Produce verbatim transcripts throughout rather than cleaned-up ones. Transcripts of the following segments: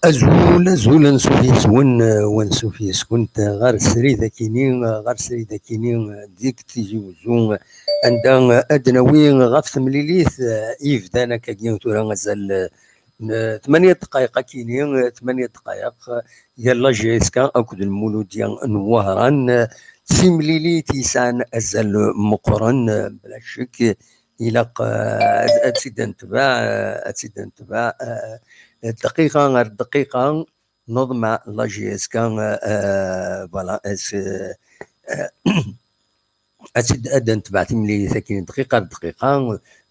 Azul, azul, ansuf yes-wen, eh, wansuf yes-kent, eh, ɣer srid akini, eh, ɣer srid akini, eh, deg Tizi Wezzu, eh, anda, eh, ad d-nawi ɣef temlilit, eh, yebdan akkagi tura azal, eh, n tmanya dqayeq akini, eh, tmanya dqayeq, eh, gar la J S K akked Lmuludya n Wehran, eh, d timlilit yesɛan azal meqqren, eh, bla ccek, ilaq, eh, ad, ad tt-id-netbeɛ, eh, ad tt-id-netbeɛ, eh, dqiqa ɣer dqiqa, neḍmeɛ la J S K, eh, eh, voilà, eh, s-, eh, ad tt-id, ad netbeɛ timlilit akkin dqiqa ɣer dqiqa,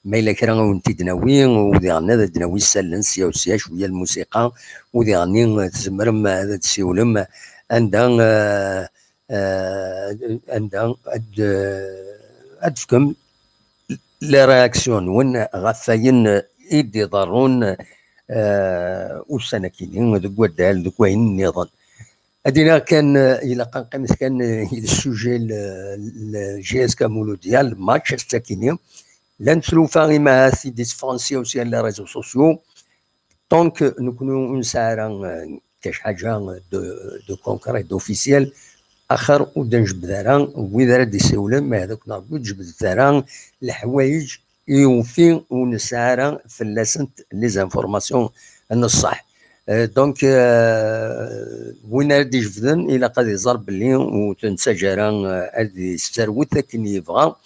ma yella kra ad wen-t-id-nawi, u diɣen ad d-nawi isallen sya u sya, cwiya lmusiqa, u diɣen, eh, tzemrem ad d-siwlem anda, eh, eh, anda ad, ad tefkem les réactions-nwen ɣef wayen i d-iḍerrun, eh, ussan-akini deg waddal, deg wayen nniḍen. Ad iniɣ kan, eh, ilaq ad nqqimet kan, eh, i le sujet, le, le J S K Mouloudia, le match, ass-akini. Llan tlufa imahat i d-iseffɣen sya u sya les réseaux sociaux. Tant que nekni ur nesɛi ara, eh, kac ḥaǧa de, de concret, d'officiel, axir ur d-nejbed ara wid ara d-isiwlen, ma ad akk neṛju ur d-jebdet ara leḥwayeǧ i ufi ur nesɛi ara fell-asent les informations n ṣṣeḥ. Eh, donc, eh, win ara d-ijebden ilaq ad iẓer belli ur t-nettaǧǧa ara, eh, ad isserwet akken yebɣa.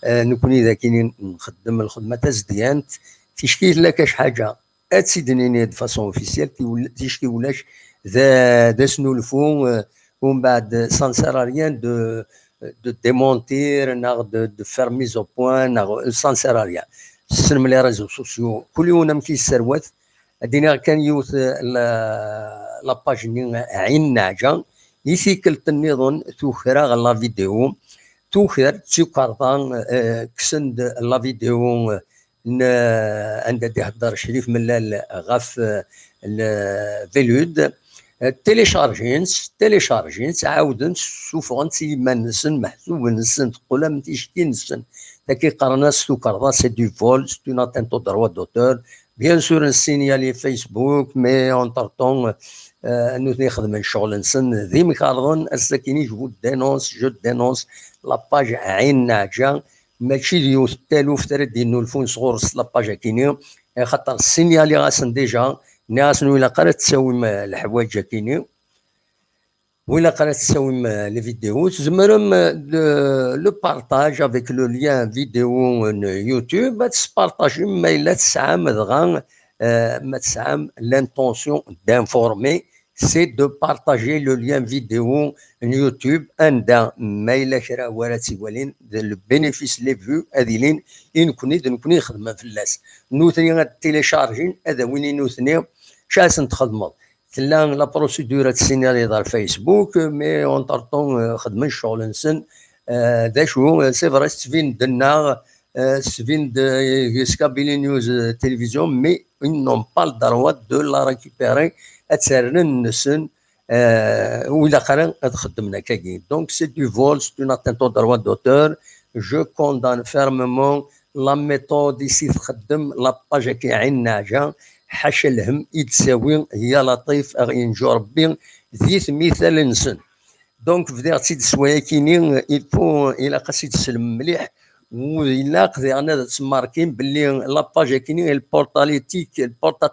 Eh, nekni d akken nxeddem lxedma tazedyant, ticki tella kac ḥaǧa ad tt-id-nini de façon officielle, tiwl-, ticki ulac d, d asnulfu, euh, umbeɛd, ça ne sert à rien de, de démentir, neɣ de, de faire mise au point, neɣ, ça ne sert à rien. Tessnem les réseaux sociaux, kul yiwen amek i yesserwat. Ad d-iniɣ kan yiwet, euh, la, la page-nni, euh, Ɛin Naɛǧa, i tikkelt nniḍen tuker-aɣ la vidéo, tuker d tukerḍa, euh, kksen-d la vidéo, euh, n, anda d-ihedder Crif Mellal ɣef, eh, le Velud. Eh, téléchargin-tt, téléchargin-tt, ɛawden-tt, ssufɣen-tt i yiman-nsen, meḥsuben-nsen, teqqel am ticki-nsen. Tagi qqaren-as tukerḍa, c'est du vol, c'est une atteinte au droit d'auteur. Bien sûr, nsinyali Facebook, mais entre-temps, eh, nutni xedmen ccɣel-nsen d imkarḍen. Ass-akini, je vous dénonce, je dénonce la page Ɛin Naɛǧa. Mačči d yiwet n taluft ara d-innulfun sɣur-s la page-akini, axaṭer sinyaliɣ-asen déjà, nniɣ-asen ur ilaq ara ad tessawim, eh, leḥwayeǧ-akini, ur ilaq ara ad tessawim, eh, les vidéos, tzemrem, eh, de, le partage avec le lien vidéo n YouTube, ad tespartajim ma yella tesɛam dɣa, eh, ma tesɛam l'intention d'informer, c'est de partager le lien vidéo n YouTube, anda ma yella kra wara tt-iwalin, d le bénéfice, les vues ad ilin i nekni, d nekni ixedmen fell-as. Nutni ad téléchargin, ad awin i nutni. Acu ad sen-txedmeḍ? Tella la procédure ad tessinyaliḍ ar Facebook, mais entre-temps, euh, xedmen ccɣel-nsen. Euh, d acu, euh, c'est vrai, tettbin-d nneɣ, euh, tettbin-d, euh, s Kabylie News, euh, Télévision, mais ils n'ont pas le droit de la récupérer, ad tt-rren nnsen, euh, ur ilaq ara ad xeddmen akkagi. Donc, c'est du vol, c'est une atteinte au droit d'auteur. Je condamne fermement la méthode i s-txeddem la page-agi Ɛin Naɛja, ḥaca lhem i d-tawi, ya Laṭif, a ɣ-yenǧu Rebbi di tmital-nsen. Donc, bdiɣ-tt-id s wayakini, il faut, ilaq ad s-id-teslem mliḥ, u ilaq diɣen ad tt-markin belli la page-akini, elle porte à l'éthique, elle porte à,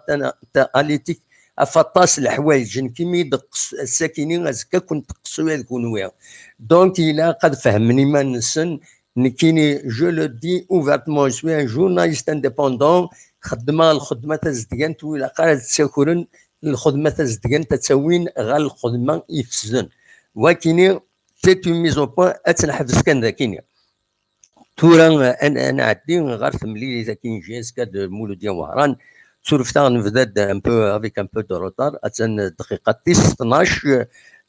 à l'éthique, af aṭas leḥwayeǧ, nekk imi d-teqqes ass-akini, azekka ad ken-teqqes ula d kunwi. Donc, ilaq ad fehmen iman-nsen, nekkini, je le dis ouvertement, je suis un journaliste indépendant, xeddmeɣ lxedma tazedgant, ur ilaq ara ad ttakren lxedma tazedgant, ad tt-awin ɣer lxedma ifesden. Wakini, c'est une mise au point, ad tt-neḥbes kan dakini. Tura, ad, ad nɛeddi ɣer temlilit-agi n J S K de Mulud Wehran. Surfet-aɣ, nebda-d un peu, avec un peu de retard. Attan dqiqa tis tnac,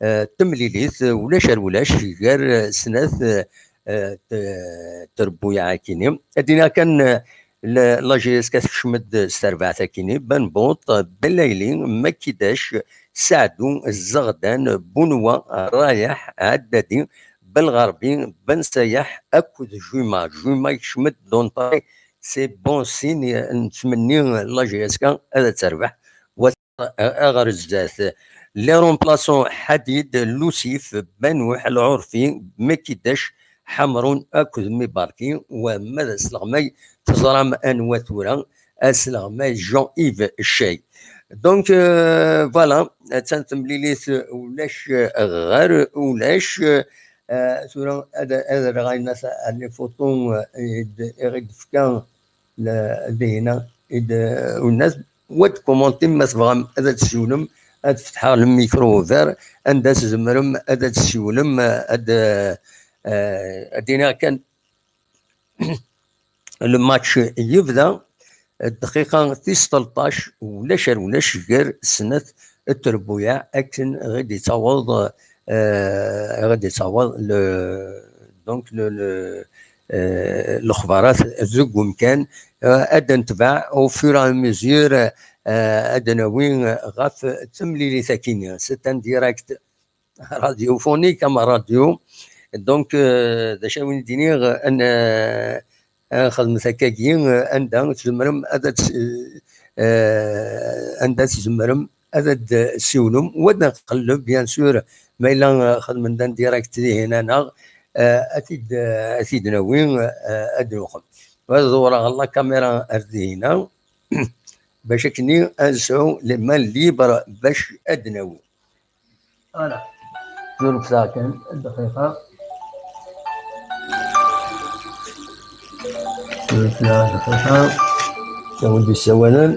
eh, temlilit, ulac ar ulac, gar, eh, snat, eh, eh, t-, trebbuyaɛ-akini. Ad iniɣ kan, eh, la, la J S K tekcem-d s terbaɛt-akini: Ben Buṭ, Ben Layli, Makidac, Saɛdu, Zeɣdan, Bunwa, Rayeḥ, Ɛeddadi, Belɣerbi, Ben Sayeḥ akked Juma. Juma yekcem-d d'entrée, c'est bon signe, nettmenni la J S K ad terbeḥ. Wa-, ɣer zdat. Les remplaçants: Ḥadid, Lusif, Banuḥ, Lɛurfi, Makidac, Ḥamrun akked Mibarki. Wa ma d asleɣmay, teẓram anwa tura, asleɣmay Jean-Yves Chay. Donc, euh, voilà, attan temlilit ulac ɣer ulac. Euh, tura ad, ad rreɣ ayen at-, les photos, euh, i d-, i ɣ-d-tefka le-, dinna, i d-, unnas, wa d commenter ma tebɣam ad, ad tessiwlem, ad fetḥeɣ le micro ouvert, anda tzemrem ad, ad tessiwlem, ad, euh, ad iniɣ kan, le match yebda, dqiqa tis tleṭṭac, ulac ar ulac, gar snat trebbuyaɛ, akken ɣ-d-yettaweḍ, euh, ɣ-d-yettaweḍ le, donc le, le, euh, lexbarat deg umkan, euh, ad d-netbeɛ au fur et à mesure, euh, ad d-nawi ɣef temlilit-akini. C'est un direct radiophonique, am radio. Donc, euh, d acu i wen-d-iniɣ, ad n-, ad nxedmet akkagi, euh, anda tzemrem ad, ad s-, euh, anda tzemrem ad, ad d-ssiwlem, u ad nqelleb, bien sûr, ma yella, euh, xedmen-d un direct dihin-a, neɣ, euh, ad t-id-, euh, ad t-id-nawi, euh, ad d-nuxem. U ad ḍewreɣ la caméra ar dihin-a, bac akken ad nesɛu les mains libres bac ad d-nawi. Voilà. Surfet-aɣ kan dqiqa. Surfet-aɣ dqiqa. Ttawin-d isawalen.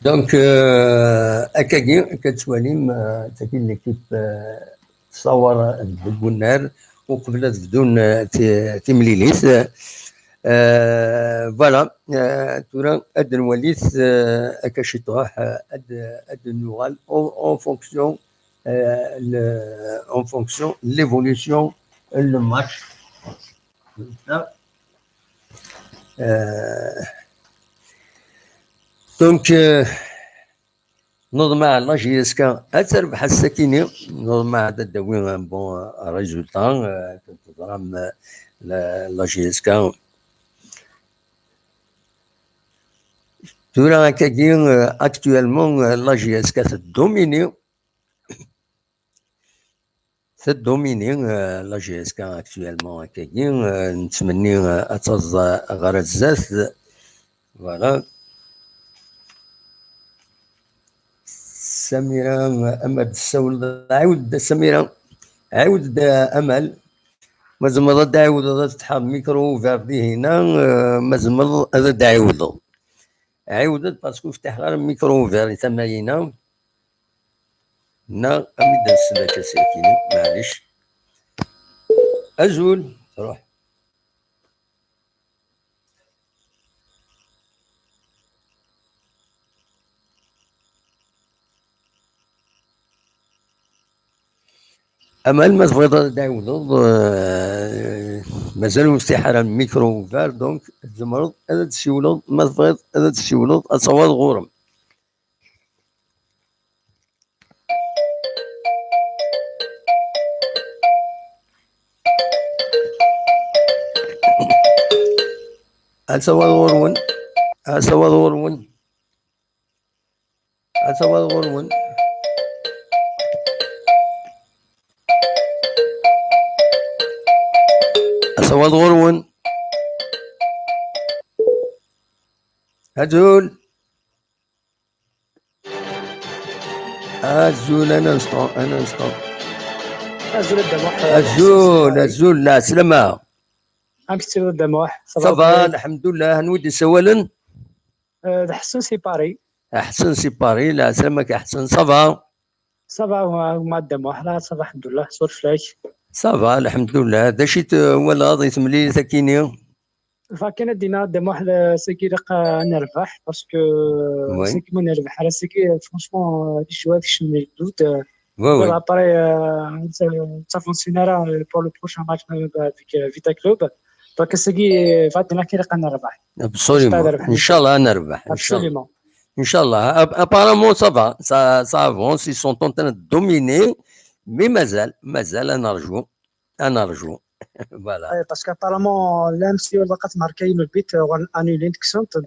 Donc, euh, akkagi, akka tettwalim, euh, tagi l'équipe, euh, tessawer deg unnar, uqbel ad bdun, euh, ti-, timlilit. Euh, voilà, euh, tura ad nwalit, euh, akka ciṭuḥ, euh, ad, ad nuɣal en, en fonction, euh, le, en fonction l'évolution, le match. Euh, donc, euh, neḍmeɛ la J S K ad terbeḥ ass-akini, neḍmeɛ ad d-tawi un bon, euh, résultat, euh, teẓram, euh, la, la J S K. Tura akkagi, euh, actuellement, euh, la J S K teddomini. Teddomini, euh, la J S K actuellement akkagi, euh, nettmenni, euh, ad taẓ, euh, ɣer zdat. Voilà. Samira, euh, ama d-tessawleḍ, ɛiwed-d a Samira, ɛiwed-d a Amal. Ma tzemreḍ ad d-ɛiwdeḍ ad tfetḥeḍ micro ouvert dihin-a, euh, ma tzemreḍ ad d-ɛiwdeḍ. Ɛiwed-d, parce que ur ftiḥeɣ ara micro ouvert i tama-ina. Neɣ ami d-nsel akka sakini, maɛlic. Azul, truḥ. Amal, ma tebɣiḍ ad d-tɛiwdeḍ, eh, mazal ur ftiḥ ara lmikru ugar, donc tzemreḍ ad d-tsiwleḍ, ma tebɣiḍ ad d-tsiwleḍ, ad tawaḍ ɣur-m. Ad tawaḍ ɣur-wen. Ad tawaḍ ɣur-wen. Ad tawaḍ ɣur-wen. Ad tawaḍ ɣur-wen. Azul. Azul, un instant, un instant. Azul a Dda Muḥ. Azul, azul, lɛeslama. Amek tettiliḍ a Dda Muḥ? Ça va, lḥemdullah. Anwa i d-isawalen? Euh, d Ḥsen si Paris. Ḥsen si Paris, lɛeslama-k a Ḥsen, ça va? Ça va, gma, gma a Dda Muḥ, la, ça va, lḥemdullah, suref fell-ak. Ça va, lḥemdullah. D acu i twalaḍ i temlilit akini? Akken ad d-iniɣ a Dda Muḥ, sagi ilaq ad nerbeḥ, parce que sagi ma nerbeḥ ara, sagi, franchement, euh, les joueurs, je me doute, euh, oui, oui. Après, euh, ça, ça fonctionne pas, euh, pour le prochain match, euh, avec, euh, Vita Club. Donc, sagi, euh, va dire qu'il y a un nerbeḥ. Absolument. Inchallah, ad nerbeḥ. Absolument. Inchallah. Ap-, apparemment, ça va. Ça, ça avance. Ils sont en train de dominer. Mais mazal, mazal, ad nerju. Ad nerju. Voilà. Eh, parce qu'apparemment, l'M C O لقات marqué le but, euh, annulé,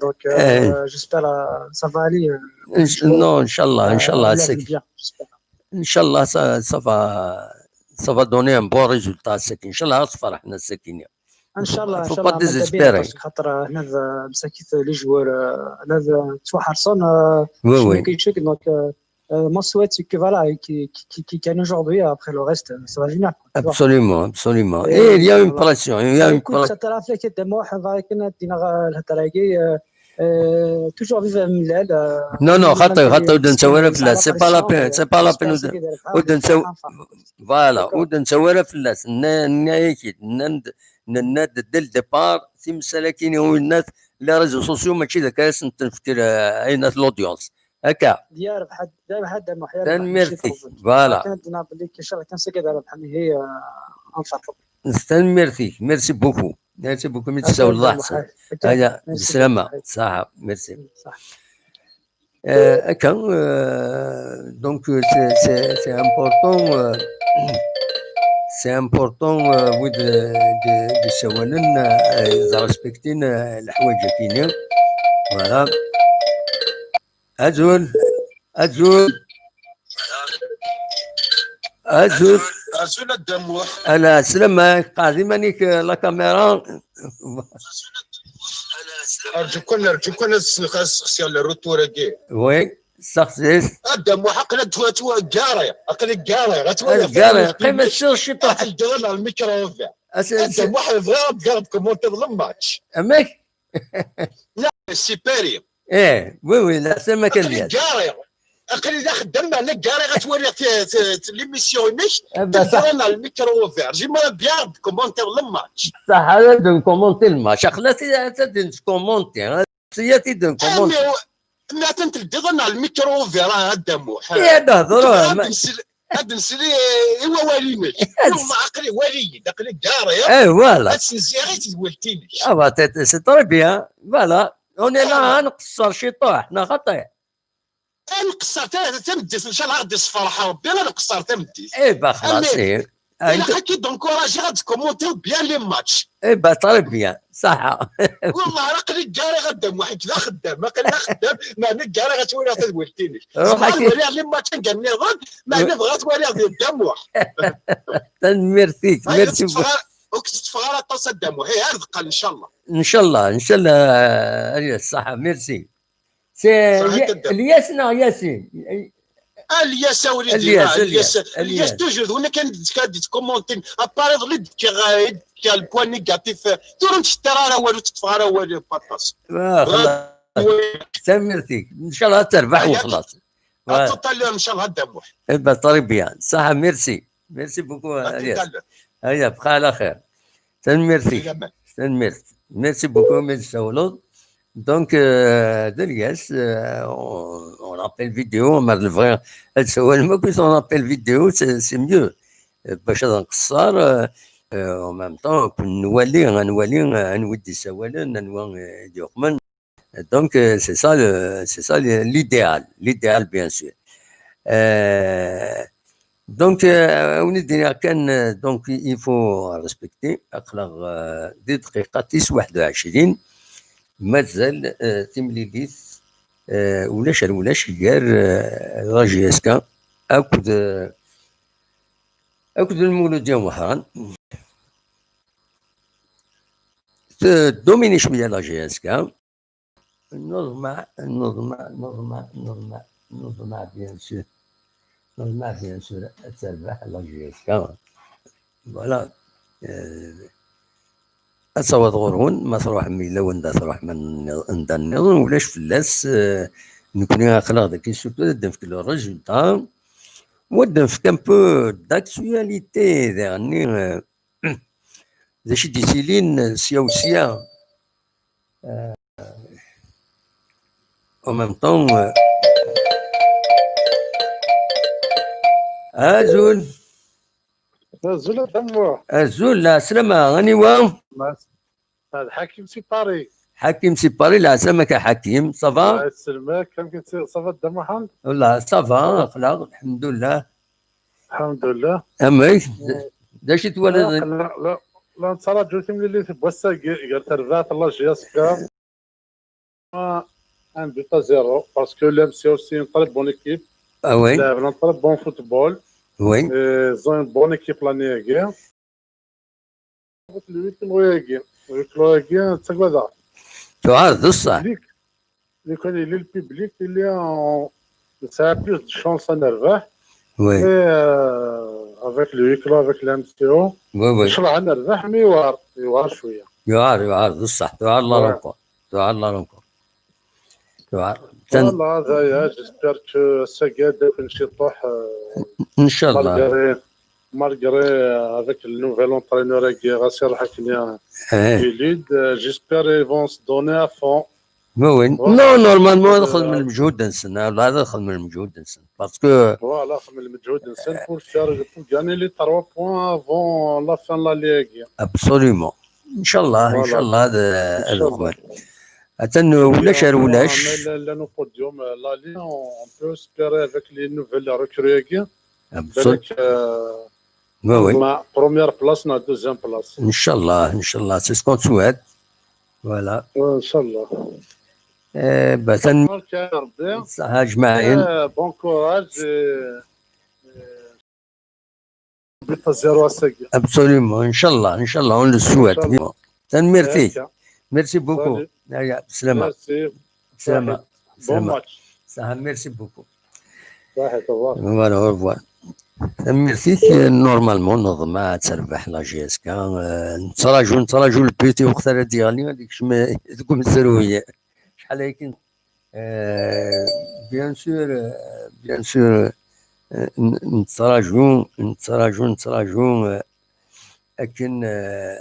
donc, euh, j'espère, euh, ça va aller, euh, Inch-, non, inchallah, euh, inchallah, c'est bien, j'espère. Inchallah, ça, ça va, ça va donner un bon résultat, c'est qu'Inchallah, ça va, c'est qu'il y a. Inchallah, faut pas désespérer. Parce que خاطر هنا مساكيت les joueurs, euh, هنا تحرصون, euh, oui, oui. Donc, euh, Euh, mon souhait, c'est que voilà, qui, qui, qui, qui gagne aujourd'hui, après le reste, ça va venir, quoi, tu vois. Absolument, absolument. Et il y a une pression, il y a une pression. Écoute, ça t'a fait que des mois, on va que notre dinner, euh, le Taragui, euh, euh, toujours vivre à Milal, euh, non, non, خاطر, خاطر ودن سوالف لا, c'est pas la peine, c'est pas la peine. Voilà, ودن سوالف لا, ننايكي, نناد, نناد dès le départ, si مسالكين هو الناس, les réseaux sociaux, ماشي ذاك اسم تنفكر, euh, عينات l'audience. هكا. يا ربح، يا ربح هذا محيا. Tanemmirt-ik. Voilà. كان عندنا بلي كي شغل كان سكت على بحال هي، آه، انفرق. Tanemmirt-ik. Merci beaucoup. Merci beaucoup. Mi tsawleḍ, الله يحسن. هيا، بسلامة. صح. Merci. صح. Euh, هكا, euh, donc, euh, c'est, c'est, c'est important, euh, c'est important, euh, oui, de, de, de سوالن, euh, de respecter, euh, الحوايج كاينين. Voilà. Azul. Azul. Azul. Azul a Dda Muḥ. Ala, selamek, qɛed iman-ik, euh, la caméra. Rǧu kan, rǧu kan ad s-, ad sseqsiɣ le retour-agi. Oui, sseqsi-t. A Dda Muḥ, aql-i ad twa-, twa-, gariɣ. Aql-i gariɣ. Ad twaliḍ gariɣ. Qqim ad tsuɣ ciṭuḥ. Ad teldiḍ ɣer lmikru. A Dda Muḥ, bɣiɣ ad d-gariɣ commenter le match. Amek? La, c'est Paris. Eh, oui, oui, la, c'est ma. Aql-i gariɣ. Aql-i d axeddam, meɛna gariɣ ad twaliɣ t-, t-, t-, l'émission-inek. Teldiḍ ɣer lmikru ouvert. J'aimerais bien commenter le match. Ṣaḥ, ad d-nkumunti le match. Aql-i ad t-id-nkumunti. Siyat i d-nkumunti. Mais atan teldiḍ ɣer lmikru ouvert, a Dda Muḥ. Ad d-nsel-, ad nsel i, i wawal-inek. Aql-i wali-yi-d, aql-i gariɣ. Eh, voilà. Ad ssenziɣ i tedwilt-inek. Ah, bah, c'est, c'est très bien. Voilà. On est là, ad nqeṣṣer ciṭuḥ, neɣ xaṭi? Ad nqeṣṣer ta-, tameddit, ncallah ad d-isferḥ Rebbi, ad nqeṣṣer tameddit. Eh, bah, xlaṣ, eh. Ilaq ad k-id-encourager ad tcommenteḍ bien les matchs. Eh, bah, très bien. Ṣaḥa. Wallah, aql-i gariɣ a Dda Muḥ, d axeddam, aql-i d axeddam, meɛna gariɣ ad twaliɣ tadwilt-inek. Zemreɣ ad waliɣ les matchs anga nniḍen, meɛna bɣiɣ ad waliɣ di Dda Muḥ. Tanemmirt-ik, merci beaucoup. Ur k-tetteffeɣ ara aṭas a Dda Muḥ. Eh, ar deqqal, ncallah. Ncallah, ncallah, Alyas, ṣaḥa, merci. C'est Ilyas neɣ Yasin? Alyas, a wlidi, Ilyas, Ilyas, Ilyas, toujours, d win kan d-, kan d-commenter. À part iḍelli d-, d-, d-, le point négatif, tura ur ttfeɣ ara awal, ur ttfeɣ ara awal, pas. Ah, xlaṣ. Tanemmirt-ik. Ncallah ad terbeḥ u xlaṣ. À tout à l'heure, ncallah, a Dda Muḥ. Eh ben, très bien. Ṣaḥa, merci. Merci beaucoup, Alyas. Aya, bqa ɛla xir. Tanemmirt-ik. Tanemmirt. Merci beaucoup, mi d-tsawleḍ. Donc, euh, d Alyas, euh, on, on appelle vidéo, ma nebɣi ad tsawalem akk, on appelle vidéo, c'est, c'est mieux. bac ad nqeṣṣer, euh, euh, en même temps, ad nwali, ad nwali, euh, anwa i d-isawalen, anwa, euh, i d-yuqmen. Donc, euh, c'est ça le, c'est ça le, l'idéal, l'idéal, bien sûr. Euh, donc, euh, on est déjà, euh, donc, il faut respecter, aql-aɣ, euh, di dqiqa tis waḥed u ɛecrin, mazal, euh, timlilit, euh, ulac ar ulac gar, euh, la J S K akked, euh, akked Lmuludya Mehran. Tdomini cwiya la J S K. Neḍmeɛ, neḍmeɛ, neḍmeɛ, neḍmeɛ, neḍmeɛ, bien sûr. Neḍmeɛ, bien sûr, ad terbeḥ la J S K. Voilà. Euh, ad taweḍ ɣur-wen, ma truḥem yella wanda truḥem, anda nniḍen, ulac fell-as. Euh, nekkni aql-aɣ dagi surtout ad d-nefk le résultat, u ad d-nefk un peu d'actualité, daɣenni, euh, d acu i d-yettilin sya u sya. Euh, en même temps, euh, azul. Azul a Dda Muḥ. Azul, lɛeslama, aniwa? D Ḥakim si Paris. Ḥakim si Paris, lɛeslama-k a Ḥakim, ça va? Allah yesselmek, amek i tt-, ça va Dda Muḥend? Wallah, ça va, aql-aɣ, lḥemdullah. Lḥemdullah. Amek? D acu i twalaḍ? La, la, la, la nettraǧu timlilit n wass-agi gar terbaɛt n la J S K. Un but à zéro, parce que l'M C aussi une très bonne équipe. Ah oui. Ils ont un très bon football. Oui. Et ils ont une bonne équipe l'année-agi. Avec le huis clos-agi. Le huis clos-agi, c'est quoi ça? Tuɛad, d ṣṣeḥ. Public. Lukan yella le public, il est en, ça a plus de chance à nerbaḥ. Oui. Et, euh, avec le huis clos, avec l'M C O, oui, oui. Ncallah ad nerbeḥ, mais yewɛer, yewɛer cwiya. Yewɛer, yewɛer, d ṣṣeḥ, tuɛad la rencontre. Tuɛad la rencontre. Tuɛad. Voilà, d aya, j'espère que ass-agi ad d-afen ciṭuḥ, euh, Ncallah. Malgré, malgré, euh, avec le nouvel entraîneur-agi, ɣas iruḥ akken, euh, eh, yili-d, euh, j'espère ils vont se donner à fond. Oui, oui. Voilà. Non, normalement, ad xedmen lmeǧhud-nsen, ad xedmen lmeǧhud-nsen. Parce que voilà, xedmen lmeǧhud-nsen pour faire, pour gagner les trois points avant la fin de la ligue. Absolument. Ncallah, voilà. Ncallah, ad, ad uqmen. Atan ulac ar ulac. Llan au podium, euh, la ligue, on, on peut espérer avec les nouvelles recrues-agi. Absolument. Balak, euh, oui, oui. Ma première place, na deuxième place. Ncallah, ncallah, c'est ce qu'on souhaite. Voilà. Ouais, ncallah. Eh ben, ça nous... Ncallah, Rabbi. Ça, Haj Maïn. Eh, bon courage et, et but à zéro ass-agi. Absolument, ncallah, ncallah, on le souhaite. Ncallah. Tanemmirt-ik. Merci beaucoup. Salut. Aya, slama. Merci. Slama. Bon match. Saha, merci beaucoup. Voilà, au revoir. Tanemmirt-ik, euh, normalement, neḍmeɛ ad terbeḥ la J S K. Euh, nettraǧu, nettraǧu le but, i waqt ara d-yeɣli, ad yekcem deg umezruy. Acḥal akken, euh, bien sûr, euh, bien sûr, euh, n-, nettraǧu, nettraǧu, nettraǧu, euh, akken, euh,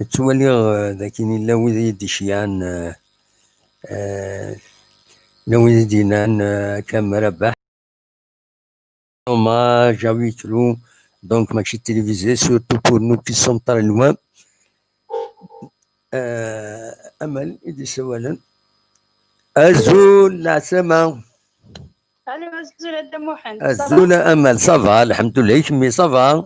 ttwaliɣ, euh, d akken yella wid i d-iceyyɛen, euh, euh, yella wid i d-yennan, euh, Kamel Rabaḥ. Hommage à huis clos, donc match télévisé, surtout pour nous qui sommes très loin. Euh, Amal i d-isawalen. Azul, lɛeslama. Allô, azul a Dda Muḥend. Azul a Amal, ça va, lḥemdullah, i kemmi, ça va?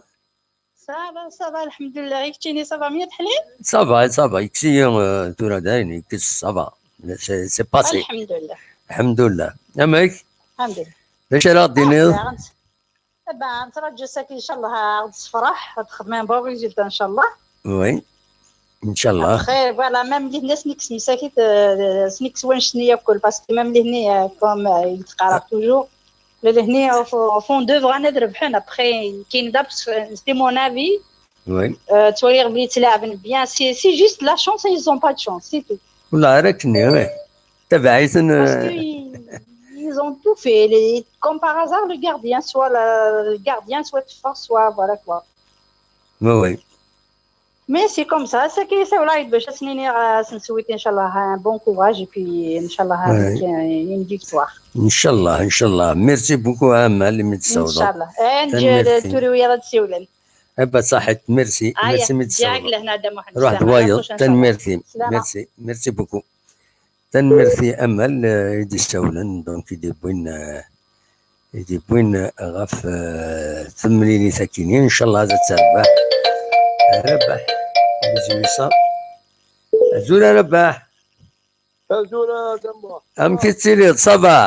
Ça va, ça va, lḥemdullah. I keččini, ça va, mya teḥlil? Ça va, ça va, yekkes-iyi, euh, tura dayen, yekkes, ça va. C'est, c'est passé. Lḥemdullah. Lḥemdullah. Amek? Lḥemdullah. D acu ara ɣ-d-tiniḍ? Ah, ben, nettraǧu ass-agi, ncallah, ad ɣ-d-tessefreḥ, ad texdem un bon résultat, ncallah. Oui. Ncallah. Après, voilà, même les, les sniks, c'est qui, euh, sniks, ouais, je n'y a que parce que même les, euh, comme, euh, il te caractère toujours. Les, les, au fond, au fond, deux vrais, après, qui, c'est mon avis. Oui. Euh, tu vois, ils te lavent bien. C'est, c'est juste la chance, ils ont pas de chance, c'est tout. Voilà, avec nous, oui. Tabaɛit n... Parce que ils, ils ont tout fait. Les, comme par hasard, le gardien, soit la, le gardien, soit fort, soit voilà quoi. Oui, oui. Mais c'est comme ça, c'est que c'est vrai, باش تنيني سنسويت إن شاء الله un bon courage et puis إن شاء الله avec une victoire. إن شاء الله، إن شاء الله. Merci beaucoup, Amal, imi d-tessawleḍ. إن شاء الله. أنت تروي راه تسولن. Eh ben, صحيت. Merci. Merci, imi d-tessawleḍ. لهنا دم واحد. روح دوايض. Merci. Merci beaucoup. Tanemmirt i Amal, eh, i d-issawlen, donc i d-iwwin, eh, i d-iwwin, eh, ɣef, eh, temlilit akini. Ncallah ad terbeḥ. Rabaḥ. Azul a Rabaḥ. Azul a Dda Muḥ. Amek i tettiliḍ? Ça va?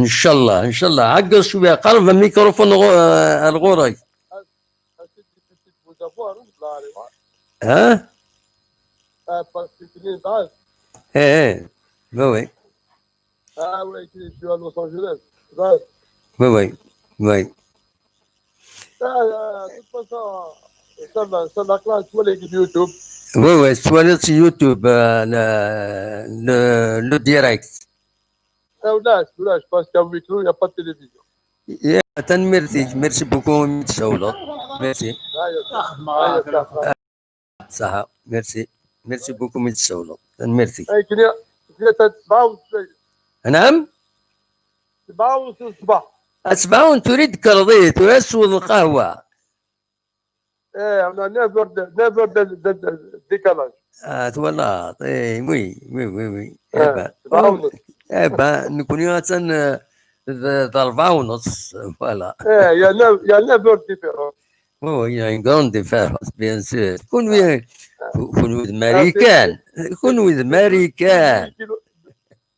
Ncallah, ncallah. Ɛeggeḍ cwiya, qerreb lmikrufun ɣur-, eh, ar ɣur-k. Hein? Eh, eh. Oui, oui. Oui, oui. Oui, oui, tettwaliḍ s YouTube, euh, le, le, le direct. Ulac, ulac, parce qu'à huis clos, il n'y a pas de télévision. Tanemmirt-ik, merci beaucoup, imi d-tessawleḍ. Merci. Ṣaḥa, merci. Merci beaucoup, imi d-tessawleḍ. Tanemmirt-ik. Anɛam? Sebɛa ur tura i d-tekkreḍ, tura ad tesweḍ lqahwa. Eh, on a neuf heures de, neuf heures de, de, de décalage. Ah, twalaḍ. Eh, oui, oui, oui, oui. Eh ben, eh ben, nekkni attan, eh, d, d rebɛa u nneṣ, voilà. Eh, il y a neuf, il y a neuf heures de différence. Oui, oui, il y a une grande différence, bien sûr. Kunwi, kunwi d Marikan. Kunwi d Marikan.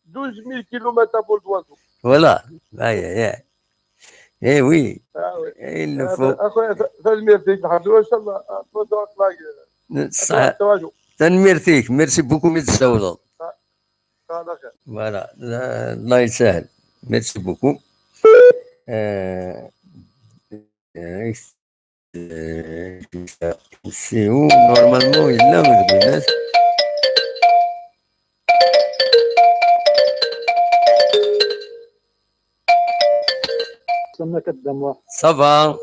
Douze mille kilomètres à vol d'oiseau. Voilà. Aïe, aïe, aïe. Eh oui. Ah oui. Eh, il nous faut. Tanemmirt-ik, merci beaucoup, imi d-tessawleḍ. Voilà. Allah yessahel. Merci beaucoup. Euh, euh, C'est où? Normalement, il l'a, mais le gars. Ça va?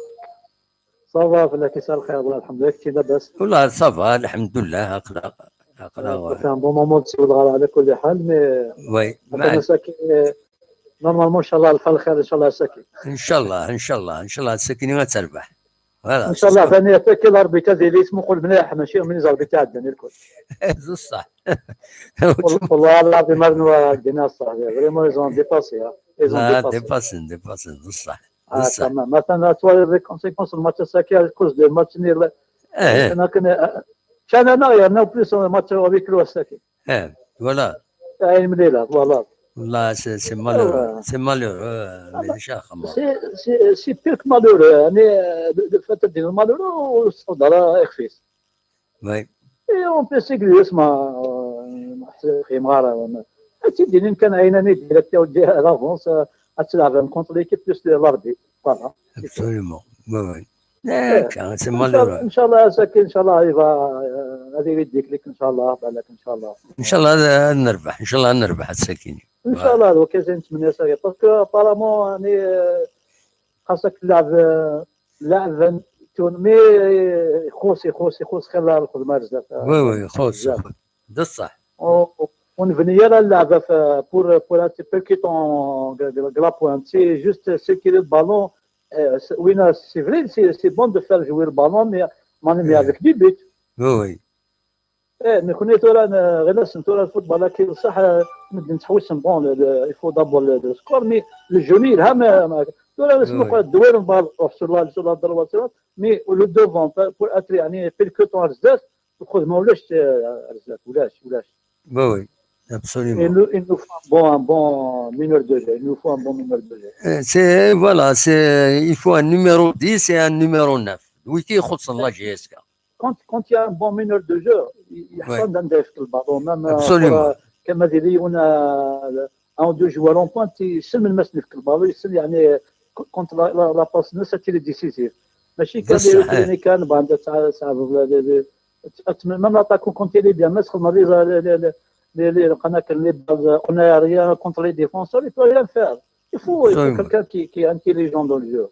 Ça va, فلاك مساء الخير، الله الحمد لله، كي لاباس؟ والله ça va، الحمد لله، هكذا. C'est un bon moment de se voir على كل حال, mais oui, normalement إن شاء الله الفال خير إن شاء الله ساكي. إن شاء الله، إن شاء الله، إن شاء الله ساكي ما تربح. Voilà, إن شاء الله ثاني يعطيك الأربيت هذه اللي اسمه قول مليح، ماشي من زربي تاع الدنيا الكل. بصح. والله العظيم ما نوا دينا الصح، vraiment ils ont dépassé. Ils ont dépassé. Dépassé، dépassé، بصح. آه، تمام. مثلا توالي les conséquences الماتش الساكي، الكوز ديال الماتش نيل. إيه. كان، آه، كان أنا غير نو بليس ماتش هو بيكلو الساكي. إيه، voilà. عين مليلة، voilà. والله c'est malheureux, c'est malheureux, mais شا خمر. C'est pire que malheureux, يعني، le fait de malheureux, c'est Oui. Et on peut essayer اسمع، آه، خي مغارة، آه، تيدي كان عيناني ديريكت يا ودي، l'avance، آه، تلعب contre l'équipe plus l'arbitre. Voilà. Absolument. Oui, oui. إيه. C'est malheureux. إن شاء الله ساكي، إن شاء الله يبقى، آه، هذه يديك لك إن شاء الله، بالك إن شاء الله. إن شاء الله نربح، إن شاء الله نربح الساكيني. إن شاء الله، لو كان نتمنى ساكي. Parce que apparemment، يعني، آه، خاصك تلعب، آه، لاعب تون-، mais يخص، يخص، يخص خير الخدمة بزاف. Oui, oui, يخص، بزاف. يخص. بصح. ونبني راه اللعبة ف-، pour, pour un petit peu qui t'ont la pointe. C'est juste circuler le ballon. Euh, c'est, oui, non, c'est vrai, c'est, c'est bon de faire jouer le ballon, mais, mais avec des buts. Oui, oui. إيه، mais كنا ثورة، غير ناس ثورة الفوتبول كي صح، مدن تحوس bon, le, le, il faut d'abord le, le score, mais le jeu يلها ما، ما، ثورة ناس نقول الدوير من بعض روح sur la, sur la droite, mais le devant, pour être يعني quelques temps على الزاف، تاخذ ما ولاش، آه، على الزاف، ولاش، ولاش. Oui, oui, absolument. Il nous, il nous faut un bon, un bon meneur de jeu. Il nous faut un bon meneur de jeu. Euh, c'est, voilà, c'est, il faut un numéro dix et un numéro neuf. Oui, qui يخص la J S K. Quand, quand il y a un bon meneur de jeu, يحصل عندنا في البالون. Même, euh, absolument. كما ديري هنا un ou deux joueurs en pointe يسلم المسند في البالون، يسلم يعني contre la, la, la passe نفسها تيلي décisif. ماشي كان بصح، اللي كان بعد تاع، تاع، même l'attaquant quand il est bien, mais خدمة les, les, les, les, les, قلنا كان les balles en aérien contre les défenseurs, il peut rien faire. Il faut, il faut quelqu'un qui, qui est intelligent dans le jeu.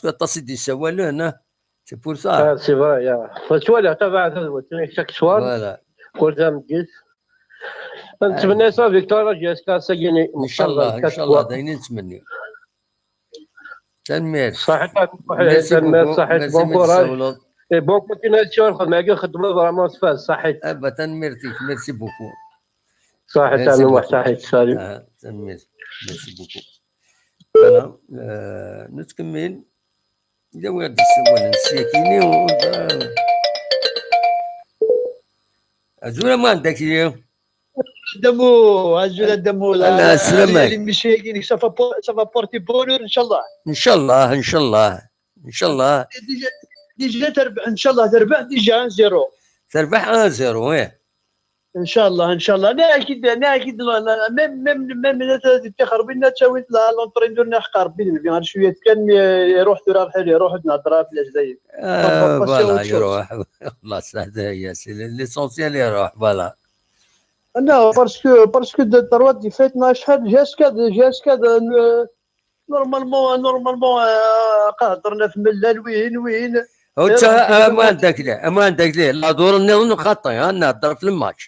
parce que aṭas i d-yessawalen, ah. C'est pour ça. Ah, c'est vrai, ya. Ttwaliɣ tabaɛt ad wetni chaque soir. Voilà. Kul tameddit. Nettmenni sa victoire jusqu'à sagini. Inchallah, inchallah, d ayen i nettmenni. Tanemmirt. Saḥit. Merci Tanemmirt, beaucoup. Saḥit. Merci Bon mi courage. d-tessawleḍ. Et bonne continuation. Xedmeɣ vraiment tfaz. Saḥit. Ah, bah, tanemmirt-ik. Merci beaucoup. Saḥit. Merci Tanemmirt. Beaucoup. Saḥit. Salut. Ah, tanemmirt. Merci beaucoup. Voilà. Euh, nettkemmil. Ila wi ɣ-d-yessawalen syakini. Azul a Muḥend Akli. Damo, azul a Damo. Ala, sslam-ik. L'émission-agi, ça va por-, ça va porter bonheur, Inch'Allah. Inchallah, inchallah. Inchallah. Déjà, déjà terbeḥ, Inch'Allah, terbeḥ déjà un zéro. Terbeḥ un zéro, ih. Inchallah, inchallah. Même, même, même, même, la, la, la, l'entraîneur n Ḥqa Rebbi, d Nnbi, ar cwiya kan, mi, euh, iruḥ tura lḥal, iruḥ, ur d-nehder ara fell-as dayen. Ah, voilà, iruḥ. Allah, ça, c'est l'essentiel, iruḥ, voilà. Non, parce que, parce que de trois défaites, ma acḥal, jusqu'à, jusqu'à, euh, normalement, normalement, euh, qahder naf mellal, wihin, wihin. Ur tt-, iruḥ, am anda kli, am anda kli, la dur nniḍen xaṭi, ha, nehder f le match.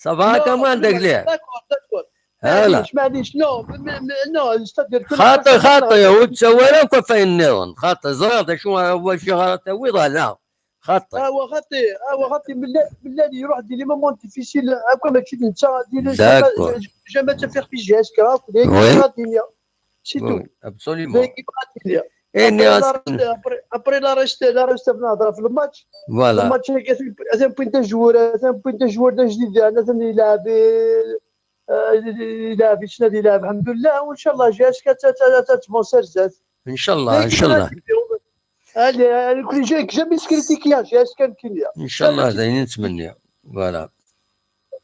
Ça va, non, كمان دقلي. D'accord, d'accord. Voilà. معليش، معليش، non, mais, mais, mais, non, c'est-à-dire que خاطي، خاطي، وتسوي لك وفي النظام. خاطي، زراد، شو هو شي غلط، ويضا، لا. خاطي. آه، وخاطي، آه، وخاطي، من لا، من لا يروح دي les moments difficiles، هكا ماشي نتا، دي لي D'accord. جامي، جامي تفيق في جهاز كراف، دي Oui. الدنيا. C'est tout. Oui, absolument. دي الدنيا. إيه، après la reste، après، après la reste، la reste بنهضر في الماتش. Voilà. الماتش هذاك ثان بوينت جوار، ثان بوينت جوار دا جديد، يعني، ثان يلعب، آه، يلعب، يتسنى يلعب، الحمد لله، وإن شاء الله جي اس كا تا، تا، تا، تا تفونسي زاد. إن شاء الله، إن شاء الله. هذا، هذا كل شيء، جامي سكريتيكيا، جي اس كا كينيا. إن شاء الله، جامي. زين، نتمنى. Voilà.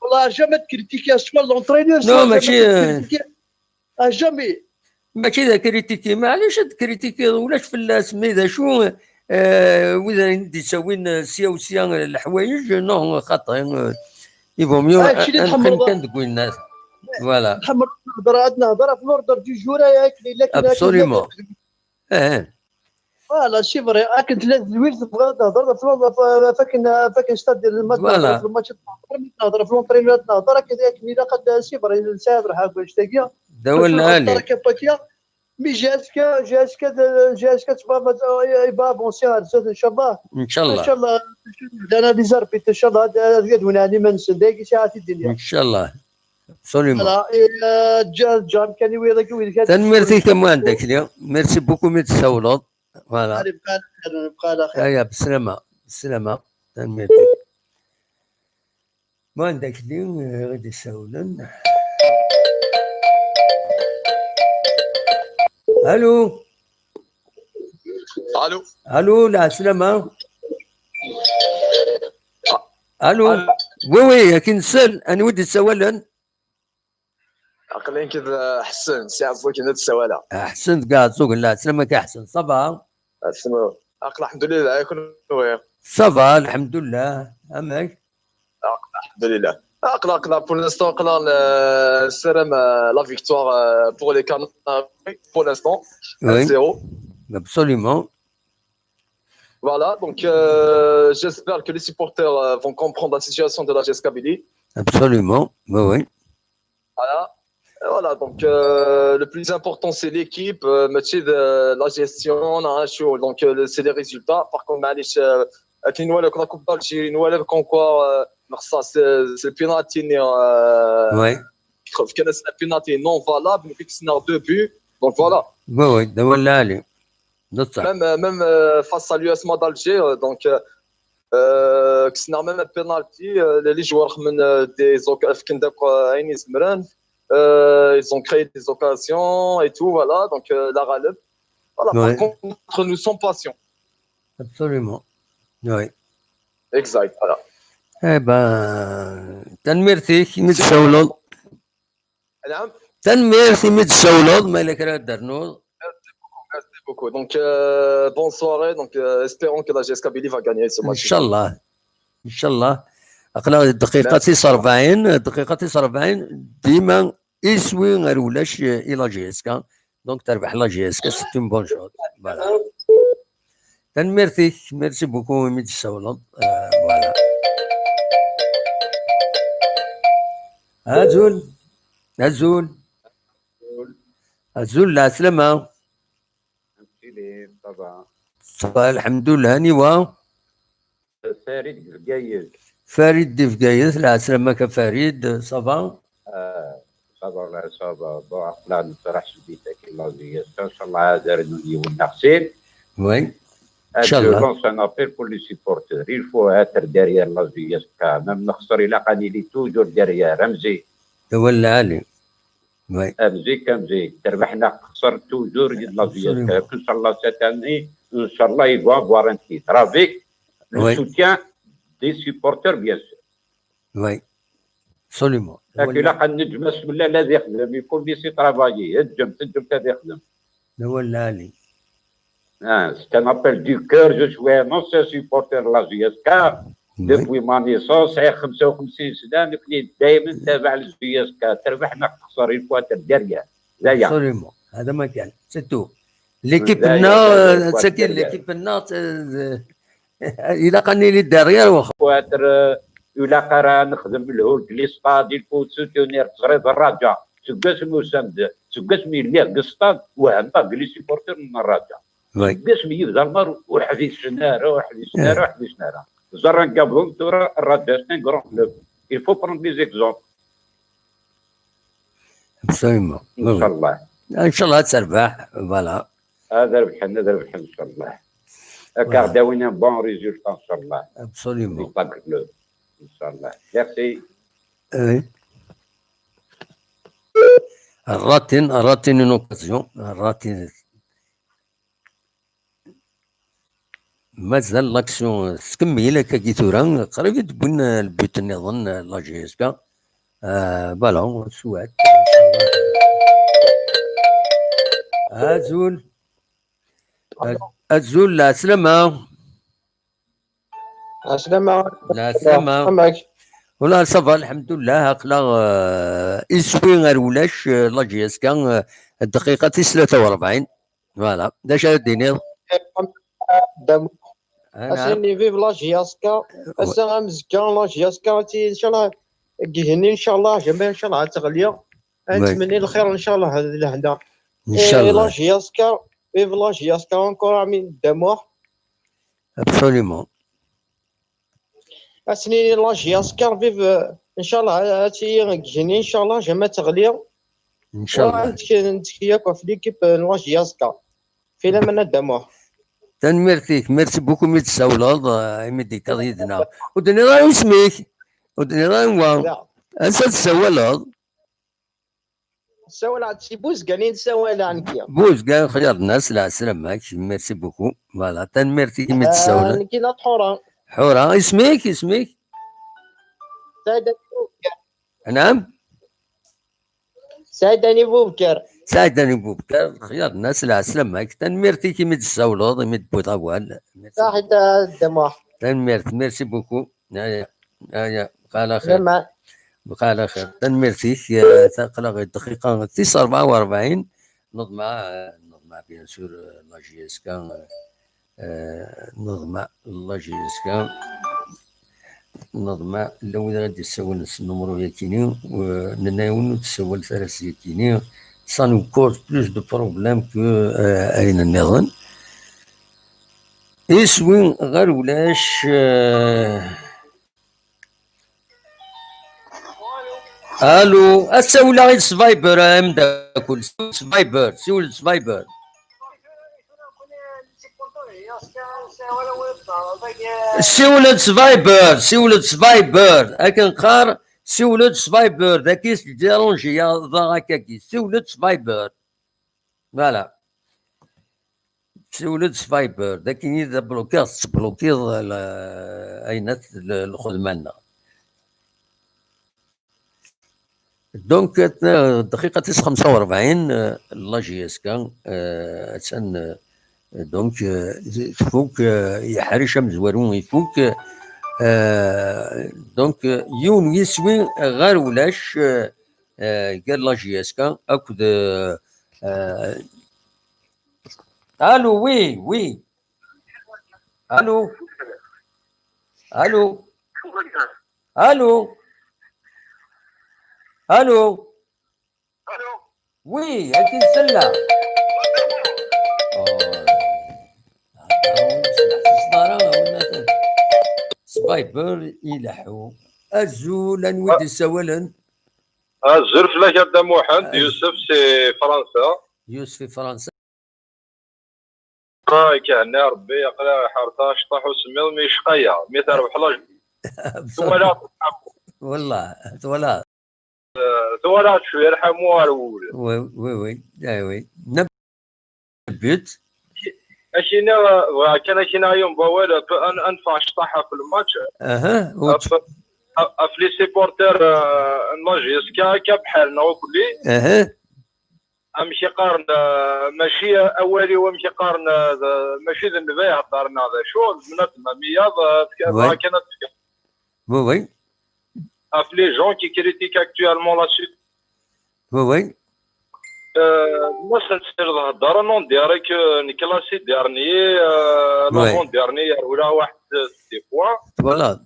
والله جامي تكريتيكيا، سوا l'entraîneur، Non, سوا ماشي، جامي تكريتيكيا. آه، جامي. ماشي ذا كريتيكي، معليش هاد كريتيكي، ولاش فلاس، مي ذا شو، آه، وإذا ندي سوين سيا وسيا الحوايج، نو، خاطر، آه، يفو ميو، آه، شي اللي آه، تحمل نخدم كان تقول الناس. Voilà. نحمل نهضر، عاد نهضر في l'ordre du jour، ياك، إلا كنا Absolument. آه. Voilà، c'est vrai. راك انت لا تزوير تبغى تهضر في الوضع، ف-، فكن، فكن ستاد الماتش، Voilà. تهضر في الماتش، تهضر، تهضر في l'entraîneur، تهضر، راك، راك ميلا قد c'est vrai، نساعد روحك باش تاكيا. داول باش العالي. نهضر كيف كيا. مي جي اس كا، جي اس كا، جي اس كا تبغى ما ت-، يبغى افونسي على الزاد ان شاء الله. إن شاء الله. ان شاء الله. انا لي زاربيت ان شاء الله، هذا، هذا يدونا علي ما نسى، دايك ساعات الدنيا. إن شاء الله. Absolument. Voilà، إيه، جا-، جام كان يوي لك وين كان تنميرتي كمان داك اليوم. Merci beaucoup، مي تسولط. Voilà. Allez، بقى على خير، بقى على خير. أيا، بسلامة، بسلامة. تنميرتي. ما عندك لي غادي يسولن. ألو. ألو. ألو، العسلامة. ألو. ألو. Oui, oui، كي نسال، أنا ودي تسولن. عقلين كذا حسن، سي عبو كي نتسوالة. أحسن كاع، تسوق لا، سلامك يا حسن، ça va؟ أسمع. عقل الحمد لله، يكون وين؟ Ça va، الحمد لله، أمك؟ عقل الحمد لله. عقل، عقل، pour l'instant، عقل، آه، السلام، آه، la victoire، آه، pour les Canaries, pour l'instant، Oui. Un zéro. Absolument. Voilà, donc, euh, j'espère que les supporters, euh, vont comprendre la situation de la G S Kabylie. Absolument, oui, oui. Voilà. Et voilà, donc, euh, le plus important, c'est l'équipe, euh, ماشي de la gestion, hein, chaud. Donc, euh, le- c'est les résultats. Par contre, معليش, euh, كي نولف la Coupe d'Algérie, نولف comme quoi, euh, c'est, c'est le penalty, euh, Oui. كان le penalty non valable, mais c'est deux buts. Donc, voilà. Oui, oui، داول العالي. بصح. Même, euh, même, euh, face à l'U S M A d'Alger, euh, donc, euh, euh, كسنا même un penalty, euh, les, les joueurs من, euh, des oc-, euh, ils ont créé des occasions et tout, voilà, donc, euh, la غالب. Voilà, par Ouais. contre, nous sommes patients. Absolument. Oui. Exact, voilà. Eh ben, تنميرتك، مي تسولد. نعم. تنميرتك، مي تسولد، ما إلا كرا درنوض. Merci beaucoup. Donc, euh, bonne soirée. Donc, euh, espérons que la G S Kabylie va gagner ce match. إن شاء الله. إن شاء الله. أقلا دقيقة Merci. تسعة وأربعين، دقيقة تسعة وأربعين، ديما يسوي غير ولاش إلى جي اس كا. Donc, تربح la G S K, c'est une bonne chose. Voilà. تنميرتك، merci beaucoup، مي تسولد. آه، voilà. أزول، أزول. أزول، العسلامة. Ça va. Ça va، الحمد لله، نيوا. فريد بفقايز. فريد بفقايز، العسلامة كفريد، ça va؟ آه، ça va، لا، ça va. Bon، عقلان نفرح سبيتك الله زيادة. إن شاء الله هذا رنو يولنا خسير. Oui. إن شاء الله. Je lance un appel pour les supporters. Il faut être derrière la G S K. Même نخسر إلا قاني لي toujours derrière. رمزي. تولى علي. Oui. مزيك، مزيك. تربحنا، خسر، toujours يد la G S K. Absolument. إن شاء الله cette année، إن شاء الله ils vont avoir un titre. Avec le Oui. soutien des supporters, bien sûr. Oui, absolument. Ak ilaq ad neǧǧem asmellal ad ixdem, il faut laisser travailler, ǧǧemt, ǧǧemt ad ixdem. D awal lɛali. Ah, c'est un appel du cœur, je suis un ancien supporter de la J S K. Oui. Depuis ma naissance, sɛiɣ xemsa u xemsin sna, nekni daymen tabaɛ la J S K, terbeḥ neɣ texser, il faut être derrière. D aya. Absolument. Hada ma kan, c'est tout. L'équipe-nneɣ, euh, d tagi, l'équipe-nneɣ, euh, ilaq ad nili derrière. Wexxer. Ilaq ara nexdem lhul deg listad, il faut soutenir, teẓriḍ Raja. Seg wasmi usan-d, seg wasmi lliɣ deg stad, wehmeɣ deg les supporters n Raja. Seg wasmi yebda lmar ur ḥbisen ara, ur ḥbisen ara, ur ḥbisen ara. Ẓerren qabel tura, Raja c'est un grand club. Il faut prendre des exemples. Absolument. Inchallah. Inchallah ad terbeḥ, voilà. Ad rebḥen, ad rebḥen, inchallah. Ad aɣ-d-awin un bon résultat, inchallah. Absolument. Inchallah. Merci. Oui. Ratin, ratin une occasion, ratin. Mazal l'action tettkemmil akkagi tura, qrib i d-wwin, euh, le but nniḍen, euh, la J S K. Euh, voilà, swat. Azul. Azul, lɛeslama. Lɛeslama. Lɛeslama. Amek? Wala, ça va, lḥemdullah, aql-aɣ, euh, iswi ar ulac, euh, la J S K, euh, dqiqa tis tlata u rebɛin. Voilà, d acu ara d-tiniḍ? Dam-, ass-nni vive la J S K, ass-a amezga la J S K, ti, inchallah, deg igenni, inchallah, jamais, inchallah, ad teɣli. Ad nettmenni lxir, inchallah, d lehna. Inchallah. Et la J S K, vive la J S K, encore Amine Damour. Absolument. Ass-nni la J S K, vive, euh, inchallah, ad tili deg igenni, inchallah, jamais ad teɣli. Inchallah. Wa, nettek-, nettekki akk ɣef l'équipe, euh, n la J S K. Fi laman a Dda Muḥ. Tanemmirt-ik, merci beaucoup mi d-tsawleḍ, euh, imi d-tekkaḍ yid-neɣ. Ur d-tenniḍ ara isem-ik, ur d-tenniḍ ara anwa. Ansa d-tsawaleḍ? Ssawaleɣ-d si Buzgan i nessawaleɣ nekki. Buzgan, xyar nnas, lɛeslama-k, merci beaucoup. Voilà, tanemmirt-ik imi d-tsawleḍ. Nekki d Ḥura. Ḥura, isem-ik, isem-ik? Saɛid Ɛli Bubker. Naam? Saɛid Ɛli Bubker. Saɛid Ɛli Bubker, xyar nnas, lɛeslama-k. Tanemmirt-ik imi d-tessawleḍ, imi d-tewwiḍ awal. Merci. Saḥit a Dda Muḥ. Tanemmirt, merci beaucoup. Aya, aya, bqa ɛla xir. Bqa ɛla xir. Tanemmirt-ik, eh, aql-aɣ deg dqiqa tis rebɛa u rebɛin. Neḍmeɛ, eh, neḍmeɛ, bien sûr, eh, la J S K, eh, neḍmeɛ la J S K, neḍmeɛ la wid ara d-yessawlen s nnumru-yakini, eh, nenna-yawen ur d-ssawlet ara s yakini, ça nous cause plus de problèmes que, eh, ayen nniḍen. Iswi ɣer ulac, eh, Allô, ad ssiwleɣ s Viber, a ameddakel. Siwel s Viber, siwel s Viber. Siwel s Viber, siwel s Viber. Akken qqar, siwel s Viber. Dagi s dérange-iyi, ḍa akkagi. Siwel s Viber. Voilà. Siwel-d s Viber, d akken i d ablukiɣ, tettblukiḍ la-, ayen at l-, lxedma-nneɣ. Donc, at-, dqiqa tis xemsa u rebɛin, eh, la J S K, eh, attan, eh, donc, eh, tfuk, eh, yeḥric amezwaru ifuk, eh, donc, eh, yiwen n yiswi ɣer ulac, eh, eh, gar la J S K akked, eh, eh, Allô, oui, oui. Allô. Allô. Allô. Allô. Oui, akken sella. Oh. Sniper ileḥḥu. Azul, anwa i d-yessawalen? Azul fell-ak a Dda Muḥend, Yusef si Fransa. Yusef si Fransa. Ah, ihenna Rebbi, aql-aɣ ḥerta acṭaḥ usemmiḍ mi yecqa-yaɣ, mi terbeḥ la Juventus. Twalaḍ? Wallah, twalaḍ. Eh, twalaḍ cwiya lḥamu ar wul. Oui, oui, oui. Ah, oui. Neuf buts. Akina, bɣiɣ kan akina yiwen wawal, ad nfeɛ cṭaḥ ɣef lmatch. Aha, ɣef les supporters n la J S K akka bḥal-nneɣ ukli. Aha. Amek i qqaren, mačči awal-iw, amek i qqaren, mačči d nnba i heddren neɣ d acu, d bnadem am wiyaḍ. Bɣiɣ kan ad d-fkeɣ ɣef les gens qui critiquent actuellement la situation. Oui, oui. Ma sen-tsireḍ heddren, on dirait que nekk la si dernier, l'avant-dernier, ula waḥed des points. Voilà.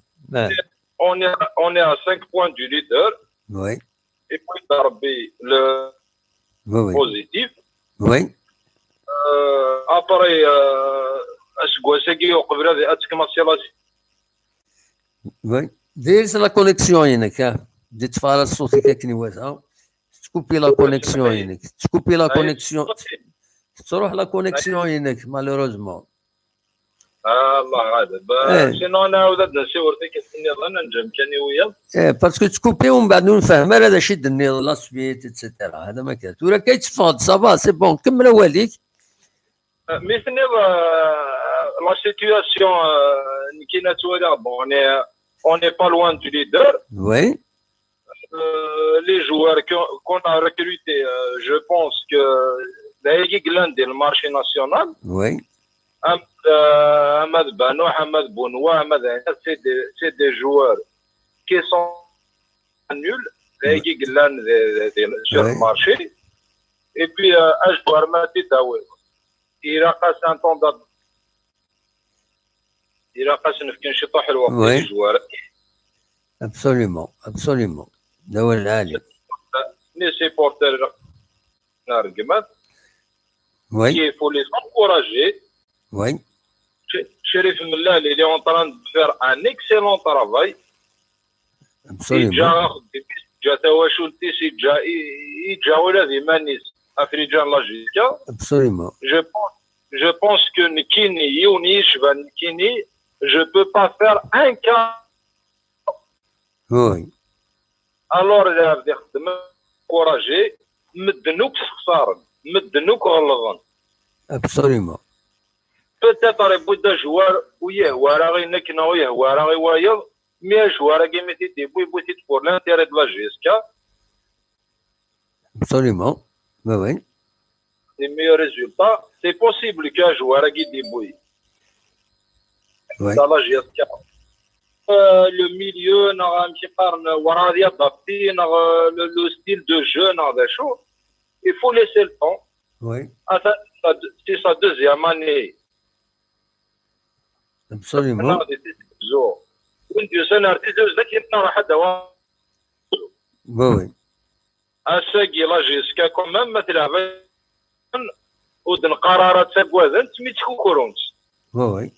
On est, on est à cinq points du leader. Oui. Et puis, Rabbi, le positif. Oui. Après, aseggas-agi uqbel ad, ad tekmaṣi la. Oui. Diri la connexion-inek, ha. Di tfara ṣṣut-ik akken iwata. Tettkupi la connexion-inek. Tettkupi la connexion. Tettruḥ la connexion-inek, malheureusement. Ah, Allah ɣaleb. Sinon, nɛawed ad nsiwel tikkelt nniḍen, ad neǧǧ amkan i wiyaḍ. Eh, parce que tettkupi, umbeɛd ur nfehhem ara d acu i d-tenniḍ, la suite, et cetera. Hada ma kan. Tura akka i teffeɣ-d, ça va, c'est bon, kemmel awal-ik. Mi tenniḍ, la situation, nekkini ad ttwaliɣ, bon, on est, on n'est pas loin du leader. Oui. Les joueurs qu'on a recrutés, je pense que d aya i yellan di le marché national. Oui. Ama d Banouh, ama d Bounouah, ama d, c'est des, c'est des joueurs qui sont nuls, d aya i yellan sur le marché. Et puis, un joueur ma t-id-tawiḍ, ilaq-as un temps d'ad-, ilaq-as nefken ciṭuḥ lweqt i les joueurs. Absolument, absolument. D awal lɛali. Les supporters, oui, il faut les encourager. Oui. Cherif Mellal, il est en train de faire un excellent travail. Absolument. Yeǧǧa axeddim-is, yeǧǧa tawacult-is, yeǧǧa, yeǧǧa ula d iman-is. Afriǧan la J S K. Absolument. Je pense, je pense que nekkini, yiwen yecban nekkini, je peux pas faire un cas. Oui. Alors, ad ixeddem, encourager, medden akk sxesaren, medden akk ɣelḍen. Absolument. Peut-être yewwi-d ajewwar ur yehwi ara i nekk neɣ ur yehwi ara i wayeḍ, mais ajewwar-agi mi t-id-yewwi, yewwi-t-id pour l'intérêt de la J S K. Absolument. Oui, oui. Des meilleurs résultats. C'est possible qu'un joueur a guidé, oui. Oui. Dans la J S K. Le milieu, neɣ amek i qqaren, werɛad adapté, neɣ le, le style de jeu, neɣ d acu. Il faut laisser le temps. Oui. C'est sa deuxième année. Absolument. Win d-yusan ar Tizi Uzzu, akken ma ruḥ ad d-awa. Oui, oui. Ass-agi, la J S K quand même, ma tleɛb, ur d-neqqar ara ttaggaden-tt, mi ttkukrun-tt. Oui, oui.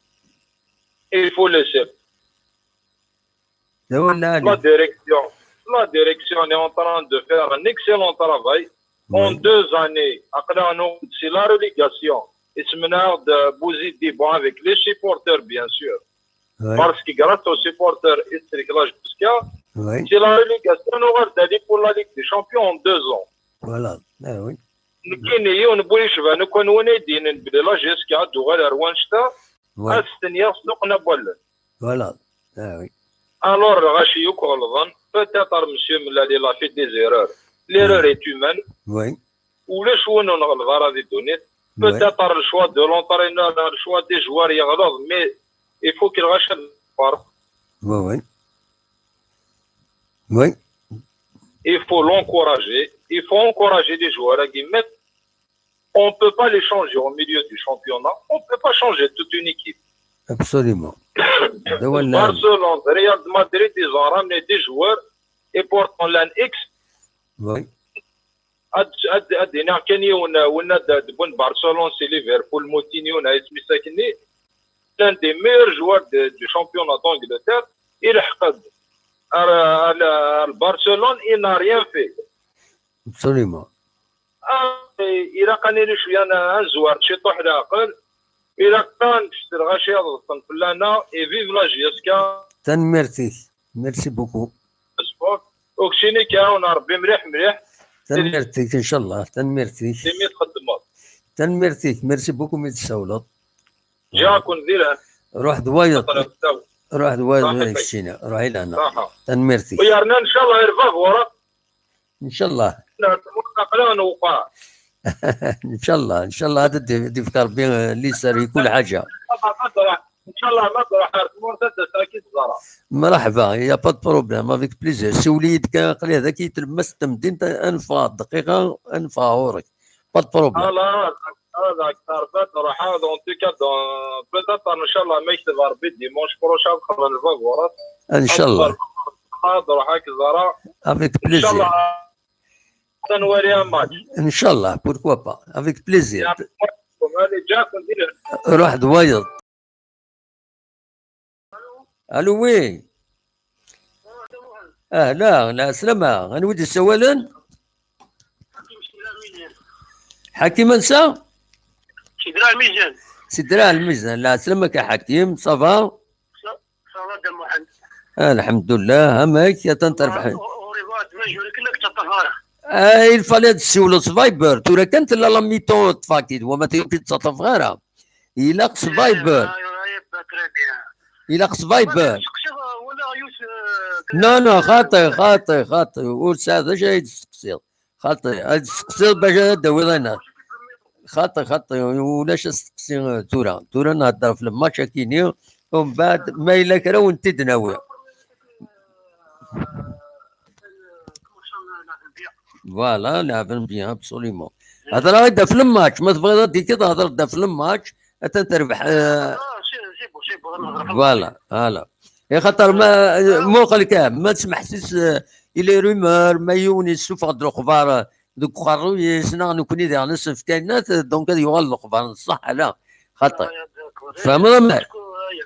Il faut laisser. La direction, la direction est en train de faire un excellent travail. En deux années, aql-aɣ nuɣal-d si la relégation, issemneɛ-aɣ-d Bouzidi, bon, avec les supporters, bien sûr. Oui. Parce que grâce aux supporters, i tettrekla jusqu'à, c'est la relégation, nuɣal-d aller pour la Ligue des Champions en deux ans. Voilà. Ah, oui. Nekkini, yiwen n bu yecban, ukan win ay d-yinin belli la J S K ad d-tuɣal ar wanect-a, ad s-ten-yaɣ ssuq n wallen. Voilà. Ah, oui. Alors, lɣaci akk ɣelḍen. Peut-être monsieur Mellal il a fait des erreurs. L'erreur est humaine. Oui. Ulac win ur nɣelleḍ ara di ddunit. Peut-être le choix de l'entraîneur, le choix des joueurs yeɣleḍ, mais il faut que lɣaci ad nfeṛ. Oui, oui. Oui. Il faut l'encourager. Il faut encourager les joueurs, à guillemets. On peut pas les changer au milieu du championnat. On peut pas changer toute une équipe. Absolument. Barcelone, Real de Madrid, ils ont ramené des joueurs et pourtant l'un X. Oui. Ad, ad, ad iniɣ kan yiwen, winna d, d win Barcelone, c'est Liverpool, Moutinho, neɣ isem-is akkenni. L'un des meilleurs joueurs de, du championnat d'Angleterre, ilḥeq-d ar, ar, ar Barcelone, il n'a rien fait. Absolument. Ah, ilaq ad nili cwiya, ad nezwar ciṭuḥ leɛqel, ilaq ad nekcef lɣaci ad ḍsen fell-aneɣ, et vive la J S K. Tanemmirt-ik. Merci beaucoup. Sport. Ukcini k-iɛawen Rebbi mliḥ mliḥ. Tanemmirt-ik, inchallah. Tanemmirt-ik. Imi txeddmeḍ. Tanemmirt-ik. Merci beaucoup mi d-tessawleḍ. جاكم ديرها. روح دوايض. روح دوايض. صحيح. الشينة، روح إلى هنا. صحة. تنميرتي. ويارنا إن شاء الله يرفع غورة. إن شاء الله. لا، تموت قلان وقاع. إن شاء الله، إن شاء الله هذا دي، دي فكر بين اللي صار يكون حاجة. إن شاء الله ما تروح، إن شاء الله ما تروح، تموت أنت ساكت زرع. مرحبا، يا با دو بروبليم، افيك بليزير. سوليد كان قلي هذاك يتلمس تمدين، انفا دقيقة، انفا هورك. با دو بروبليم. هذا، هذا أكثر بات راح هذا، أنت كده. بيتاتر إن شاء الله ما يكتب ربي ديمونش بروشان قبل الفاكورات. إن شاء الله. هذا راح هاك زرع. افيك بليزير. إن شاء الله. تنوري ماتش. إن شاء الله، بوركوا با، افيك بليزير. هذه جاكم دير. روح دوايض. الو، وي. اهلا، لا سلامة، انا ودي سوالن. حكيم انسى؟ سي دراع الميزان. سي دراع الميزان، لا سلامك يا حكيم، صافا؟ صافا دا محمد. آه، الحمد لله، همك يا تنتربح. اي الفالي هاد السيولة فايبر، تورا كانت لا لا ميتون تفاكيد، وما تيمكن تتصرف غيرها. إلا خص فايبر. إلا خص فايبر. نو، نو، خاطي، خاطي، خاطي. ور سعد اش غادي تسقسيض؟ خاطي، غادي تسقسيض باش هذا داوي لنا. خاطي، خاطي، ولاش تسقسي تورا. تورا نهضر في الماتش كيني، ومن بعد ما إلا كرا ونتي دناوي. فوالا، لعبن بيان ابسوليمون. هضر غير في الماتش، ما تبغي غير ديك تهضر دا في الماتش، حتى تربح. آه، سي، سي بو، سي بو، أنا نهضر في فوالا، فوالا. يا خاطر ما، موقع الكلام، ما تسمح سيس، آه، إلي رومور، ما يوني يسوفغ د الأخبار، آه، دوك خرويس، نغ نكوني ديال نصف كاينات، دونك هذا يغال الأخبار، صح، لا. خاطر. فهمت؟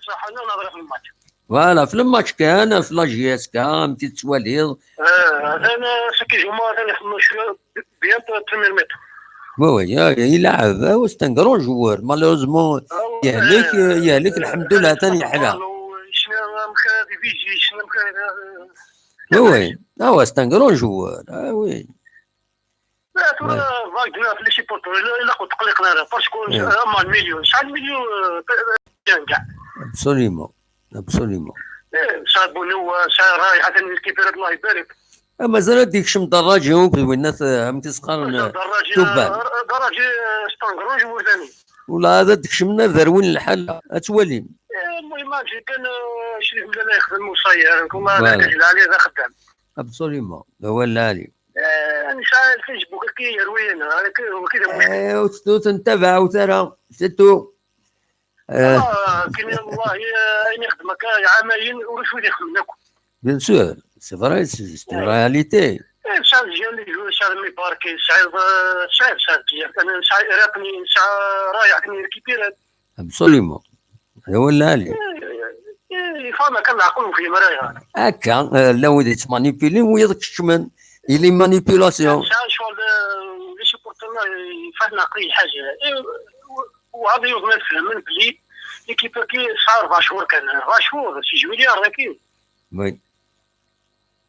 صح، أنا نهضر في الماتش. فوالا، في الماتش كان، في لاجياس كان، كي تتواليض. آه، أنا سكي جمعة، أنا خدمة شوية بيان بروميير ميطون. وي، وي، يا، يلعب، هو سي ان غران جوار، مالوروزمون، آه، يهلك، آه، يهلك، الحمد لله، ثاني حلا. شنو مخا ديفيزي، شنو مخا، آه، وي، وي، هو سي ان غران جوار، آه، وي. لا، ترى فايدنا في لي سيبورتور، لا، لا، قلت قلقنا، لا، باسكو إيه. أما المليون، شحال مليون، آه، كان كاع. ابسوليمون، ابسوليمون. إيه، شحال بونو، شحال رايح، حتى نكيبير، الله يبارك. أما زال ديك شم دراجة، وين الناس، آه، هم تسقان، آه، دراجة، توبان. آه، دراجة، آه، ستانغ روج ورداني. ولا هذا ديك شمنا ذروين الحال، أتوالي. إيه، المهم، ما جي كان، آه، شريف بلا لا يخدم وصاير، والله فوالا. لا تجي عليه ذا خدام. ابسوليمون، هو اللي علي. آه، أنا شاعل فيسبوك كي يروينا، هذا كي، هو كذا مشكل. آه، وتستو تنتبع وترى، ستو. آه. آه، كاين والله، آه، أين يخدمك، آه، عامين ورش وين يخدم لكم. بيان سور، سي فري، سي، سي اون رياليتي. إيه، شحال ديال لي جوج، شحال من باركي، شحال، آه، شحال، شحال ديال، أنا شحال ريقني، شحال رايح كني ريكيبيرات. ابسوليمون. هذا هو اللي علي. إيه، إيه، فما كان معقول في مرايا. هكا، آه، لا ودي تمانيبيلي ويضك الشمن. إلي مانيبيلاسيون. شحال شغل، آه، لي سيبورترنا يفهم عقلي حاجة. إيه، و-، وهذا يوم نفهم من بلي ليكيب كي صار أربع شهور كان، أربع شهور، شي جويلية راكي. وي.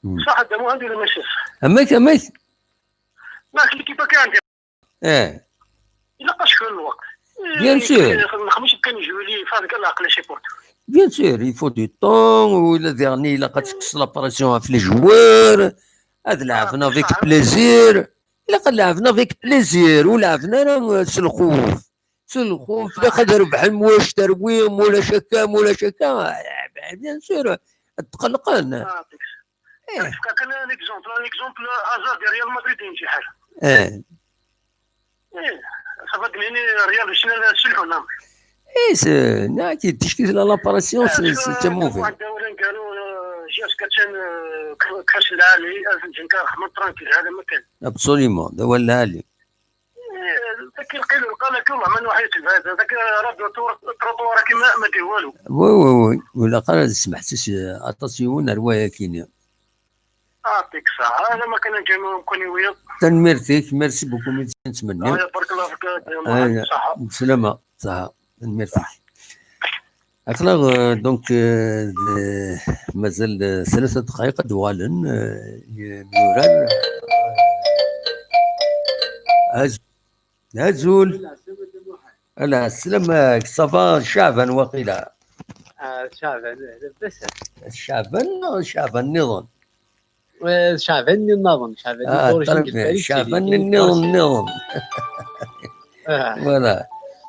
مم. صح، هذا مو عندي ولا ماشي صح؟ أماك، أماك. ما ليكيب كي عندي. إيه. إلا بقى شكون الوقت. بيان إيه، سور. كي خمس كان جويلي، فهاد كان العقل شي بورت. بيان سور، يفو دو طون، ولا ديرني إلا قد تكس لا بريسيون في لي جوار. هاد لعبنا فيك بليزير. إلا قد لعبنا فيك بليزير، ولعبنا راه سلخوف. سلخوف، إلا قد ربح المواش ترويم ولا شكام ولا شكام. بيان سور، تقلقنا. آه، إيه. كان ليكزومبل، ليكزومبل هازارد ديال ريال مدريد يمشي حال. إيه. إيه. صافي، دميني ريال شنو سلحوا لنا. إيه، سي، نا، كي تشكي لا، لا باراسيون، سي، سي، سي موفي. واحد الدوري قالوا، آه، جاز كاتشان، آه، ك-، كاش العالي، أرجنتين كان خمن ترانكيل، هذا ما كان. ابسوليمون، هذا هو العالي. إيه، ذاك القيل قال لك والله ما نوحي تلفاز، ذاك راه دو تور-، تروطوار كيما ما دير والو. وي، وي، وي. ولا قال سمحت، سي، اتاسيون، رواية كينيا. يعطيك الصحة، أنا ما كان نجي نكون وياك. تنميرتك، ميرسي بوكو، ميرسي، نتمنى. آه، بارك الله فيك، يعطيك الصحة. بسلامة، صحة، تنميرتك. أخلاق، آه، دونك، آه، د-، مازال، آه، ثلاثة دقائق دوالن، آه، ي-، يوران. أز-، أزول. Ala, sslam-ak, ça va, Caɛban waqila. Ah, Caɛban, labas. Caɛban neɣ Caɛban nniḍen? Eh, Caɛban nniḍen, Caɛban Ah, d'origine très bien, Caɛban nniḍen, nniḍen. Ah. Voilà.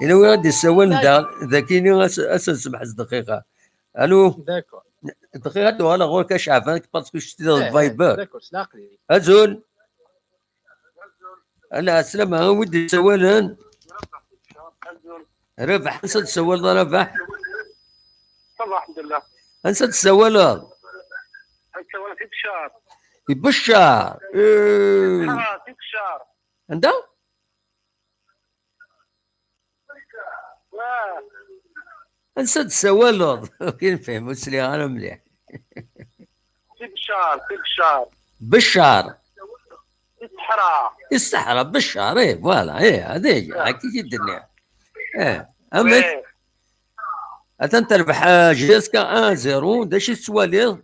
Ila wi ad d-issawalen da, dakini as-, as-nsemḥ s dqiqa. Allô? D'accord. Dqiqa, ad uɣaleɣ ɣur-k a Caɛban, parce que je suis dans le Viber. D'accord, s leɛqel-ik. Azul. Ala, ɛeslama, wi d-yessawalen? Rabaḥ, ansa d-tessawaleḍ a Rabaḥ? Ça va, alḥemdulillah. Ansa d-tessawaleḍ? Ad ssawaleɣ si Beccar. Si Beccar. Eh. Ah, si Beccar. Anda? Ansa d-tessawaleḍ? Ur k-nefhim, ur sliɣ ara mliḥ. Si Beccar, si Beccar. Beccar. Si Seḥra. Si Seḥra, Beccar, eh, voilà, eh, هذه هي, هكا كي الدنيا. Eh, amek? Atan terbeḥ, eh, jusqu'à un zéro, d acu i tettwaliḍ?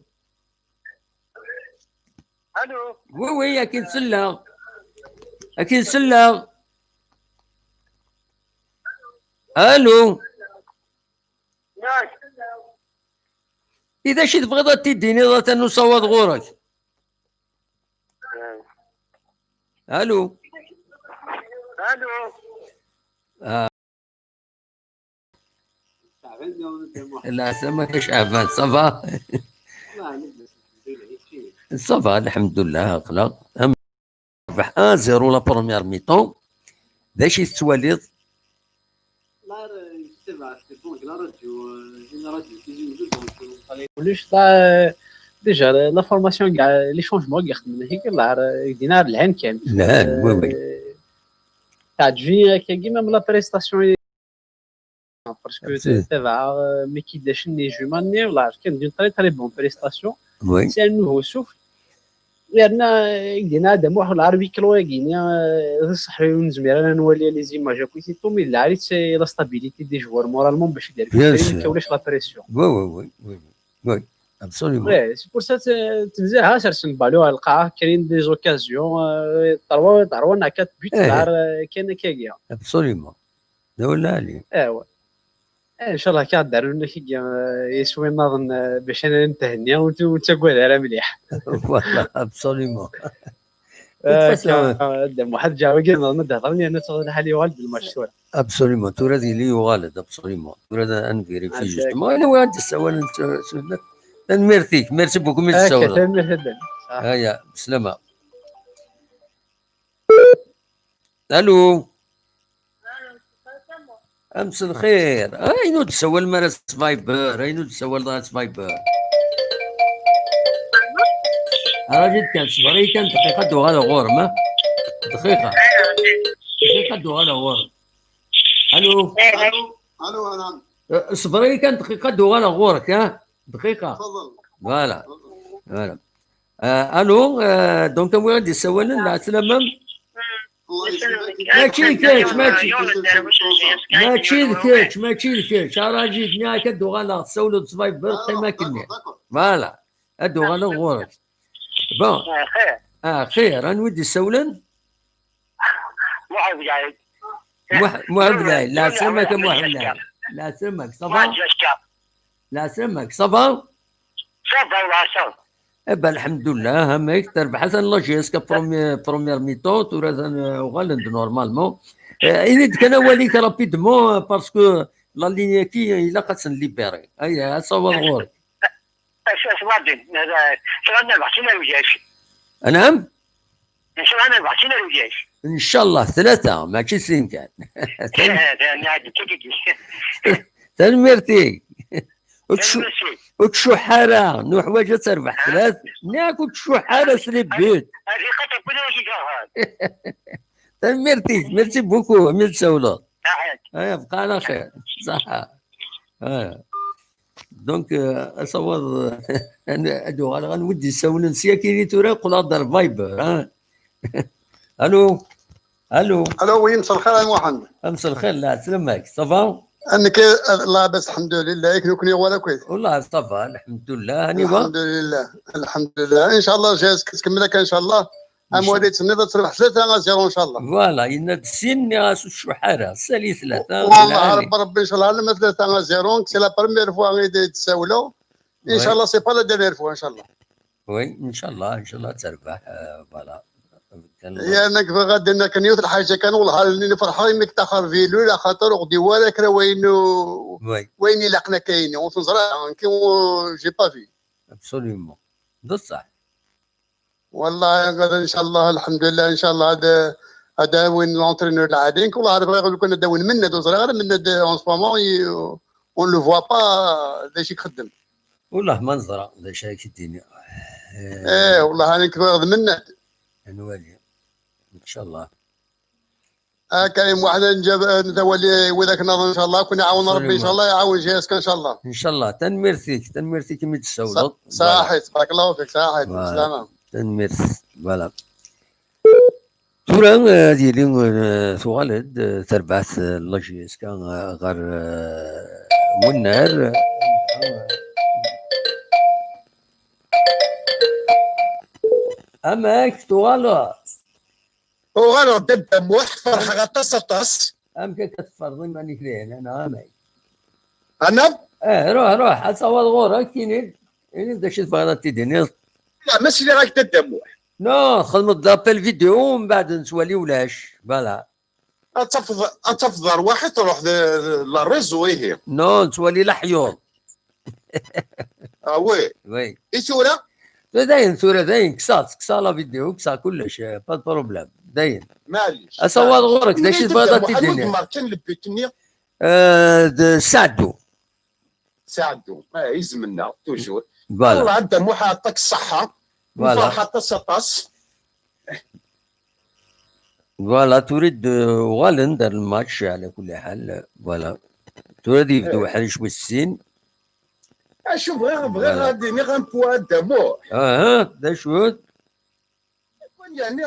Allô? Oui, oui, akin selleɣ. Akin selleɣ. Allô? I d acu i tebɣiḍ ad t-id-tiniḍ atan usawaḍ ɣur-k? Allô? Allô? Ah. Lɛeslama-k a Caɛban, ça va? Ça va, lḥemdullah, aql-aɣ. Terbeḥ un zéro la première mi-temps. D acu i tettwaliḍ? Ulac, déjà, la formation, les changements, lhan, oui, oui. Teɛǧeb-iyi akkagi, même la prestation. Parce que tabaɛeɣ, euh, mi k-id-acen les jumelles-nni, lɛerc kan d une très, très bonne prestation. Oui. C'est un nouveau souffle. Yerna, euh, i k-d-yenna Adam Muḥ, lɛerc huis clos-agi-nni, euh, d ṣṣeḥ ur nezmir ara ad nwali les images akkit et tout, mais lɛerc c'est la stabilité des joueurs, moralement, bac ad d-yerkeb, bien sûr, ulac la pression. Oui, oui, oui, oui, oui. Oui, absolument. Ouais, c'est pour ça, t-, tenza ha sersen ballon ɣer lqaɛa, créent des occasions, euh, trois, trois neɣ quatre buts, eh, lɛerc, euh, kan akkagi. Absolument. D awal ɛli. Ewa. Eh, ncallah kan ad d-rrun akkagi, eh, yiswi nniḍen, eh, bac ad nhenni, ur t-, ur nettagad ara mliḥ. Voilà, absolument. De toute façon, eh, Dda Muḥ, ǧaɛu-agi nniḍen ad d-hedren, yerna tuɣ lḥal yuɣal-d lmač tura. Absolument, tura ad yili yuɣal-d, absolument. Tura ad, ad nvérifier justement. Anwa i d-yessawalen s, s, tanemmirt-ik, merci beaucoup mi d-tessawleḍ. Tanemmirt a Dda Muḥ. Aya, beslama. Allô? Mselxir. Ayen ur d-tessawalem ara s Viber, ayen ur d-tessawaleḍ ara s Viber. Rajit kan, ṣber-iyi kan dqiqa ad d-uɣaleɣ ɣur-m, ha? Dqiqa. Dqiqa ad d-uɣaleɣ ɣur-m. Allô? Allô, allô, madame. Eh, ṣber-iyi kan dqiqa ad d-uɣaleɣ ɣur-k, ha? دقيقة. تفضل. Voilà. تفضل. Voilà. Euh, allô, euh, donc, wi d-yessawalen, lɛeslama-m? Mačči d kečč, mačči. Mačči d kečč, mačči d kečč. A Rajid, nniɣ-ak ad d-uɣaleɣ, tessawleḍ s Viber, qqim akkenni. Voilà. Ad d-uɣaleɣ ɣur-k. Bon. Ah, xir. Ah, xir. Anwa i d-yessawlen? Muḥ Belɛid. Muḥ-, Muḥ Belɛid. Lɛeslama-k a Muḥ Belɛid. Lɛeslama-k, ça va? Lɛeslama-k, ça va? Ça va, ça va. Eh ben, lḥemdullah, amek terbeḥ atan la J S K première, première mi-temps, tura atan, euh, uɣalen-d normalement. Euh, ini-d kan awal-ik rapidement, euh, parce que la ligne-agi ilaq ad tt-nlibéri. Aya, asawaḍ ɣur-k. Acu, acu, Wadin, tura ad nerbeḥ sin arewyac. Anɛam? Ncallah ad nerbeḥ sin arewyac. Ncallah, tlata, mačči sin kan. Tanemmirt-ik. Ur tcu-, ur tcuḥḥ ara, nuḥwaǧ ad terbeḥ tlata. Nniɣ-ak ur tcuḥḥ ara s les buts. Tanemmirt-ik, merci beaucoup, mi d-tsawleḍ. Aya, bqa ɛla xir. Ṣaḥa. Aya. Donc, euh, asawaḍ, ad uɣaleɣ, anwa i d-yessawlen s yakini tura, qqleɣ-d ar Viber, ha? Allô? Allô? Allô, oui, مساء الخير يا محمد. مساء الخير, lɛeslama-k, ça va? Nekk, labas, lḥemdulillah, yak nekni wala kwis. Wallah, ça va, lḥemdulillah, aniwa? Lḥemdulillah, lḥemdulillah. Ncallah, J S K tkemmel akka, ncallah. Amwali tenniḍ ad terbeḥ tlata a zéro, ncallah. Voilà, yenna-d sin, nniɣ-as ur tcuḥ ara, sali tlata. Wallah, rebbi, rebbi, ncallah, alamma tlata a zéro, c'est la première fois i d-ssawleɣ. Ncallah, c'est pas la dernière fois, ncallah. Oui, ncallah, ncallah ad terbeḥ, euh, voilà. Yerna nekk bɣiɣ ad d-iniɣ kan yiwet lḥaǧa kan, wellah, allen-inu ferḥeɣ imi k-taxer Vilul, axaṭer ur ɣ-d-yewwi ara kra wayen, wayen ilaqen akka-ini. Ur ten-ẓriɣ, nekki, j'ai pas vu. Absolument. D ṣṣeḥ. Wallah, ncallah, lḥemdulillah, ncallah ad, ad awin l'entraîneur lɛali. Nekk, wallah, bɣiɣ lukan ad awin Mennad, ur ẓriɣ ara Mennad, en ce moment, il, on le voit pas, d acu i ixeddem. Wallah, ma neẓra d acu ara k-id-iniɣ. Eh, wallah, nekk bɣiɣ d Mennad. Ad nwali. Ncallah. Ah, Karim, waḥed nǧab, eh, netawali widak nniḍen, ncallah, kun iɛawen Rebbi, ncallah, iɛawen J S K, ncallah. Ncallah, tanemmirt-ik, tanemmirt-ik imi d-tessawleḍ. Ṣaḥit, barakallahu fik, ṣaḥit, voilà. Slama. Tanemmirt, voilà. Tura, eh, ad yili, eh, tuɣal-d, eh, terbaɛt, eh, n la J S K, eh, ɣer, eh, Wennar. Amek tuɣaleḍ? Uɣaleɣ-d a Dda Muḥ, ferḥeɣ aṭas, aṭas. Amek akka teffreḍ iman-ik dihin, neɣ amek? Ana? Eh, ruḥ, ruḥ, ad taweḍ ɣur-k, ini-d, ini-d d acu tebɣiḍ ad t-id-tiniḍ. La, ma sliɣ-ak-d a Dda Muḥ. Non, txedmeḍ-d appel vidéo, mbeɛd nettwali ulac. Voilà. Ad tafeḍ, ad tafeḍ rrwaḥ i truḥ d, d la réseau, ihi. Non, nettwali leḥyuḍ. Ah, oui. Oui. I tura? Tura dayen, tura dayen, kkseɣ, kkseɣ la vidéo, kkseɣ kullec, eh, pas de problème. Dayen. Maɛlic. Asawaḍ ɣur-k, d acu tebɣiḍ ad t-id-tiniḍ? Anwa d-merkan le but-nni? Euh, d Saɛdu. Saɛdu, eh, izem-nneɣ, toujours. Voilà. Wallah, a Dda Muḥ, yeɛṭik ṣṣeḥḥa. Voilà. Nferḥ aṭas, aṭas. Voilà, tura d-, uɣalen-d ar lmatch, ɛla kulli ḥal. Voilà. Tura ad yebdu uḥric wis sin. Acu bɣiɣ, bɣiɣ ad iniɣ un point a Dda Muḥ. Aha, d acu-t? Yeɛni,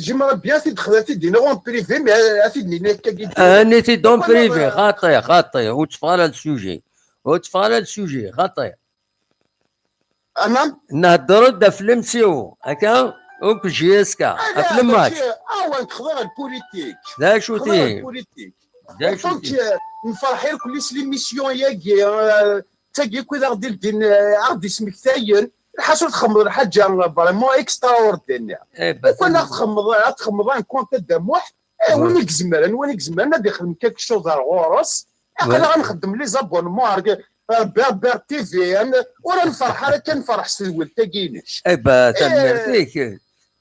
j'aimerais bien ad t-id-, ad t-id-iniɣ en privé, mais ad t-id-nini akka. Ah, nni-t-id en privé, xaṭi, xaṭi, ur tteffeɣ ara le sujet. Ur tteffeɣ ara le sujet, xaṭi. Anam? Nhedder-d ɣef l'M C O, akka, ok, J S K, ɣef le match. Ah, wa, nexḍer lpolitik. D acu-t-i? Nferḥ irkelli s l'émission-agi, euh, d tagi akk i d aɣ-d-ildin, euh, aɣ-d-ismektayen. Lḥaṣul txedmeḍ lḥaǧa vraiment extraordinaire. Akk ad txedmeḍ, ad txedmeḍ un compte a Dda Muḥ, eh, win i izemren, win i izemren ad ixdem quelque chose ar ɣur-s, aql-aɣ ad nxeddem les abonnements ar, ar Berbère T V, ur nferḥ ara kan, nferḥ s tedwilt-agi-inek. Eh ben, tanemmirt-ik.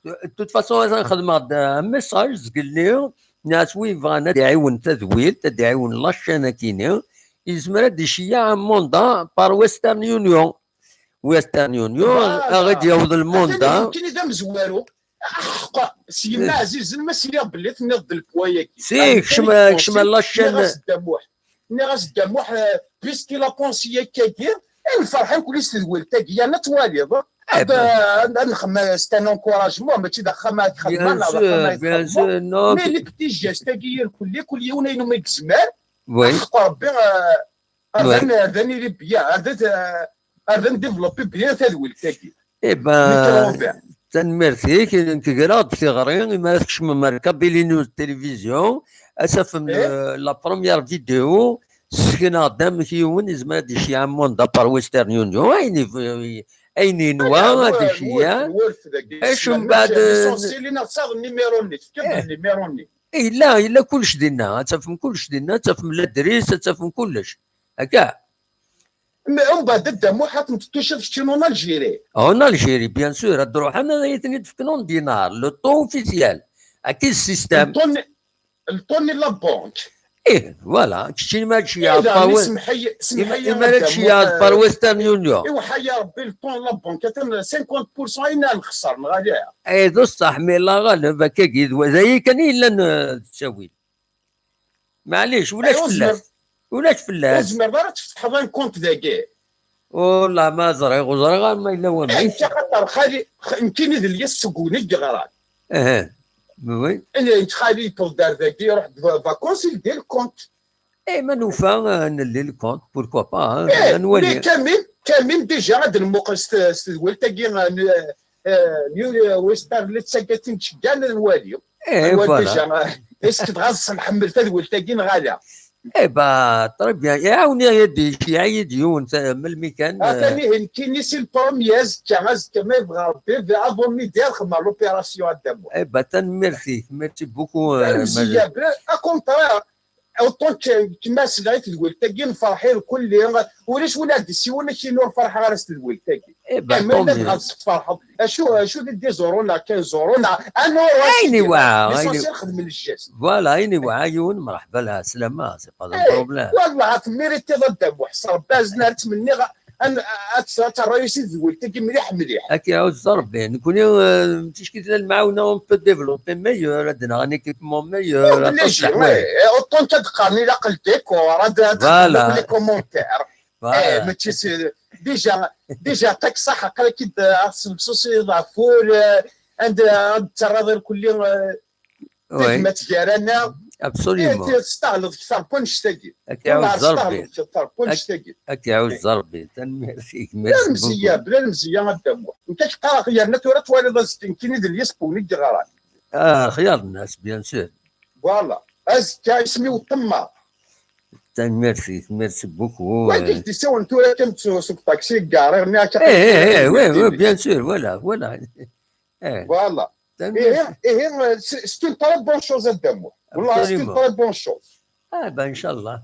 De toute façon, ad xedmeɣ-d un message zgelli, nniɣ-as wi yebɣan ad iɛiwen tadwilt, ad iɛiwen la chaîne-agi-ni, yezmer ad iceyyeɛ un mandat par Western Union. Western Union, ad ɣ-d-yaweḍ lmunda. Nekkini d amezwaru. Aḥeqqa, s yemma ɛzizen, ma sliɣ belli tenniḍ-d lpwa-yagi. Si, kcem, kcem la chaîne. Nniɣ-as Dda Muḥ, nniɣ-as Dda Muḥ, euh, puisqu'il a pensé akkagi, eh, nferḥ akk s tedwilt-agi, yerna twaliḍ. Ad, ad, ad nexdem, c'est un encouragement, mačči d axxam ad xedmeɣ, neɣ d axxam ad xedmeɣ. Mais les petits gestes-agi irkelli, kul yiwen ayen umi yezmer, aḥeqqa Rebbi, euh, Ar d an-, ar d an-nili bya, ar d, ar d an-développer bya tadwilt-agi. Eh ben, tanemmirt-ik, nekk greɣ-d tiɣri, imi ara tkecmem ar Kabylie News Télévision, ad tafem le, la première vidéo, ssekneɣ-d amek yiwen izmer ad iceyyeɛ amanda par Western Union, ayen i, ayen yenwa ad iceyyeɛ. Acu mbeɛd, l'essentiel, i neɣ tesɛiḍ numéro-nni, tefkiḍ-d numéro-nni. Eh, yella, yella kullec dinna, ad tafem kullec dinna, ad tafem l'adresse, ad tafem kullec. Akka. Mais umbeɛd a Dda Muḥ, ad tent-tuciḍ keččini en Algérie. En Algérie, bien sûr, ad d-ruḥen ad iyi-ten-id-fken en dinar, le taux officiel. Akka i le système. Le taux n, le taux n la banque. Eh, voilà, keččini ma ad tceyyeɛeḍ par Western Union. Iweḥḥa-yi Rebbi, le taux n la banque, atan cinquante pour cent ay nexṣer, neɣ ala? Eh, d ṣṣeḥ, mais la ɣaleb, akkagi, d wa, d aya kan i yellan, eh, d ttawil. Maɛlic, ulac fell-as. Ulac fell-as. Ur tezmireḍ ara ad tfetḥeḍ un compte dagi? Wallah ma ẓriɣ, ur ẓriɣ ara ma yella wamek. Eh, nekk axaṭer xali, x-, nekkini d Lyas seg Wegni i yeɣran. Aha. Oui. Nekk xali yewweḍ-d ar dagi, iruḥ-d va-, vacances, ildi le compte. Eh, ma nufa, eh, nelli le compte, pourquoi pas, hein, eh, ad nwali. Mais quand même, quand même, déjà, ad nmuqel s t-, s tedwilt-agi, eh, n-, New Western Late Saga tin tceggan ad nwali. Eh, voilà. Déjà, est-ce que dɣa tsemḥemmel tadwilt-agi neɣ ala? Eh bah, très bien. Iɛawen-iyi-d, iɛawen-iyi-d yiwen, melmi kan. Atan ihi nekkini si le premier, azekka, azekka ma yebɣa Rebbi, avant midi ad xedmeɣ l'opération a Dda Muḥ. Eh bah, tanemmirt-ik, merci beaucoup. Lemzeyya, au contraire, autant que kma sliɣ i tedwilt-agi nferḥ irkelli, ulac win ad d-isiwel akken ur ferḥeɣ ara s tedwilt-agi. Eh ben, tant mieux. Dɣa tferḥeḍ. Acu, acu di dix euros neɣ quinze euros neɣ un euro. Ayen iwɛa, l'essentiel xedmen le geste. Voilà, ayen iwɛa yiwen, mreḥba lɛeslama, c'est pas un problème. Wallah, temmiriteḍ a Dda Muḥ, s Rebbi azna ar ttmenniɣ ad terra-yas i tedwilt-agi mliḥ, mliḥ. Ad k-iɛuzz Rebbi. Nekni, euh, ticki tella lemɛawna, on peut développer meilleur, ad naɣ un équipement meilleur, aṭas n leḥwayeǧ. Autant ad qqaren ilaq le décor, ad xedmen les commentaires. Voilà. Eh, mačči s-, déjà, déjà, ṭak ṣaḥ, aql-ak-id, ah, semsusi ɣef wul, eh, anda ad d-terraḍ irkelli, eh, tagmat gar-aneɣ. Absolument. Eh, testaɣleḍ kter n wannect-agi. Ad k-iɛuzz Rebbi. Testaɣleḍ kter n wannect-agi. Ad k-iɛuzz Rebbi. Tanemmirt-ik, merci beaucoup. Bla lemzeyya, bla lemzeyya a Dda Muḥ. Nekk ad k-qqareɣ yerna tura twaliḍ azekka nekkini d lyesbun i yeɣran. Ah, xyar nnas, bien sûr. Voilà. Azekka isem-iw Ṭemma. Tanemmirt-ik, merci beaucoup. Wagi k-d-isawlen tura kan seg uṭaksi, gariɣ-nni akka. Eh, eh, eh, oui, oui, bien sûr, voilà, voilà. Eh. Voilà. Ihi, ihi, c'est une très bonne chose a Dda Muḥ. Wallah, c'est une très bonne chose. Ah ben, inchallah.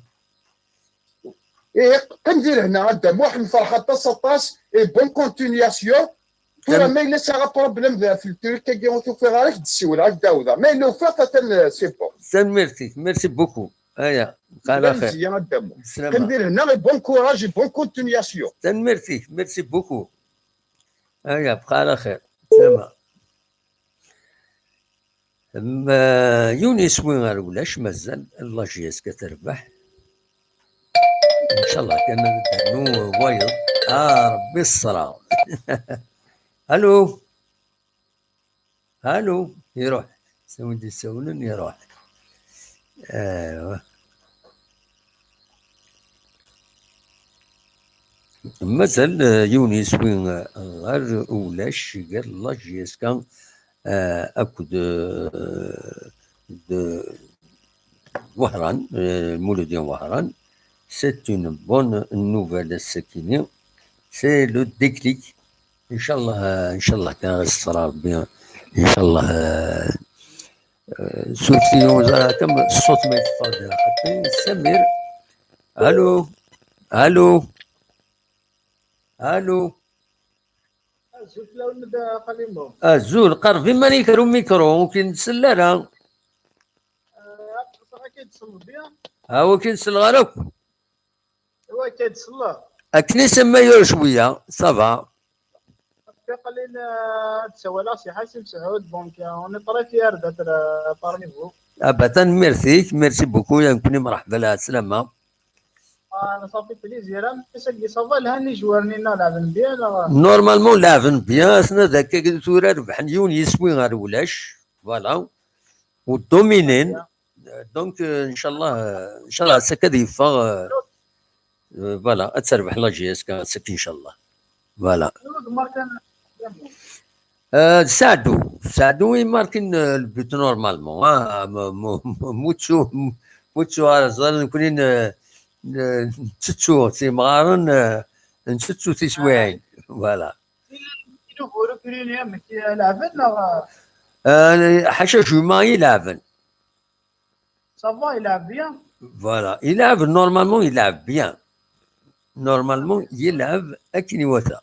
Ihi, qqim di lehna a Dda Muḥ, nferḥ aṭas, aṭas, et bonne continuation. Tura ma yella sɛiɣ problème ɣef le truc-agi ur t-ufiɣ ara, ad k-d-ssiwleɣ, ad k-d-ɛawdeɣ. Ma yella ufiɣ-t, atan, euh, c'est bon. Tanemmirt-ik, merci beaucoup. Aya, bqaw ɛla xir. Qqim di lehna, et bon courage et bonne continuation. Tanemmirt-ik, merci beaucoup. Aya, bqaw ɛla xir. Sslama. Yiwen yeswi ar ulac, mazal la J S K terbeḥ. Inchallah kan ad d-ternu wayeḍ. Ah, Rebbi ṣṣra. Allô? Allô? Iruḥ. Sawin d-isawlen, iruḥ. Mazal, eh, yiwen yeswi, eh, ɣer ulac gar la J S K, eh, akked, eh, d-, Wehran, eh, Muludin Wehran. C'est une bonne nouvelle, ass-akini. C'est le déclic. Inchallah, eh, inchallah kan ɣ-iṣṣer Rebbi. Inchallah, eh, eh, surti ur ẓriɣ kan ṣṣut ma yeṭṭef-aɣ-d ḥaṭi. Samir. Allô? Allô? Allô? Azul fell-awen, Xali Muḥ. Azul, qerreb iman-ik ar umikru, ur k-nsell ara. Ah, aql-aɣ akka i d-selleḍ, ya? Ah, ur k-nsell ara akk. Iwa akka i d-selleḍ. Akken i semma yur cwiya, ça va. Aql-in, ah, ad d-sawaleɣ si Ḥasim Sɛud, donc, ah, on est très fiers d'être, ah, parmi vous. Ah, bah, tanemmirt-ik, merci beaucoup, ya nekkni mreḥba, lɛeslama. Ah, ça fait plaisir. Am ass-agi, ça va, lhan ijwaren-inna, leɛben bien, neɣ? Normalement, leɛben bien, ass-a d akka tura rebḥen yiwen yiswi ɣer ulac, voilà, u dominen. Donc, euh, inchallah, euh, inchallah, ass-agi ad yeffeɣ, euh, euh, voilà, ad terbeḥ la J S K ass-agi, inchallah. Voilà. Euh, d Saɛdu. Saɛdu i markin, euh, le but normalement. Ah, mu-, mu-, mu-, Mutsu, Mutsu ara ẓren nekkni n-, n-, ntettu timɣaren, euh, ntettu tiswiɛin. Voilà. Euh, ḥaca Juma i leɛben. Ça va, il a bien. Voilà. Il a, normalement, il a bien. Normalement, il a akken iwata.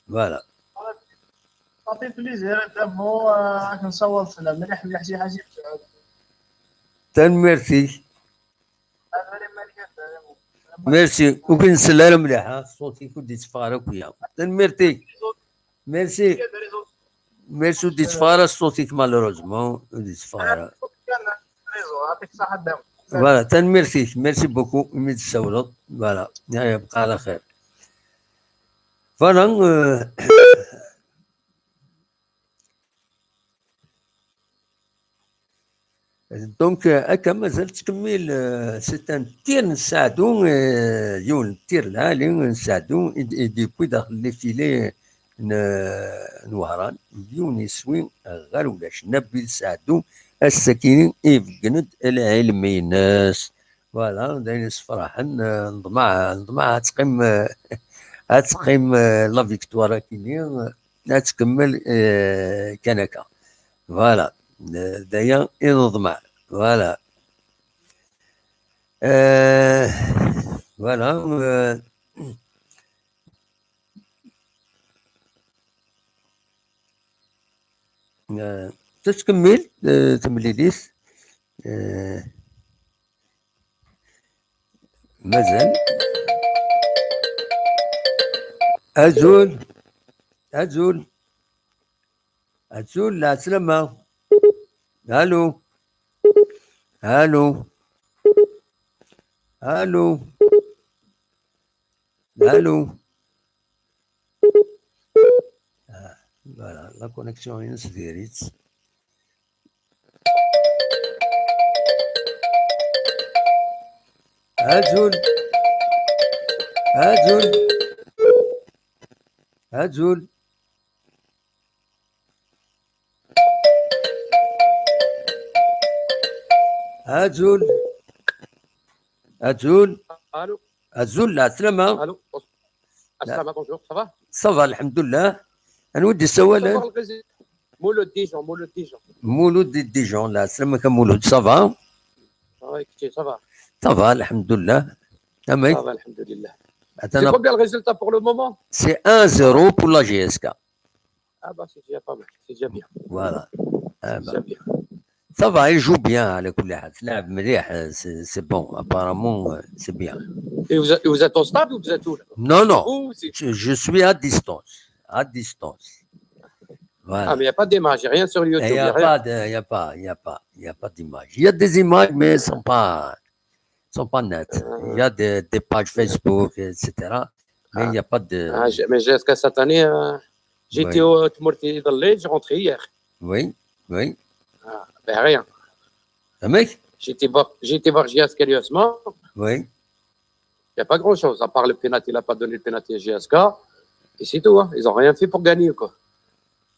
Voilà. Ça fait plaisir, Dda Muḥ, euh, ad k-nsaweḍ sslam. Mliḥ, mliḥ, si Ḥasim Sɛud. Tanemmirt-ik. Merci. Ur k-nsell ara mliḥ, ha? Ṣṣut-ik ur d-itteffeɣ ara akk, ya. Tanemmirt-ik. Merci. Merci, ur d-itteffeɣ ara ṣṣut-ik, malheureusement, ur d-itteffeɣ ara. Voilà, tanemmirt-ik, merci beaucoup imi d-tessawleḍ. Voilà, ya yebqa ɛla xir. Voilà, euh, Donc, euh, akka mazal tettkemmil, euh, c'est un tir n Saɛdu, euh, yiwen n tir lɛali n Saɛdu, i d-, i d-yewwi daxel les filets, n, n Wehran, yiwen iswi ɣer ulac. Nabil Saɛdu, ass-agi ibeggen-d lɛilm-ines. Voilà, d ayen yessefraḥen, eh, neḍmeɛ, neḍmeɛ ad teqqim, eh, ad teqqim, eh, la victoire akini, eh, ad tkemmel, eh, kan akka. Voilà, eh, d aya i neḍmeɛ. Voilà. Eh, voilà, eh, eh, tettkemmil, eh, temlilit. Eh, mazal. Azul. Azul. Azul, lɛeslama. Allô. Allô. Allô. Allô. Ah, voilà, la connexion est insérée. Azul. Azul. Azul. Azul. Azul. Allô. Azul, lɛeslama. Allô. Assalam, bonjour, ça va? Ça va, alhamdulillah. Anwa i d-yessawalen? Mulud Dijon, Mulud Dijon. Mulud di Dijon, lɛeslama-k a Mulud, ça va? Ça va, écoutez, ça va. Ça va, alhamdulillah. Amek? Ça va, alhamdulillah. C'est combien le résultat pour le moment? C'est un zéro pour la J S K. Ah bah, c'est déjà pas mal, c'est déjà bien. Voilà. Ah bah. C'est déjà bien. Ça va, il joue bien, على كل حال. تلعب مليح, c'est, c'est bon. Apparemment, euh, c'est bien. Et vous êtes, vous êtes au stade ou vous êtes où, là? Non, non. Ou c'est... Je, je suis à distance. À distance. Voilà. Ah, mais il n'y a pas d'image, rien sur YouTube, il n'y a pas de, il y a pas, il y a pas, il y a pas d'image. Il y a des images, mais elles sont pas, sont pas nettes. Il y a des, des pages Facebook, et cetera. Mais il n'y a pas de... Ah, mais jusqu'à cette année, euh, j'étais au Tmurti Village, j'ai rentré hier. Oui, oui. Ah, ben rien. J'étais voir, j'étais voir J S K Liosma. Oui. Il n'y a pas grand-chose, à part le penalty, il n'a pas donné le penalty à J S K. Et c'est tout, hein. Ils n'ont rien fait pour gagner, quoi.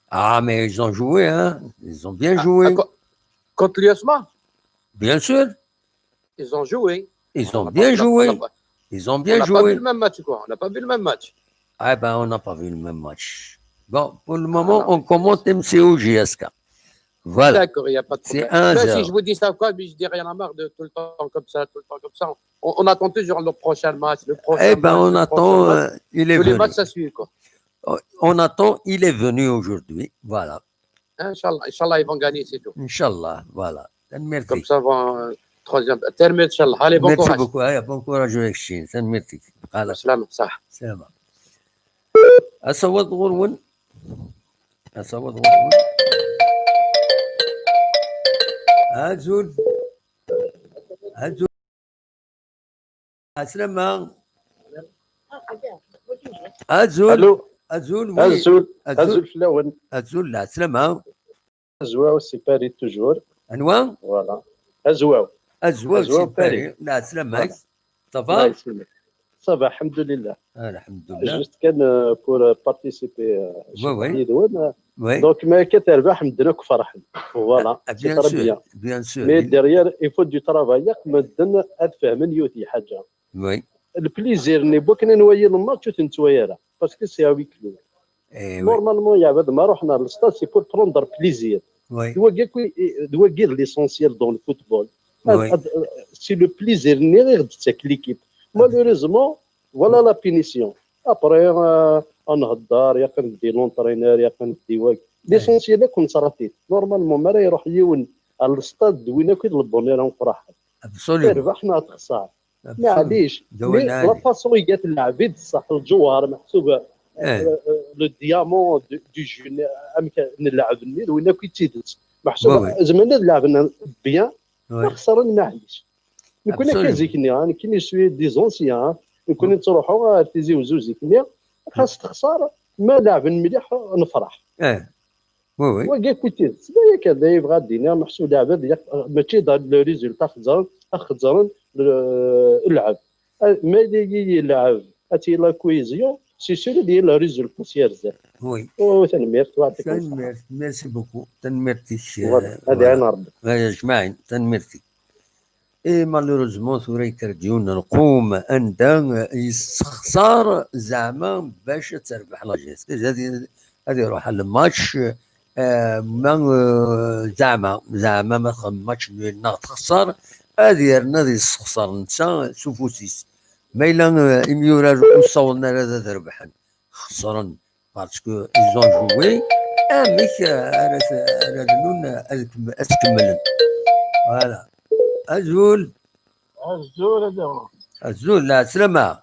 Ah, mais ils ont joué, hein. Ils ont bien joué. Ah, contre l'U S M A? Bien sûr. Ils ont joué. Ils ont bien joué. Ils ont bien joué. On n'a pas vu le même match, quoi. On n'a pas vu le même match. Ah ben, on n'a pas vu le même match. Bon, pour le moment, on commente M C O J S K. Voilà. D'accord, il n'y a pas de problème. C'est un zéro. Là, si je vous dis ça, quoi, mais je dis rien à marre de tout le temps comme ça, tout le temps comme ça. On, on attend toujours le prochain match, le prochain match. Eh ben, on attend, euh, il est venu. Tous les matchs, ça suit, quoi. On attend, il est venu aujourd'hui. Voilà. Inch'Allah, Inch'Allah, ils vont gagner, c'est tout. Inch'Allah, voilà. Tanemmirt-ik. Comme ça, vont, euh, troisième. Terminé, Inch'Allah. Allez, bon courage. Merci beaucoup. Allez, bon courage avec Chine. Tanemmirt-ik. Voilà. Salam, ça. Salam. Asawaḍ ɣur-wen. Asawaḍ ɣur-wen. Azul. Azul. Aslama. Azul. Allô. Azul, oui. Azul. Azul fell-awen. Azul, lɛeslama. Azwaw, c'est Paris toujours. Anwa? Voilà. Azwaw. Azwaw, Azwaw, c'est Paris. Paris. Lɛeslama. Voilà. Ça va? Allah yesselmek. Ça va, alhamdulillah. Alhamdulillah. Juste kan, euh, pour, euh, participer, euh, yid-wen, euh, donc, ma akka terbeḥ, medden akk ferḥen. Voilà, c'est très bien. Bien sûr. Mais derrière, il faut du travail. Yak medden ad fehmen yiwet n lḥaǧa. Oui. Le plaisir-nni, bu akken ad nwali le match, ur t-nettwali ara. Parce que c'est à huis clos. Eh oui. Normalement, yeɛbed ma ruḥen ar le stade, c'est pour prendre plaisir. Oui. D wagi akk i, d wagi d l'essentiel dans le football. Ad, ad, c'est le plaisir-nni i ɣ-d-tettak l'équipe. Malheureusement, voilà la punition. Après, euh, ad nhedder, yeqqim-d l'entraîneur, yeqqim-d wagi. L'essentiel akk nettṛati-t. Normalement, mi ara iruḥ yiwen ar le stade, d win akk i d le bonheur ad nefreḥ. Absolument. Terbeḥ neɣ texṣer. Maɛlic, mais la façon i gat lɛeb i d ṣṣeḥ, lǧewher meḥsub, euh, euh, le diamant du, du jeu, amek n lɛeb-nni, d win akk i d tidet. Meḥsub, zemren ad lɛeben bien, ma xesren, maɛlic. Nekkni akka zik-nni, hein, nekkni je suis des anciens, hein, nekkni nettruḥu ar Tizi Wezzu zik-nni, xas texṣer, ma lɛeben mliḥ, nefreḥ. Oui, oui. Wagi akk i d tidet. D aya kan, d aya yebɣa ad d-iniɣ, meḥsub lɛeb ad yaq-, mačči d le résultat xezzren, ad xezzren le-, lɛeb. Ah, ma yella yelɛeb, ad tili la cohésion, c'est sûr ad yili le résultat si ar zdat. Oui. Oh, tanemmirt, wa yɛṭikum ṣṣeḥḥa. Tanemmirt, merci beaucoup. Tanemmirt-ik. Voilà, ad iɛin Ṛebbi. Ay ajmaɛin, tanemmirt-ik. Et malheureusement, tura yekker-d yiwen n lqum anda, eh, yessexṣar zeɛma bac ad terbeḥ la G S K. Ad, ad iruḥ ɣer lmatch, eh, ma, eh, zeɛma, zeɛma ma txedmem match nul neɣ texṣer, ad yerna ad yessexṣar netta s ufus-is. Ma yella, eh, imyurar ur ssawḍen ara ad, ad rebḥen, xeṣren, parce que ils ont joué, amek, eh, ara s-, ara rnun ad kem-, ad tkemmlen. Voilà. Azul. Azul, ad awen. Azul, lɛeslama.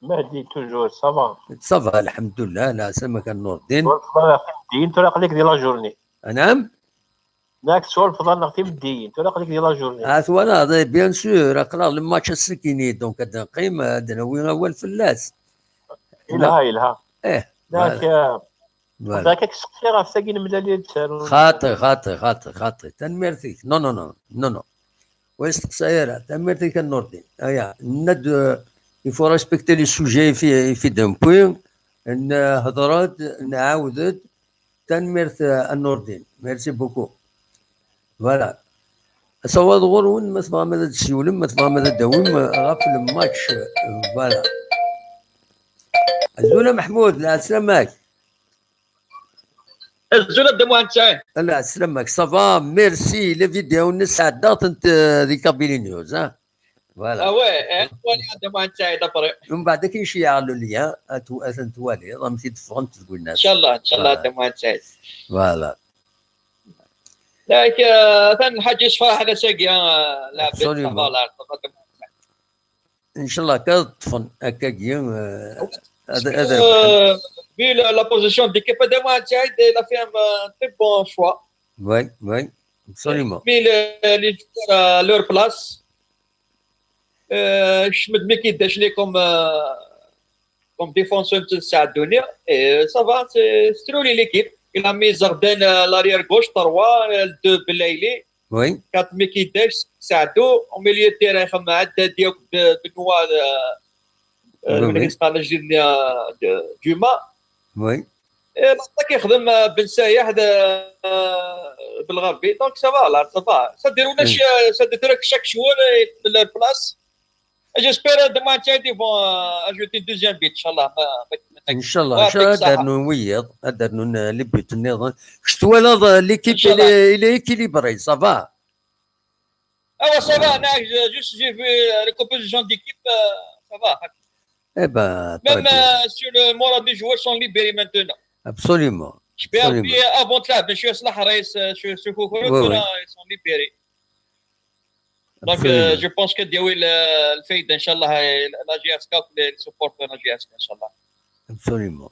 Mahdi, toujours, ça va? Ça va, lḥemdullah, lɛeslama kan Nurdin. Ur tebɣiḍ ara timeddiyin, tura aql-ik di la journée. Anam? Nek tessurfeḍ-aneɣ timeddiyin, tura aql-ik di la journée. Ah, twalaḍ, eh, bien sûr, aql-aɣ le match ass-agi, donc ad neqqim, ad nawi awal fell-as. Yelha, yelha. Eh, Nek, voilà. eh, Voilà. Bɣiɣ ad k-sseqsiɣ ɣef tagi n Mlali d Saru. Xaṭi, xaṭi, xaṭi, xaṭi. Tanemmirt-ik. Non, non, non, non, non. Ur yi-steqsay ara. Tanemmirt-ik a Nurdin. Aya, nenna-d, euh, il faut respecter les sujets i fi, i fi d-newwi. Nehḍer-d, nɛawed-d. Tanemmirt, euh, a Nurdin. Merci beaucoup. Voilà. Asawaḍ ɣur-wen, ma tebɣam ad d-tsiwlem, ma tebɣam ad d-tawim, euh, ɣef le match, euh, voilà. Azul a Meḥmud, lɛeslama-k. Azul a Dda Muḥend Saɛid. Ala, sslam-ak. Ça va, merci. Les vidéos-nni sɛeddaɣ-tent, euh, di Kabylie News, hein. Voilà. Ah ouais, hein, twali a Dda Muḥend Saɛid après. Mbeɛd akken ceyɛeɣ le lien, ad t-, ad ten-twaliḍ, amek i d-ffɣent tguninas. Inchallah, inchallah, Voilà. Dda Muḥend Saɛid. Voilà. Yak, euh, atan lḥaǧ yessefraḥen ass-agi, euh, lɛebd, Absolument. Ça va, ça va, Dda Muḥend Saɛid. Inchallah, akka ad ṭṭfen, akkagi, euh, ad, ad Euh, vu la, la position de l'équipe, Dda Muḥend Saɛid, il a fait un, un très bon choix. Oui, oui, absolument. Mais le, les joueurs à leur place, euh, je me dis qu'il déchet comme, euh, comme défenseur de Sadouni, et ça va, c'est c'est lui l'équipe. Il a mis Zarden à l'arrière gauche, trois, euh, deux Belaïli, Oui, quatre Mikidesh, Saadou, au milieu de terrain, Khamad, Diop, Benoît, euh, Oui, oui. euh, Duma. oui. Et l'attaque, يخدم، euh, Ben Sayah, de, euh, Belgharbi. Donc ça va, là, ça va. Ça déroule, Oui. ch- ça déroule chaque joueur et leur place. Et j'espère, euh, demain, tiens, ils vont, euh, ajouter une deuxième but, Inch'Allah. Ma- ma- ma- Inchallah, Ouais, inchallah, avec ad ça. d-rnun wiyaḍ, ad d-rnun, euh, les buts-nniḍen. Kečč twalaḍ, euh, l'équipe, il Inchallah. est, il est équilibré, ça va. Ah ouais, ça va, là, je- juste j'ai vu, euh, la composition d'équipe, euh, ça va. Eh ben, très Même, bien. Euh, sur le moral des joueurs sont libérés maintenant. Absolument. Je peux Absolument. Appuyer avant de là, je suis à Lahraïs, euh, je suis sur Koukoulou, Oui, oui. Là, ils sont libérés. Donc, Absolument. Euh, je pense que Diawil, euh, le fait, Inch'Allah, et la G S K, les supporters de la G S K, Inch'Allah. Absolument.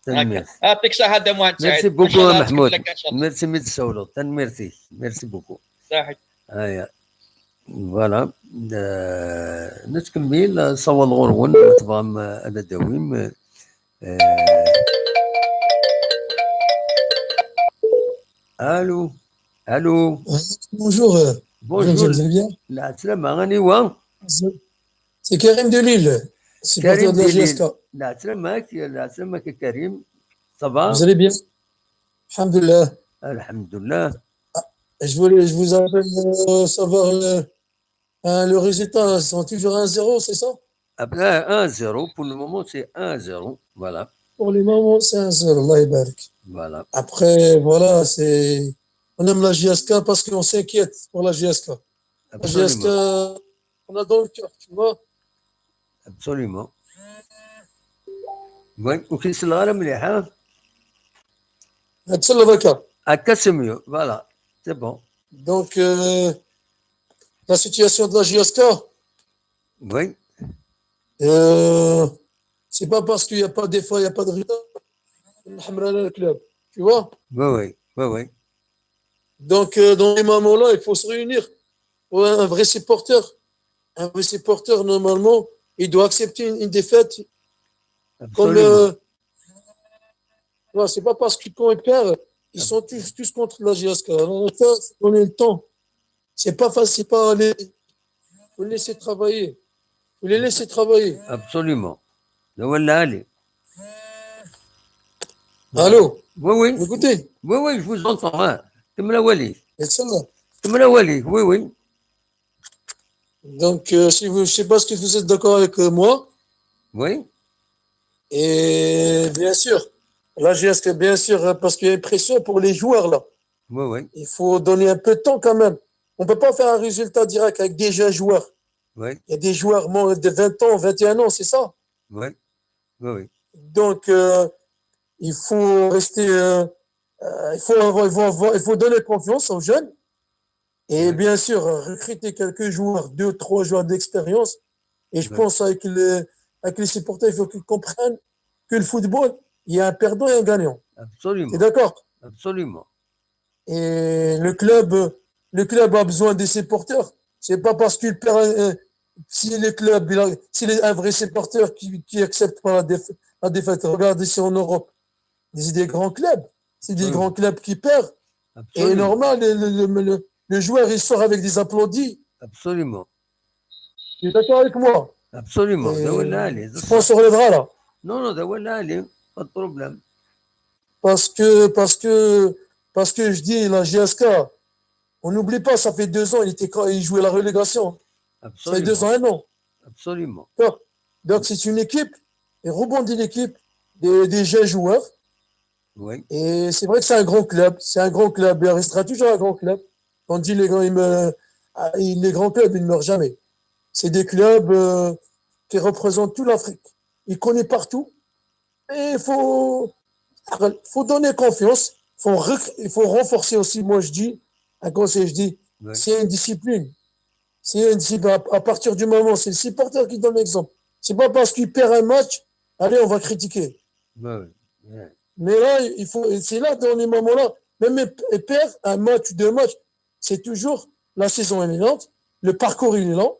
هكا. Tanemmirt. يعطيك الصحة، Dda Muḥend Saɛid. Merci beaucoup, Inch'Allah, Mahmoud. Inch'Allah. Merci, mi d-tsawleḍ. Tanemmirt-ik. Merci beaucoup. صحيح. Aya. Voilà. Euh, nettkemmil, asawaḍ ɣur-wen, ma tebɣam, euh, ad d-tawim. Euh, allô. Allô. Bonjour. Euh, Bonjour. Vous allez bien? Lɛeslama, aniwa? C'est Karim de Lille, supporter Karim de la de Lille. G S K. Lɛeslama-k, lɛeslama-k, Karim. Ça va? Vous allez bien? Alhamdulillah. Alhamdulillah. Je voulais, je vous appelle euh, savoir euh, hein, le résultat, ils sont toujours un zéro, c'est ça? Après, un zéro, pour le moment, c'est un zéro. Voilà. Pour le moment, c'est un zéro, Allah يبارك. Voilà. Après, voilà, c'est, on aime la G S K parce qu'on s'inquiète pour la G S K. La G S K, Absolument. On a dans le cœur, tu vois. Absolument. Oui, ur k-selleɣ ara mliḥ, ha? Ad selleḍ akka. Akka c'est mieux, voilà. C'est bon. Donc, euh, la situation de la G S K, Oui, euh, c'est pas parce qu'il n'y a pas d'effort, il n'y a pas de résultat, on n'aime pas le club, tu vois. oui, oui, oui, oui. Donc, euh, dans les moments-là, il faut se réunir. Ouais, un vrai supporter, un vrai supporter, normalement, il doit accepter une, une défaite. Comme, Absolument. Euh, ouais, c'est pas parce que quand ils perdent, ils sont tous, tous contre la G S K. Alors, ça, c'est donner le temps. C'est pas facile, c'est pas les, faut les laisser travailler. Faut les laisser travailler. Absolument. D awal lɛali. Allô? Oui, oui. Écoutez. Oui, oui, je vous entends. Hein. Kemmel awal-ik. Et ça va. Kemmel awal-ik, oui, oui. Donc, euh, si vous, je ne sais pas si vous êtes d'accord avec euh, moi. Oui. Et bien sûr, la J S K, bien sûr, euh, parce qu'il y a une pression pour les joueurs là. Oui, oui. Il faut donner un peu de temps quand même. On ne peut pas faire un résultat direct avec des jeunes joueurs. Oui. Il y a des joueurs moins de vingt ans, vingt et un ans, c'est ça. Oui. Oui, oui. Donc, euh, il faut rester, euh, euh, il, faut avoir, il, faut avoir, il faut donner confiance aux jeunes. Et Ouais. Bien sûr, euh, recruter quelques joueurs, deux, trois joueurs d'expérience. Et je Ouais. pense avec les, avec les supporters, il faut qu'ils comprennent que le football, il y a un perdant et un gagnant. Tu es Absolument. D'accord? Absolument. Et le club, le club a besoin des supporters. C'est pas parce qu'il perd, euh, si le club, il a- s'il est un vrai supporter qui, qui accepte pas la, déf- la défaite. Regarde ici en Europe, c'est des grands clubs. C'est des Absolument. Grands clubs qui perdent. Et Absolument. Normal, le, le, le, le joueur, il sort avec des applaudis. Absolument. Tu es d'accord avec moi? Absolument. Et D awal lɛali. Je pense qu'on relèvera là. Non, non, d awal lɛali. Pas de problème. Parce que, parce que, parce que je dis, la J S K, on n'oublie pas, ça fait deux ans, il, était, quand il jouait la relégation. Ça fait deux Absolument. Ans, un an. Absolument. Donc, donc c'est une équipe, et rebondit l'équipe, des, des jeunes joueurs. Oui. Et c'est vrai que c'est un grand club. C'est un grand club. Il restera toujours un grand club. On dit les grands, ils meurent- ah, les grands clubs, ils ne meurent jamais. C'est des clubs euh, qui représentent toute l'Afrique. Ils connaissent partout. Et il faut, faut donner confiance. Faut rec- il faut renforcer aussi, moi je dis, un conseil, je dis, Ouais. C'est une discipline. C'est une discipline. À, à partir du moment, c'est le supporter qui donne l'exemple. C'est pas parce qu'il perd un match, allez, on va critiquer. Ouais, ouais. Mais là, il faut, c'est là, dans les moments-là, même et perdre un match ou deux matchs, c'est toujours, la saison, elle est lente, le parcours, il est lent.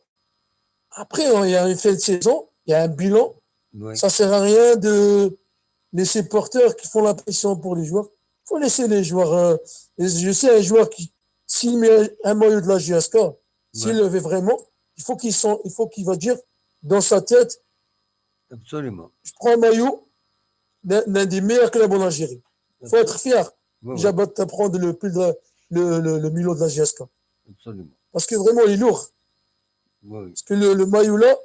Après, il y a une fin de saison, il y a un bilan. Ouais. Ça sert à rien de, les supporters qui font la pression pour les joueurs. Faut laisser les joueurs. Euh, et je sais un joueur qui, s'il met un maillot de la J S K, s'il Ouais. Le veut vraiment, il faut qu'il sent, il faut qu'il va dire dans sa tête, Absolument. Je prends un maillot d'un d'un des meilleurs clubs en Algérie. Il faut être fier. Ouais, ouais. J'aborde à prendre le, pull de- le, le, le maillot de la J S K. Absolument. Parce que vraiment, il est lourd. Ouais, ouais. Parce que le, le maillot-là,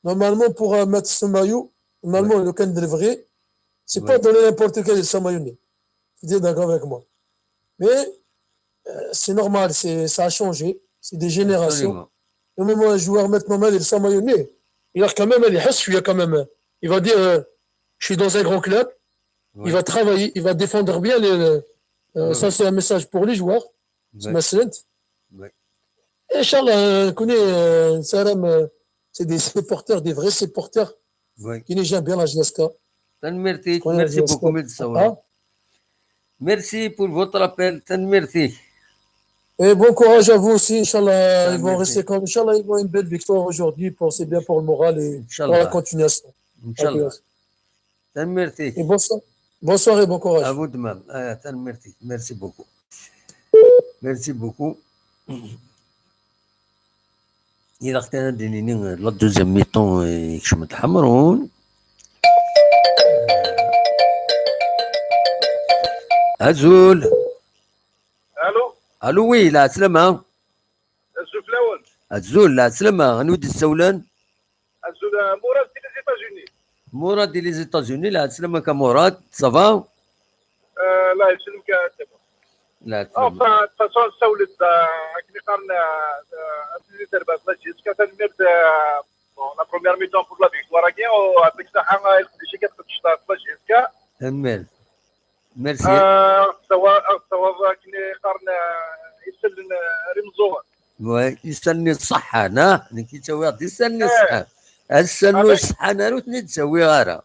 normalement, pour euh, mettre ce maillot, normalement, le Kandrevri, c'est Ouais. Pas donné n'importe quel, ce maillot. Tu es d'accord avec moi. Mais euh, c'est normal, c'est, ça a changé. C'est des générations. Absolument. Au moment où un joueur maintenant, il est sans maillot, il a quand même, il est quand même. Il va dire, euh, je suis dans un grand club. Ouais. Il va travailler, il va défendre bien. Les, euh, Ouais, ça, ouais. C'est un message pour les joueurs. Ouais. مثلا. Ouais. إن شاء الله, euh, كوني, euh, سلام, euh, c'est des supporters, des vrais supporters Ouais. Qui n'aiment bien la J S K. Tanemmirt-ik. Connais la Merci J S K. Beaucoup, Mad Saoura. Hein? Merci pour votre appel. Tanemmirt-ik. Et bon courage à vous aussi, Inch'Allah. Ah, Ils vont merci. Rester comme Inch'Allah, ils vont une belle victoire aujourd'hui. Pour, c'est bien pour le moral et pour la Inch'Allah. Continuation. Inch'Allah. Tanemmirt-ik. Et bonsoir. Bonsoir et bon courage. À vous de même. Ah, tanemmirt-ik. Merci beaucoup. Merci beaucoup. Ilaq kan ad d-nini la deuxième mi-temps, eh, yekcem-d Ḥemrun. Azul. Allô. Allô, oui, lɛeslama. Azul fell-awen. Azul, lɛeslama. Anwa i d-yessawlen? Azul, euh, Mourad di les États-Unis. Mourad di les États-Unis, lɛeslama-k a Mourad, ça va? Euh, là, c'est le cas, c'est bon. Lɛeslama. Enfin, de toute façon, ça, euh, avec les carnes, euh, euh, les herbes, là, jusqu'à cette merde, euh, bon, la première mi-temps pour la victoire, hein, avec ça, hein, il faut que je gagne, là, jusqu'à Tanemmirt. Merci. آه، سواء سواء كني قرن، آه، يسلن، آه، رمزوان. Oui, isellen-nni ṣṣeḥḥan, ha? Nekk yettawi-aɣ-d isellen-nni Eh. ṣṣeḥḥan. Isellen-nni Avec- ṣṣeḥḥan, ur ten-id-ttawiɣ ara.